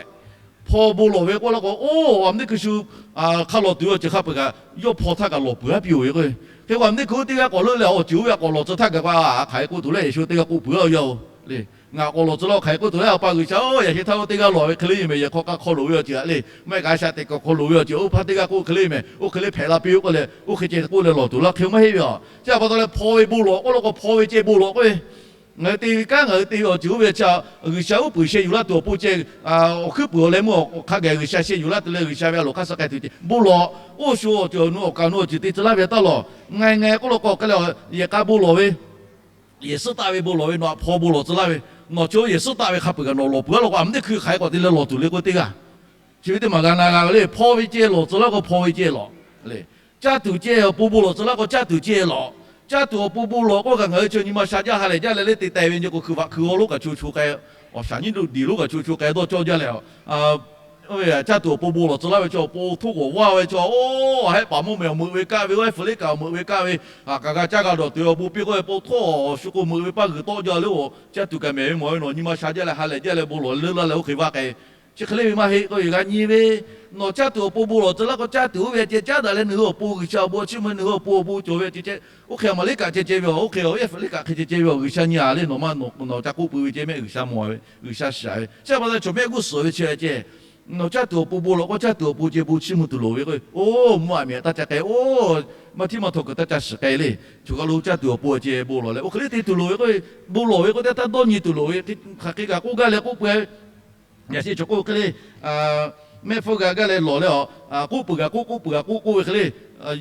hpaw bon lawˬ ve k'oˆ laˇ k'o, oˇ a miˬ teˇ hkui shu hk'a lawˬ tuˬ ve awˬ ceuˬ hk'a peuˬ kaꞈ yawˇ hpaw htaˇ kaꞈ lawˬ peuˬ-a piˇ-oˬ ve k'o, hk'e k'o a miˬ teˇ hkui teˇ g'aˇ k'awꞈ leuˆ leh awˬ ceuˬ oˇ ve k'awꞈ lawˬ tcuh htaˇ gaˬ k'o, hk'aˬ hk'e k'oˆ tuˬ le, Yeˍsuˆ teˇ g'aˇ k'oˆ peuˬ-a yaˇ-oˬ le. Ngaˬ k'awꞈ lawˬ tcuh laˇ hk'aˬ hk'e k'oˆ tuˬ le, Awˬ pa G'uiˬsha-oˬ, yaꞈ sheh htaˇ oˇ teˇ g'aˇ lawˬ ve hk'e le mehˍ, yehˬ hk'aw k'a hk'aw loˍ ve awˬ ceuˬ-a le, maˇ heˆ kaꞈ a shaꞈ teꞈ kaꞈ hk'aw loˍ ve awˬ ceuˬ oˇ hpaˇ teˇ g'aˇ k'oˆ hk'e le mehˍ, oˇ hk'e le hpehꞈ la piˇ-oˬ k'oˆ leh oˇ hk'e ceh k'oˆ leh lawˬ tuˬ laˇ hk'e maˇ heˆ ve a. Chi pa taw leh hpaw ve bon lawˬ k'oˆ law k'o hpaw ve ceh bon lawˬ k'oˆ ve, ngaˬ hui te ve kanˉ ngaˬ hui te ve awˬ ceuˬ oˇ ve chi G'uiˬsha uˉ peunˍ sheh yuˬ laˇ tuˬ awˬ pon ceh, awˬ hkuiˉ puiˍ awˬ leh meuˇ awˬ hk'a gaˬ G'uiˬsha sheh yuˬ laˇ tuˬ leh G'uiˬsha ve a loˍ hk'aˇ suh k'ai tuˬ ceh bon lawˬ. Oˇ shu awˬ ceuˬ awˬ nu awˬ kaˍ nu awˬ ceuˬ te tcuh laˇ ve a taˇ lawˬ. Ngaˬ ngaˬ k'oˆ law k'o hk'e leh yehˬ k'a bon lawˬ ve, yehˬ suhˉ taˆ ve bon lawˬ ve, nawˬ hpaw bon lawˬ tcuh laˇ ve, nawˬ chi yehˬ suhˉ taˆ ve hk'a peuˬ kaꞈ nawˬ lawˬ peuˬ-a law k'o a miˬ teˇ hkui hk'aˬ hk'e k'awꞈ te leh lawˬ tuˬ le k'oˆ teˇ g'aˇ. Chi ve teˇ maˬ g'a na g'a ve le, hpaw ve ceh lawˬ tcuh laˇ k'o hpaw ve ceh lawˬ le. Caˇ tuˬ ceh awˬ pon bon lawˬ tcuh laˇ k'o caˇ tuˬ ceh lawˬ. Caˇ tuˬ awˬ pon bon lawˬ k'oˆ kaꞈ ngaˬ hui chi nyi ma sha jaˇ ha lehˬ jaˇ leh le te teh ve nyi k'o, hkui vaꞈ hkui g'aw lonˉ kaꞈ cho cho k'ai, awˬ shaˍ nyiˉ duˬ diˬ lonˉ kaꞈ cho cho k'ai dawˇ cawˇ jaˇ leh, caˇ tuˬ awˬ pon bon lawˬ tcuh laˇ ve chi awˬ pon htoˇ k'awꞈ vaˇ ve chi, oˇ, a hehˆ paˍ mawˇ mehˍ awˬ meuꞈ ve kaˆ ve, oˇ ehˉ fuˍ liˇ kaꞈ awˬ meuꞈ ve kaˆ ve, kaꞈ g'a caˇ g'a dawˬ tuˬ ve awˬ bon piˇ k'oˆ ve pon htoˇ awˬ shu k'o meuꞈ ve paˇ g'uiˬ tawˆ jaˇ le, oˬ, caˇ tuˬ kaꞈ mehˍ ve mawˬ ve nawˬ nyi ma sha jaˇ leh ha lehˬ jaˇ leh bon lawˬ leuˉ laˇ leh oˇ hk'e vaˇ k'ai. Chi hk'e le ve maˇ heˆ k'oˆ ve g'a nyi ve, nawˬ caˇ tuˬ awˬ pon bon lawˬ tcuh laˇ k'o, caˇ tuˬ oˇ ve ceh caˉ daꞈ leh nawˬ hui awˬ pon G'uiˬsha awˬ bon chiˇ mvuh, nawˬ hui awˬ pon awˬ bon cawˬ ve ceh ceh, oˇ hk'e a maˍ liˇ kaꞈ ceh ceh ve awˬ, oˇ hk'e awˬ ehˉ fuˍ liˇ kaꞈ hk'e ceh ceh ve awˬ, G'uiˬsha nyi a le, nawˬ ma nawˬ ca k'oˆ pui ve ceh mehˆ G'uiˬsha mawˬ ve, G'uiˬsha shiˍ ve. Chi pa taw chaw mehˆ g'uˇ suhˍ ve chi ceh, nawˬ caˇ tuˬ awˬ pon bon lawˬ k'o, caˇ tuˬ awˬ pon ceh bon chiˇ mvuh tuˬ loˍ ve k'o, oˇ mvuhˇ aꞈ miˬ taˇ ca k'ai, oˇ maˇ htiˉ maˇ htaw kuiˬ taˇ ca shiˍ k'ai le. Choˬ kaˬ lo caˇ tuˬ awˬ pon ceh bon lawˬ leh oˇ hk'e le te tuˬ loˍ ve k'o, bon lawˬ ve k'o teˇ htaˇ dawˇ nyi tuˬ loˍ ve, hk'aˬ hk'e kaꞈ k'oˆ gaˇ leh k'oˆ pui ve. Yaꞈ sheh chaw k'oˆ hk'e le, mehˆ hpfuhˇ g'a gaˇ leh lawˬ leh a, k'oˆ peuˬ kaꞈ k'oˆ, k'oˆ peuˬ kaꞈ k'oˆ k'oˆ ve hk'e le,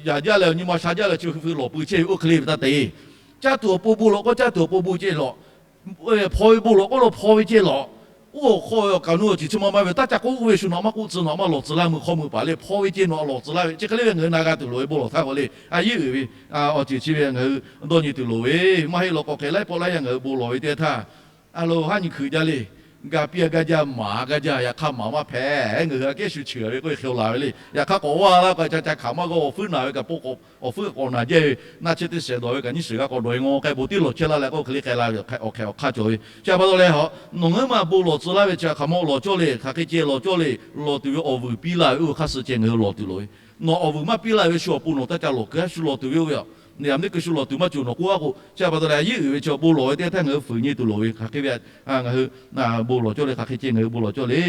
yaꞈ jaˇ leh awˬ nyi ma sha jaˇ leh chi hk'e hk'e lawˬ pui chehˇ ve oˇ hk'e le ve taˇ te. Caˇ tuˬ awˬ pon bon lawˬ k'o, caˇ tuˬ awˬ pon bon ceh lawˬ. Hpaw ve bon lawˬ k'oˆ lo hpaw ve ceh lawˬ. Oˇ awˬ hk'aw ve awˬ kaˍ nu awˬ ceuˬ chi ma ma ve taˇ ca k'oˆ ve shu nawˬ maˇ k'oˆ tcuh, nawˬ maˇ lawˬ tcuh laˇ meuˇ hk'aw meuˇ paˍ le, hpaw ve ceh nawˬ lawˬ tcuh laˇ ve. Chi hk'e le ve ngaˬ hui na g'a tuˬ loˍ ve bon lawˬ htaˇ k'o le, a yeˉ uiˍ ve awˬ ceuˬ chi ve ngaˬ hui dawˇ nyi tuˬ loˍ ve. Maˇ heˆ law k'o hk'e laiˉ pawˆ laiˉ yaˇ ngaˬ hui bon lawˬ ve teˇ htaˇ, a lo haˉ nyi hkui jaˇ le. Ga piˇ a gaˇ jaˇ, maˍ a gaˇ jaˇ, yaꞈ hk'aˇ maˍ maˇ hpehꞈ. Ngaˬ hui aꞈ kehˉ shu cheuˬ ve k'oˆ ve hk'e laˬ ve le. Yaꞈ hk'aˇ k'awꞈ vaˇ laˇ k'o ca ca hkanˍ maˇ g'awˇ, awˬ fuiˉ naˬ ve kaꞈ po k'awꞈ, awˬ fuiˉ k'awꞈ naˬ jaˇ ve, naˆ chi teˇ shehˍ dawˬ ve kaꞈ nyiˇ shehˍ g'a k'awꞈ dawˬ e ngaw k'ai bon teˇ lawˬ chehˇ laˇ leh k'oˆ hk'e le k'ai la ve awˬ hk'e awˬ hk'aˇ cawˬ ve. Chi pa taw leh a, nawˬ ngaˬ hui maˇ bon lawˬ tcuh laˇ ve chi hk'aˬ ma lawˬ cawˇ le, hk'aˬ hk'e ceh lawˬ cawˇ le, lawˬ tuˬ ve awˬ vuiˬ piˇ laˇ ve oˇ ve hk'aˇ suh ceh ngaˬ hui lawˬ tuˬ loˍ ve. Nawˬ awˬ vuiˬ maˇ piˇ laˇ ve shu awˬ pon nawˬ taˇ ca lawˬ keu a, shu lawˬ tuˬ ve oˇ ve a, yaꞈ nyi keu shu lawˬ tuˬ maˇ cawˬ nawˬ k'oˆ a k'o, chi pa taw leh a yeˉ uiˍ ve chi awˬ bon lawˬ ve teˇ htaˇ ngaˬ hui fuiˍ nyi tuˬ loˍ ve hk'aˬ hk'e ve, ngaˬ hui bon lawˬ cawˇ le, hk'aˬ hk'e ceh ngaˬ hui bon lawˬ cawˇ le.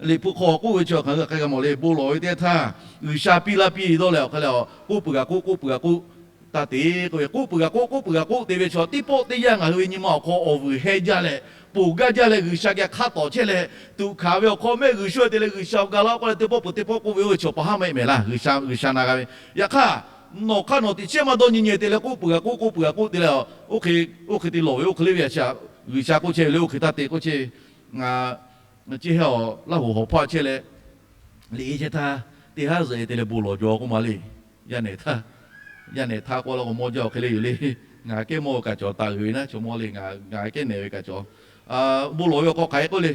Liꞈ hpu hk'aw k'oˆ ve chi ngaˬ hui hk'aˬ hk'e g'a mawˬ le, bon lawˬ ve teˇ htaˇ G'uiˬsha piˇ laˇ piˇ dawˇ leh awˬ hk'e le, k'oˆ peuˬ kaꞈ k'oˆ, k'oˆ peuˬ kaꞈ k'oˆ, taˇ te k'oˆ ve, k'oˆ peuˬ kaꞈ k'oˆ, k'oˆ peuˬ kaꞈ k'oˆ te ve chaw teˇ pawˆ teˇ yanˇ ngaˬ hui ve nyi ma awˬ hk'aw awˬ vuiˬ heh jaˇ leh, ponˬ gaˇ jaˇ leh G'uiˬsha geh hk'a tawˍ chehˇ leh, tuꞈ hkanˍ ve awˬ hk'aw mehˆ g'uiˬ shu te leh G'uiˬsha awˬ ga laˇ k'oˆ leh teˇ pawˆ peuˬ teˇ pawˆ k'oˆ ve oˇ ve chaw pa haˉ maˇ heˆ mehˍ laˇ. G'uiˬsha na g'a ve. Yaꞈ hk'aˇ, nawˬ hk'aˇ nawˬ tiꞈ chehˇ maˇ dawˇ nyi nyi te leh k'oˆ peuˬ kaꞈ k'oˆ, k'oˆ peuˬ kaꞈ k'oˆ te leh, oˇ hk'e, oˇ hk'e te lawˬ ve oˇ hk'e le ve a chi a, G'uiˬsha k'oˆ chehˇ ve le oˇ hk'e taˇ te k'oˆ chehˇ ve. Ngaˬ chi heh awˬ Laˇ hoꞈ hawˬ hpawˇ chehˇ leh, liꞈ e chehˇ htaˇ, teˇ haˉ zuhꞈ e te leh bon lawˬ jaw k'oˆ ma le. Yaˇ nehˬ htaˇ, yaˇ nehˬ htaˇ k'oˆ la k'o mawˇ jaˇ awˬ hk'e le yoˬ le. Ngaˬ kehˉ mawˇ ve kaꞈ cawˬ taˍ uiˍ ve naˉ chaw mawˇ le, ngaˬ kehˉ nehˬ ve kaꞈ cawˬ. Bon lawˬ ve awˬ hk'aw hk'aˬ hk'e k'oˆ le.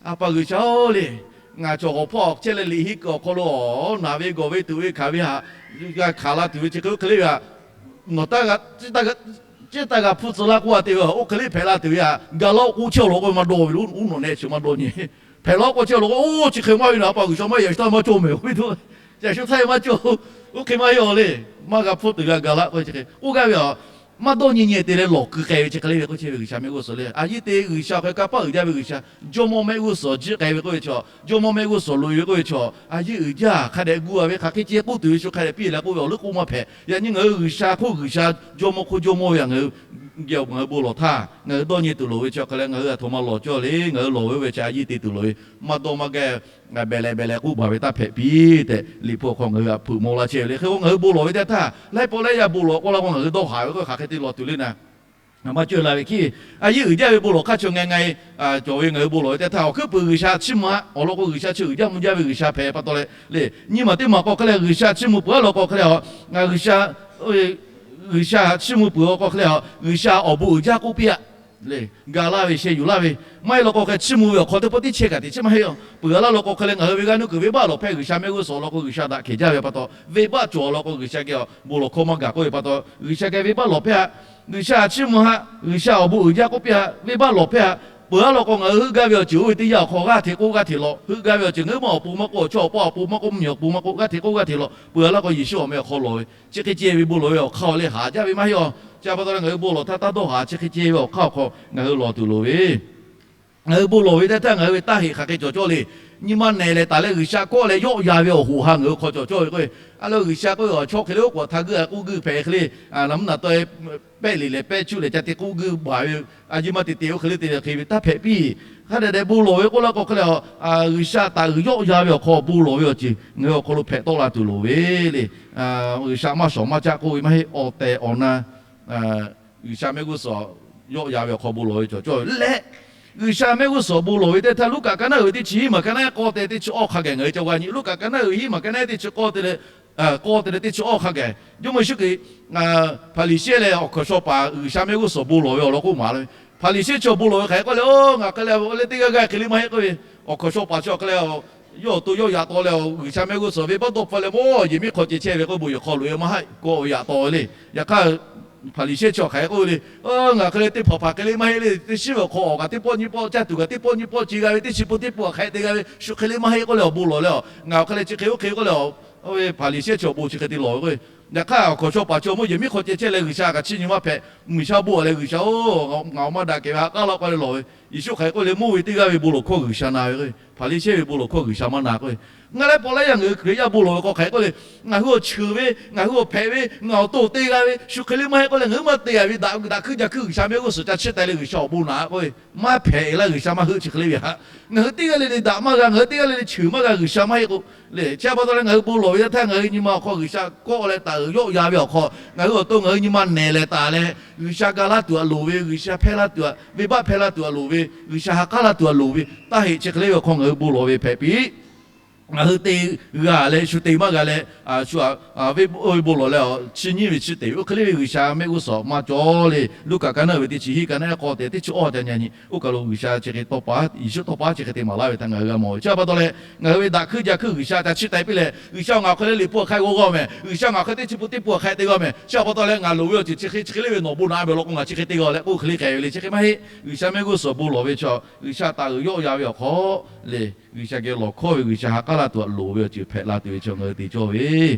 A pa G'uiˬsha-oˬ le, ngaˬ chaw hawˬ hpawˇ chehˇ leh liꞈ henˇ kuiˬ awˬ hk'aw lo nawˬ ve gawˬ ve tuꞈ ve hkanˍ ve htaꞈ g'a hkanˍ la tuˬ ve chi hk'e oˇ hk'e le ve htaꞈ, nawˬ taˇ g'a, ceˇ taˇ g'a pfuhˇ tcuh laˇ k'oˆ a te ve, oˇ hk'e le hpehꞈ la tuˬ ve htaꞈ ga laˇ k'oˆ chehˇ awˬ lawn k'o maˇ dawˇ ve lo, uˉ nawˬ nehˆ chi maˇ dawˇ nyi. Hpehꞈ laˇ k'oˆ chehˇ awˬ lawn k'o, oˇ chi hk'e maˇ ve naˬ a pa G'uiˬsha maˇ yaꞈ shu htaˇ maˇ cawˇ mehˍ k'oˆ ve tuˬ, yaꞈ shu htaˇ maˇ cawˇ, oˇ hk'e maˇ heˆ awˬ le. Maˇ g'a hpfuhˇ tuˬ ve htaꞈ ga laˇ k'oˆ ve chi hk'e k'oˆ gaˇ ve a. Maˇ dawˇ nyi nyi te leh lawˬ keu k'ai ve chi hk'e le ve k'oˆ chehˇ ve G'uiˬsha mehˆ g'uˇ suhˍ le. A yeˉ te G'uiˬsha awˬ hk'e kanˇ paˆ uiˍ jaˇ ve G'uiˬsha, jawˇmawˇ mehˆ g'uˇ suhˍ jiˆ k'ai ve k'oˆ ve chaw, jawˇmawˇ mehˆ g'uˇ suhˍ loꞈ e ve k'oˆ ve chaw, a yeˉ uiˍ jaˇ hk'a dehꞈ gu a ve hk'aˬ hk'e ceh k'oˆ tuˬ ve shu hk'a dehꞈ piˇ leh k'oˆ ve awˬ leuˉ k'oˆ maˇ hpehꞈ. Yaꞈ nyi ngaˬ hui G'uiˬsha hk'oˆ G'uiˬsha, jawˇmawˇ hk'oˆ jawˇmawˇ ve a ngaˬ hui geh ngaˬ hui bon lawˬ htaˇ ngaˬ hui dawˇ nyi tuˬ loˍ ve chi awˬ hk'e leh ngaˬ hui a htoꞈ ma lawˬ cawˇ le. Ngaˬ hui lawˬ ve oˇ ve chi a yeˉ te tuˬ loˍ ve, maˇ dawˇ maˇ gaˇ beh leh beh leh k'oˆ baˬ ve taˇ hpehꞈ piˇ tehꞈ Liꞈ hpu awˬ hk'aw ngaˬ hui htaꞈ hpeuꞈ maw laˇ chehˇ ve le. Hk'e k'o ngaˬ hui bon lawˬ ve teˇ htaˇ laiˉ pawˆ laiˉ yaˇ bon lawˬ k'oˆ la k'o ngaˬ hui dawˇ haˍ ve k'o hk'aˬ hk'e te lawˬ tuˬ le naˍ. Maˇ cawˇ la ve hkiˉ, a yeˉ uiˍ jaˇ ve bon lawˬ hk'aˇ chaw ngeh ngeh cawˬ ve ngaˬ hui bon lawˬ ve teˇ htaˇ awˬ hkuiˉ puiˍ G'uiˬsha chiˇ mvuh haꞈ awˬ lawn k'o G'uiˬsha chi uiˍ jaˇ mvuh jaˇ ve G'uiˬsha hpehꞈ pa taw leh le. Nyi maˬ teˇ maˬ k'o hk'e leh G'uiˬsha chiˇ mvuh peuˬ a law k'o hk'e leh a, G'uiˬsha, G'uiˬsha chiˇ mvuh peuˬ a k'o hk'e leh a, G'uiˬsha awˬ bon uiˍ jaˇ k'oˆ piˇ a le. Ga laˇ ve sheh yuˬ laˇ ve, maˇ heˆ law k'o hk'e chiˇ mvuh ve awˬ hk'aw teˇ pawˆ tiˉ chehˇ kaꞈ te chi maˇ heˆ a. Peuˬ a laˇ law k'o hk'e leh ngaˬ hui ve g'aˇ nuˇ kuiˬ venˇbaˆ lawˬ hpehˇ G'uiˬsha mehˆ g'uˇ suhˍ awˬ lawn k'o G'uiˬsha daꞈ kehˬ jaˇ ve pa taw, venˇbaˆ cawˬ awˬ lawn k'o G'uiˬsha geh a bon lawˬ hkawˇ maˇ gaˬ k'oˆ ve pa taw G'uiˬsha geh venˇbaˆ lawˬ hpehˇ haꞈ. G'uiˬsha chiˇ mvuh haꞈ, G'uiˬsha awˬ bon uiˍ jaˇ k'oˆ piˇ haꞈ, venˇbaˆ lawˬ hpehˇ haꞈ. Peuˬ a law k'o ngaˬ hui heuˆ gaˇ ve awˬ ceuˬ oˇ ve teˇ yanˇ awˬ hk'aw g'aˇ hteꞈ k'oˆ g'aˇ hteꞈ lawˬ, heuˆ gaˇ ve awˬ ceuˬ ngaˬ hui maˇ awˬ pon maˇ k'oˆ, awˬ chawˇ awˬ paˇ awˬ pon maˇ k'oˆ, mvuhˇmiˬ awˬ pon maˇ k'oˆ, g'aˇ hteꞈ k'oˆ g'aˇ hteꞈ lawˬ. Peuˬ a laˇ k'o Yeˍsuˆ awˬ meh awˬ hk'aw lawˬ ve chi hk'e ceh ve bon lawˬ ve awˬ hk'aˇ awˬ leh haˍ jaˇ ve maˇ heˆ a. Chi pa taw leh ngaˬ hui bon lawˬ htaˇ taˇ dawˇ haˍ, chi hk'e ceh ve awˬ hk'aˇ awˬ hk'aw ngaˬ hui lawˬ tuˬ loˍ ve. Ngaˬ hui bon lawˬ ve teˇ htaˇ ngaˬ hui ve taˇ heꞈ hk'aˬ hk'e cawˬ cawˇ le. Nyi ma nehˬ leh taˍ leh G'uiˬsha kawˆ leh yawˆ yan ve awˬ hoꞈ ha ngaˬ hui hk'aw cawˬ cawˇ ve k'o, a leh G'uiˬsha k'oˆ ve awˬ chawˇ hk'e le oˉ k'oˍ htaˇ g'uˇ a k'oˆ g'uˇ hpehꞈ hk'e le, naˬ mvuhˇ naˬ taw pehˆ liꞈ leh pehˆ cuˇ leh ca te k'oˆ g'uˇ baˬ ve, a yeˇ maˇ te te oˇ hk'e le te hk'e ve taˇ hpehꞈ piˇ. Hk'a dehꞈ dehꞈ bon lawˬ ve k'oˆ laˇ k'o hk'e leh a, G'uiˬsha taˍ uiˍ yawˆ yan ve awˬ hk'aw bon lawˬ ve awˬ ceuˬ ngaˬ hui awˬ hk'aw lo hpehꞈ tawˆ la tuˬ loˍ ve le. G'uiˬsha maˇ shawˍ maˇ caˆ k'oˆ ve maˇ heˆ, awˬ tehˬ awˬ na G'uiˬsha mehˆ g'uˇ suhˍ yawˆ yan ve awˬ hk'aw bon lawˬ ve cawˬ cawˇ ve leh, G'uiˬsha mehˆ g'uˇ suhˍ bon lawˬ ve teˇ htaˇ Luˉkaꞈ ka naˉ uiˍ teˇ chi hiˉ maˬ ka naˉ k'awˇ te teˇ chi awˇ hk'a gaˬ ngaˬ hui ca g'a nyi. Luˉkaꞈ ka naˉ uiˍ hiˉ maˬ ka naˉ teˇ chi k'awˇ te leh k'awˇ te leh teˇ chi awˇ hk'a gaˬ, Jawˇmawˇ Yeˍsuˆ Hkriꞈ, Hpaˍriˍsehˇ leh awˬ hkawnˍ shaw paˍ G'uiˬsha mehˆ g'uˇ suhˍ bon lawˬ ve awˬ lawn k'oˆ maˍ la ve. Hpaˍriˍsehˇ chi awˬ bon lawˬ ve hk'aˬ hk'e k'oˆ leh, Oˇ, ngaˬ hk'e leh le teˇ g'aˇ g'aˇ hk'e le maˇ heˆ k'oˆ ve. Awˬ hkawnˍ shaw paˍ chi awˬ hk'e leh, yawˇ awˬ to yawˇ yaꞈ taw leh, G'uiˬsha mehˆ g'uˇ suhˍ venˇbaˆ dawˇ hpfuhˇ leh mawˇ yehˬ miˉ hk'aw ceh chehˇ ve k'oˆ bon yehˬ hk'aw loꞈ e maˇ heˆ k'oˆ ve yaꞈ taw ve le. Yaꞈ hk'aˇ, Hpaˍriˍsehˇ chi awˬ hk'aˬ hk'e k'oˆ ve le, Ngaˬ hk'e leh teˇ hpaˍ hpaˍ hk'e le maˇ heˆ le. Teˇ shiˉ ve awˬ hk'aw awˬ kaꞈ teˇ pawˆ nyiˇ pawˆ caˇ tuˬ kaꞈ teˇ pawˆ nyiˇ pawˆ ce g'a ve, teˇ chi pun teˇ pun awˬ hk'e te g'a ve, shu hk'e le maˇ heˆ k'oˆ leh awˬ bon lawˬ leh, Ngaˬ awˬ hk'e leh chi hk'e oˇ hk'e k'oˆ leh, Hpaˍriˍsehˇ chi awˬ bon chi hk'e te lawˬ ve k'o, yaꞈ hk'aˇ awˬ hkawnˍ shaw paˍ chi awˬ mawˇ yehˬ miˉ hk'aw ceh chehˇ leh G'uiˬsha kaꞈ chiˇ nyi maˇ hpehꞈ. G'uiˬsha bon leh G'uiˬsha-oˬ, ngaˬ awˬ maˇ daꞈ kehˬ ve ha k'aˉ laˇ k'oˆ leh lawˬ ve, Yeˍsuˆ hk'aˬ hk'e k'oˆ le, mvuhˇ ve teˇ g'aˇ ve bon lawˬ hkawˇ G'uiˬsha na ve k'o, Hpaˍriˍsehˇ ve bon lawˬ hkawˇ G'uiˬsha maˇ na k'o, ngaˬ leh paw laˇ yaˇ ngaˬ hui Hkriꞈ yaˇ bon lawˬ ve hk'aw hk'aˬ hk'e k'oˆ le, ngaˬ hui awˬ cheuˬ ve, ngaˬ hui awˬ hpehꞈ ve, ngaˬ awˬ to te g'a ve, shu hk'e le maˇ heˆ k'oˆ leh ngaˬ hui maˇ te g'a ve, daꞈ daꞈ hkuiˇ ja hkuiˇ G'uiˬsha mehˆ g'uˇ suhˍ ca chiˇ taiˍ leh G'uiˬsha awˬ bon naꞈ k'oˆ ve, maˇ hpehꞈ laˇ G'uiˬsha maˇ heuˆ chi hk'e le ve haꞈ. Ngaˬ hui teˇ g'aˇ le le daꞈ maˇ g'a, ngaˬ hui teˇ g'aˇ le le cheuˬ maˇ g'a, G'uiˬsha maˇ heˆ k'o le. Chi pa taw leh ngaˬ hui bon lawˬ ve teˇ htaˇ ngaˬ hui nyi ma awˬ hk'aw G'uiˬsha kawˆ leh taˍ uiˍ yawˆ ya ve awˬ hk'aw, ngaˬ hui awˬ to ngaˬ hui nyi ma nehˬ leh taˍ leh, G'uiˬsha ga laˇ tuˬ aꞈ loˍ ve, G'uiˬsha hpehˇ laˇ tuˬ aꞈ, venˇbaˆ hpehˇ laˇ tuˬ aꞈ loˍ ve, G'uiˬsha ha k'aˉ laˇ tuˬ aꞈ loˍ ve, taˇ heꞈ chi hk'e le ve awˬ hk'aw ngaˬ hui bon lawˬ ve hpehꞈ piˇ. Ngaˬ hui te g'a leh shu te maˇ g'a leh, shu ve bon lawˬ leh chi nyiˇ ve chi te ve oˇ hk'e le ve G'uiˬsha mehˆ g'uˇ suhˍ maˇ cawˬ le. Luˉkaꞈ ka naˉ ve teˇ chi hiˆ ka naˉ k'awˇ te teˇ chi awˇ ca nyi nyi oˇ kaˬ lo G'uiˬsha chi hk'e tawˇ pa, Yeˍsuˆ tawˇ pa chi hk'e te maˍ laˇ ve htaꞈ ngaˬ hui g'a mawˬ ve. Chi pa taw leh ngaˬ hui ve daꞈ hkuiˇ ja hkuiˇ G'uiˬsha ca chiˇ taiˍ piˇ leh, G'uiˬsha ngaˬ awˬ hk'e leh liꞈ hpu awˬ hk'ai g'aw g'aw mehˍ, G'uiˬsha ngaˬ awˬ hk'e teˇ chi pun teˇ pun awˬ hk'ai te g'a mehˍ, chi pa taw leh ngaˬ loˍ ve awˬ ceuˬ chi hk'e chi hk'e le ve nawˬ bon naꞈ ve law k'o ngaˬ chi hk'e te g'a leh k'oˆ hk'e le k'ai ve le. Chi hk'e maˇ heˆ. G'uiˬsha mehˆ g'uˇ suhˍ bon lawˬ ve chaw, G'uiˬsha taˍ uiˍ yawˆ ya ve awˬ hk'aw le, G'uiˬsha geh lawˬ hkawˇ ve, G'uiˬsha ha k'aˉ laˇ tuˬ aꞈ loˍ ve awˬ ceuˬ hpehꞈ la tuˬ ve chaw ngaˬ hui te cawˇ ve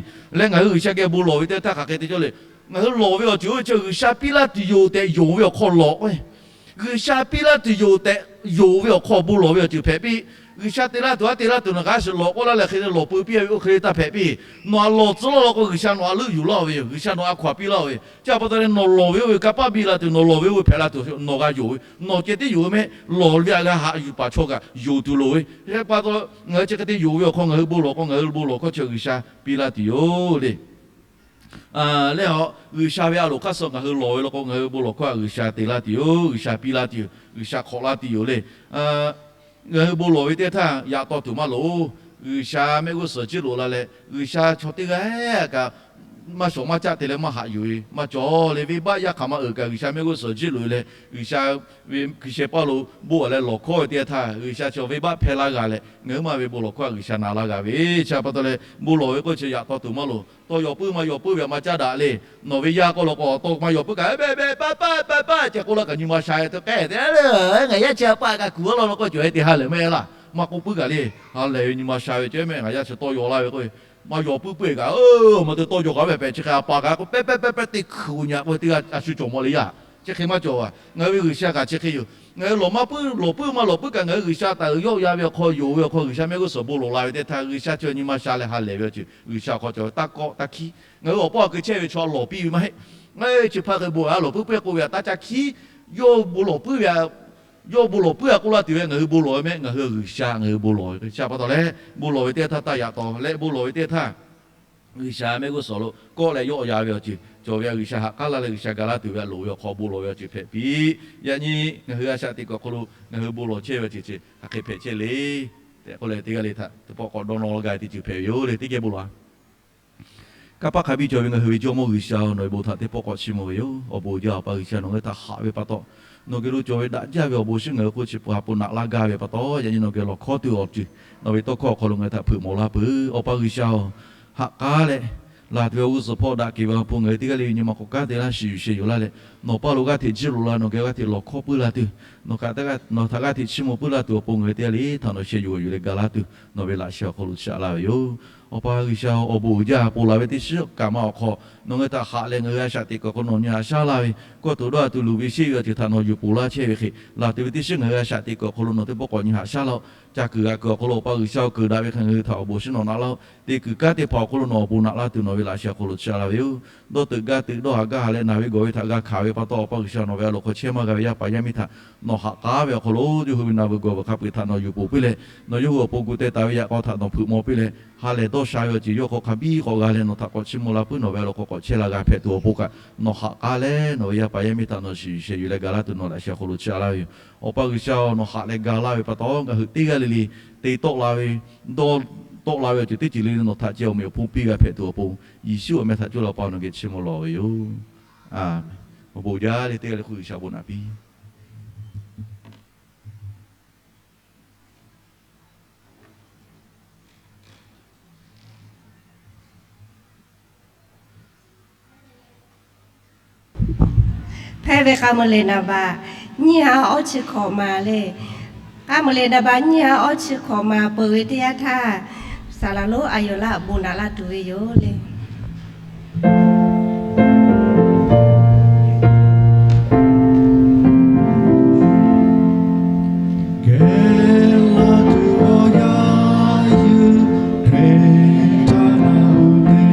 leh ngaˬ hui G'uiˬsha geh bon lawˬ ve teˇ htaˇ hk'aˬ hk'e te cawˇ le. Ngaˬ hui lawˬ ve awˬ ceuˬ oˇ ve chaw G'uiˬsha piˇ laˇ tuˬ yoˬ tehꞈ yonˍ ve awˬ hk'aw lawˬ k'o, G'uiˬsha piˇ laˇ tuˬ yoˬ tehꞈ yonˍ ve awˬ hk'aw bon lawˬ ve awˬ ceuˬ hpehꞈ piˇ. G'uiˬsha te laˇ tuˬ aꞈ te laˇ tuˬ nawˬ kaꞈ a shu lawˬ k'oˆ laˇ leh hk'e lawˬ peu piˇ ve oˇ hk'e le taˇ hpehꞈ piˇ. Nawˬ aꞈ lawˬ tcuh lawˇ law k'o G'uiˬsha nawˬ aꞈ leuˆ yuˬ laˇ ve yoˬ. G'uiˬsha nawˬ aꞈ hkaw a piˇ laˇ ve yoˬ. Chi pa taw leh nawˬ lawˬ ve oˇ ve kanˇ paˆ biˇ la tuˬ, nawˬ lawˬ ve oˇ ve hpehꞈ la tuˬ nawˬ g'a yonˍ ve. Nawˬ ceh tiˉ yonˍ ve mehˆ, lawˬ ve aꞈ g'a haꞈ yuˬ paˍ chaw kaꞈ yonˍ tuˬ loˍ ve. Chi pa taw ngaˬ hui chi hk'e te yonˍ ve awˬ hk'aw ngaˬ hui bon lawˬ k'o ngaˬ hui bon lawˬ hkawˇ chi G'uiˬsha piˇ laˇ tuˬ yoˬ le. Leh a, G'uiˬsha ve a loˍ hk'aˇ suh ngaˬ hui lawˬ ve law k'o ngaˬ hui bon lawˬ hkawˇ a G'uiˬsha te laˇ tuˬ yoˬ, G'uiˬsha piˇ laˇ tuˬ yoˬ, G'uiˬsha hk'awꞈ laˇ tuˬ yoˬ le. Ngaˬ hui bon lawˬ ve teˇ htaˇ yaꞈ taw tuˬ maˇ loˍ. G'uiˬsha mehˆ g'uˇ suhˍ jiˇ loꞈ la leh G'uiˬsha chaw teˇ g'aˇ kaꞈ maˇ shawˍ maˇ caˆ te leh maˇ haꞈ yuˬ ve maˇ cawˬ le. Venˇbaˆ yaˇ hk'aˬ ma uiˍ kaꞈ G'uiˬsha mehˆ g'uˇ suhˍ jiˇ loꞈ leh G'uiˬsha ve hkui sheh paˇ lo bon a leh lawˬ hkawˇ ve teˇ htaˇ G'uiˬsha chi venˇbaˆ hpehˇ laˇ g'a leh ngaˬ hui ma ve bon lawˬ hkawˇ a G'uiˬsha na laˇ g'a ve. Chi pa taw leh bon lawˬ ve k'oˆ chi yaꞈ taw tuˬ maˇ loˍ. Tawˇ yaw puiˉ maˇ yaw puiˉ ve aꞈ maˇ caˉ daꞈ le. Nawˬ ve yaˇ k'oˆ law k'o tawˇ maˇ yaw puiˉ kaꞈ, Paˍ paˍ paˍ paˍ ceh k'oˆ laˇ kaꞈ nyi ma sha ve tawˇ k'ehˉ te le. Ngaˬ yaˇ chi a paˆ kaꞈ kuˬ a law law k'oˆ cawˬ e te ha lehˬ mehˆ laˇ. Maˇ k'oˆ puiˉ kaꞈ le. Ha lehˬ ve nyi ma sha ve ceh mehˆ ngaˬ yaˇ chi tawˇ yaw laˇ ve k'o, maˇ yaw puiˉ puiˉ kaꞈ, maˇ te tawˇ yaw kaꞈ ve pehꞈ chi hk'e a pa kaꞈ k'oˆ pehˉ pehˉ pehˉ pehˉ te hkuˬ nyi a k'o teˇ g'aˇ a shu cawˬ mawˬ le yaˇ. Chi hk'e maˇ cawˬ a. Ngaˬ hui ve G'uiˬsha kaꞈ chi hk'e yoˬ. Ngaˬ hui lawˬ maˇ puiˉ lawˬ puiˉ maˇ lawˬ puiˉ kaꞈ ngaˬ hui G'uiˬsha taˍ uiˍ yawˆ ya ve awˬ hk'aw yonˍ ve awˬ hk'aw G'uiˬsha mehˆ g'uˇ suhˍ bon lawˬ la ve teˇ htaˇ G'uiˬsha chi nyi ma sha leh ha lehˬ ve awˬ ceuˬ G'uiˬsha awˬ hk'aw cawˬ ve taˇ kawˆ taˇ hkiˉ. Ngaˬ hui awˬ paw awˬ keu chehˇ ve chaw lawˬ piˇ ve maˇ heˆ. Ngaˬ hui chi hpaˇ hk'e bon a lawˬ puiˉ puiˉ k'oˆ ve a taˇ ca hkiˉ. Yawˇ bon lawˬ puiˉ ve a, yawˇ bon lawˬ puiˉ a k'oˆ laˇ tuˬ ve ngaˬ hui bon lawˬ ve mehˆ, ngaˬ hui G'uiˬsha ngaˬ hui bon lawˬ ve. Chi pa taw leh bon lawˬ ve teˇ htaˇ taˇ yaꞈ taw leh bon lawˬ ve teˇ htaˇ G'uiˬsha mehˆ g'uˇ suhˍ lo kawˆ leh yawˆ ya ve awˬ ceuˬ cawˬ ve a G'uiˬsha haꞈ k'aˉ laˇ leh G'uiˬsha ga laˇ tuˬ ve a loˍ ve awˬ hk'aw bon lawˬ ve awˬ ceuˬ hpehꞈ piˇ. Yaꞈ nyi ngaˬ hui a shaꞈ teꞈ kuiˬ awˬ hk'aw lo ngaˬ hui bon lawˬ chehˇ ve awˬ ceuˬ chi hk'aˬ hk'e hpehꞈ chehˇ le tehꞈ k'oˆ leh teˇ g'aˇ le htaꞈ teˇ pawˆ k'awꞈ dawˇ nawˇ laˇ gaˇ ve teˇ ceuˬ hpehꞈ ve yoˬ le. Teˇ geh bon lawˬ a. Kanˇ paˆ hk'a biˇ cawˬ ve ngaˬ hui ve Jawˇmawˇ G'uiˬsha-oˬ, nawˬ ve bon htaꞈ teˇ pawˆ k'awꞈ chiˇ mvuh ve yoˬ. Awˬ bon uiˍ jaˇ Awˬ pa G'uiˬsha nawˬ ngaˬ hui htaꞈ haꞈ ve pa taw, nawˬ geh lo cawˬ ve daꞈ jaˇ ve awˬ bon shinˉ ngaˬ hui hk'oˆ chi pa ha pon naꞈ laˇ gaˇ ve pa taw, yaꞈ nyi nawˬ geh lawˬ hkawˇ tuˬ awˬ ceuˬ nawˬ ve tawˇ hkawˇ awˬ hk'aw lo ngaˬ hui htaꞈ hpeuꞈ mawˬ laˇ peuˬ. Awˬ pa G'uiˬsha-oˬ, haꞈ k'aˉ leh laˬ tuˬ ve awˬ g'uˇ suhˍ hpawˇ daꞈ kehˬ ve awˬ pon ngaˬ hui teˇ g'aˇ le ve nyi ma k'awꞈ kanˉ te laˇ shiˍ yuˬ sheh yuˬ laˇ leh, nawˬ paˇ lo g'aˇ hteꞈ jiˇ loꞈ la, nawˬ geh g'aˇ hteꞈ lawˬ hkawˇ puiˉ la tuˬ, nawˬ htaꞈ g'aˇ hteꞈ chiˇ mvuh puiˉ laˇ tuˬ awˬ pon ngaˬ hui teˇ g'aˇ le htaꞈ nawˬ sheh yuˬ g'awˬ yuˬ leh ga laˇ tuˬ nawˬ ve laꞈ sheh awˬ hk'aw lo chaꞈ laˇ ve yoˬ. Awˬ pa G'uiˬsha-oˬ, awˬ bon uiˍ jaˇ ponˬ laˬ ve teˇ shiˉ kaꞈ ma awˬ hk'aw nawˬ ngaˬ hui htaꞈ haꞈ leh ngaˬ hui a shaꞈ teꞈ kuiˬ awˬ hk'aw lo nawˬ nyi haꞈ shaˉ laˇ ve, kawˇ tuˬ dawˇ a tuˬ luˬ ve sheˆ ve awˬ ceuˬ htaꞈ nawˬ yuˬ ponˬ laˇ chehˇ ve hk'e, laˬ tuˬ ve teˇ shiˉ ngaˬ hui a shaꞈ teꞈ kuiˬ awˬ hk'aw lo nawˬ teˇ pawˆ k'awꞈ nyi haꞈ shaˉ laˇ-oˆ. Ca kuiˬ g'aꞈ kuiˬ awˬ hk'aw lo Awˬ pa G'uiˬsha-oˬ, keuˍ daꞈ ve hk'e ngaˬ hui htaꞈ awˬ bon shinˉ nawˬ naꞈ laˇ-oˆ. Te kuiˬ kanˉ teˇ hpaˍ awˬ hk'aw lo nawˬ awˬ bon naꞈ laˇ tuˬ nawˬ ve laꞈ sheh awˬ hk'aw lo chaꞈ laˇ ve yoˬ. Dawˇ teuꞈ gaˇ teuꞈ dawˇ haꞈ gaˇ haꞈ leh naˬ ve gawˬ ve htaꞈ g'a hkanˍ ve pa taw, Awˬ pa G'uiˬsha nawˬ ve a loˍ hk'aw chehˇ maˇ g'a ve yaˇ paˍ yaˇ miˇ htaꞈ nawˬ haꞈ k'aˉ ve awˬ hk'aw lo yawˇ hui ve naˬ veuˬ gawˬ veuˬ hk'a peu-eˬ htaꞈ nawˬ yuˬ ponˬ piˇ leh, nawˬ yawˇ hui awˬ pon gu teh taˍ ve yaꞈ k'aw htaꞈ nawˬ hpeuꞈ maw piˇ leh, ha lehˬ dawˇ sha ve awˬ ceuˬ yawˇ hk'aw hk'a biˇ k'awꞈ g'a leh nawˬ htaꞈ k'awꞈ chiˇ mvuh la puiˉ nawˬ ve a loˍ hk'aw k'awꞈ chehˇ la g'a hpehꞈ tuˬ awˬ pon kaꞈ nawˬ haꞈ k'aˉ leh, nawˬ ve yaˇ paˍ yaˇ miˇ htaꞈ nawˬ shiˍ yuˬ sheh yuˬ leh ga laˇ tuˬ nawˬ laꞈ sheh awˬ hk'aw lo chaꞈ laˇ ve yoˬ. Awˬ pa G'uiˬsha-oˬ, nawˬ haꞈ leh ga laˇ ve pa taw, ngaˬ hui teˇ g'aˇ le le te tawˆ la ve dawˇ tawˆ la ve awˬ ceuˬ teˇ ceuˬ le le nawˬ htaꞈ ceh awˬ meꞈ awˬ hponˇ piˇ g'a hpehꞈ tuˬ awˬ pon, Yeˍsuˆ awˬ meh htaꞈ coˇ la pa nawˬ geh chiˇ mvuh lawˬ ve yoˬ. Aˬ, awˬ bon jaˇ le teˇ g'aˇ le hk'oˆ G'uiˬsha bon naꞈ piˇ. Hpehˇ ve k'a muiˬ lehˬ naˍ baꞈ nyiˇ ha awˇ chi hkawꞈ ma le. K'a muiˬ lehˬ naˍ baꞈ nyiˇ ha awˇ chi hkawꞈ ma peuˬ ve teˇ yanˇ htaˇ, saˍ laˍ lonˉ a yoˬ laˇ bon naꞈ laˇ tuˬ ve yoˬ le. Kehˬ la tuˬ awˬ yaˇ yuˬ hpehꞈ htaˇ na uˬ te,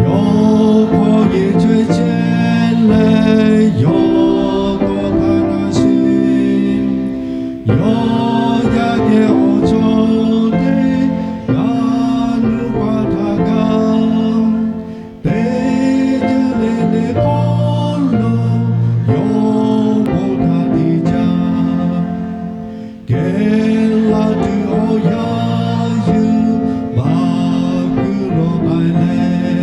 yawˇ hk'aw yehˬ chaweh chehˇ leh yawˇ kawꞈ hk'a na sheˍ, yawˇ yaˇ geh awˬ cawˬ teˇ g'aˇ nuˇ pa htaꞈ gaˇ, teˇ ceuˬ le le hk'aw lo yawˇ bon htaꞈ te jaˇ. Kehˬ la tuˬ awˬ yaˇ yuˬ baˬ kuiˬ lo k'ai leh,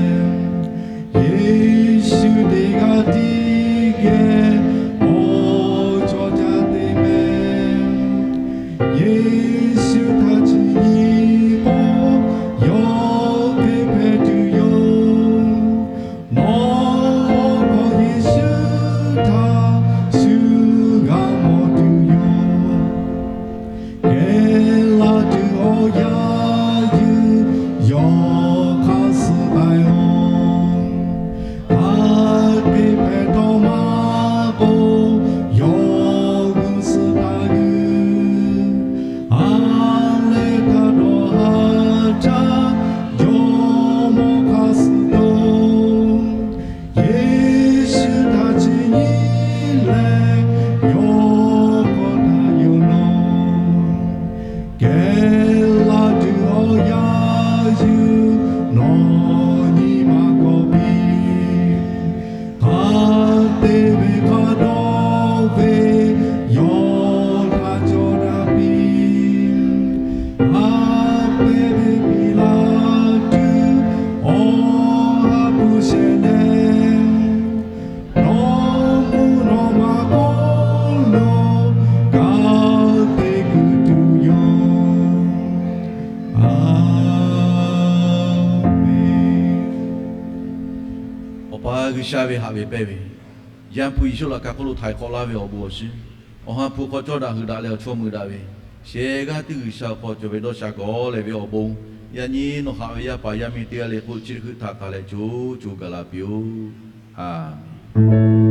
Yeˍsuˆ teˇ g'aˇ tiˉ geh awˬ cawˬ caˇ te meh. Yeˍsuˆ htaꞈ chi nyi k'o, yawˇ hk'e hpehꞈ tuˬ yoˬ. Nawˬ awˬ hk'aw Yeˍsuˆ htaꞈ shuˍ g'a mawˬ tuˬ yoˬ. Kehˬ la tuˬ awˬ yaˇ yuˬ yawˇ hk'aˇ suh k'ai oˬ. Hk'aˬ hk'e hpehꞈ taw maˇ k'oˆ, yawˇ g'uˇ suhˍ taˍ g'uiˬ. A leh htaˇ dawˬ ha htaˇ, Jawˇmawˇ hk'aˇ suh toˬ. Yeˍsuˆ htaꞈ chi nyi leh, yawˇ kawꞈ htaꞈ yonˍ lawˬ. Kehˬ la tuˬ awˬ yaˇ yuˬ nawˬ nyi ma kawꞈ piˇ. Hk'a te ve hk'a dawˇ ve yawˇ htaꞈ cawˬ daꞈ piˇ. A pehˉ ve piˍ laˇ tuˬ awˬ ha hpu shehˍ leh, nawˬ mvuhˇ naw ma hk'oˆ lo kanˉ te kuiˬ tuˬ yoˬ. A menˍ. Awˬ pa G'uiˬsha ve haꞈ ve pehˇ ve, Yaˇ hpu Yeˍsuˆ laꞈ ka hk'oˆ lo htaiˍ hk'awꞈ laˇ ve awˬ bon awˬ shiˍ, awˬ ha hpu hk'aw cawˇ daꞈ heuꞈ daꞈ leh awˬ chawˇ mui daꞈ ve, shehˍ g'aˇ tiˉ G'uiˬsha awˬ hk'aw cawˬ ve dawˇ sha gawˬ lehˬ ve awˬ bon, yaꞈ nyi nawˬ haꞈ ve yaˇ paˍ yaˇ miˇ teˇ g'aˇ le hk'oˆ chi hkui htaꞈ taˍ leh co co gaˬ la piˇ-oˆ. A menˍ.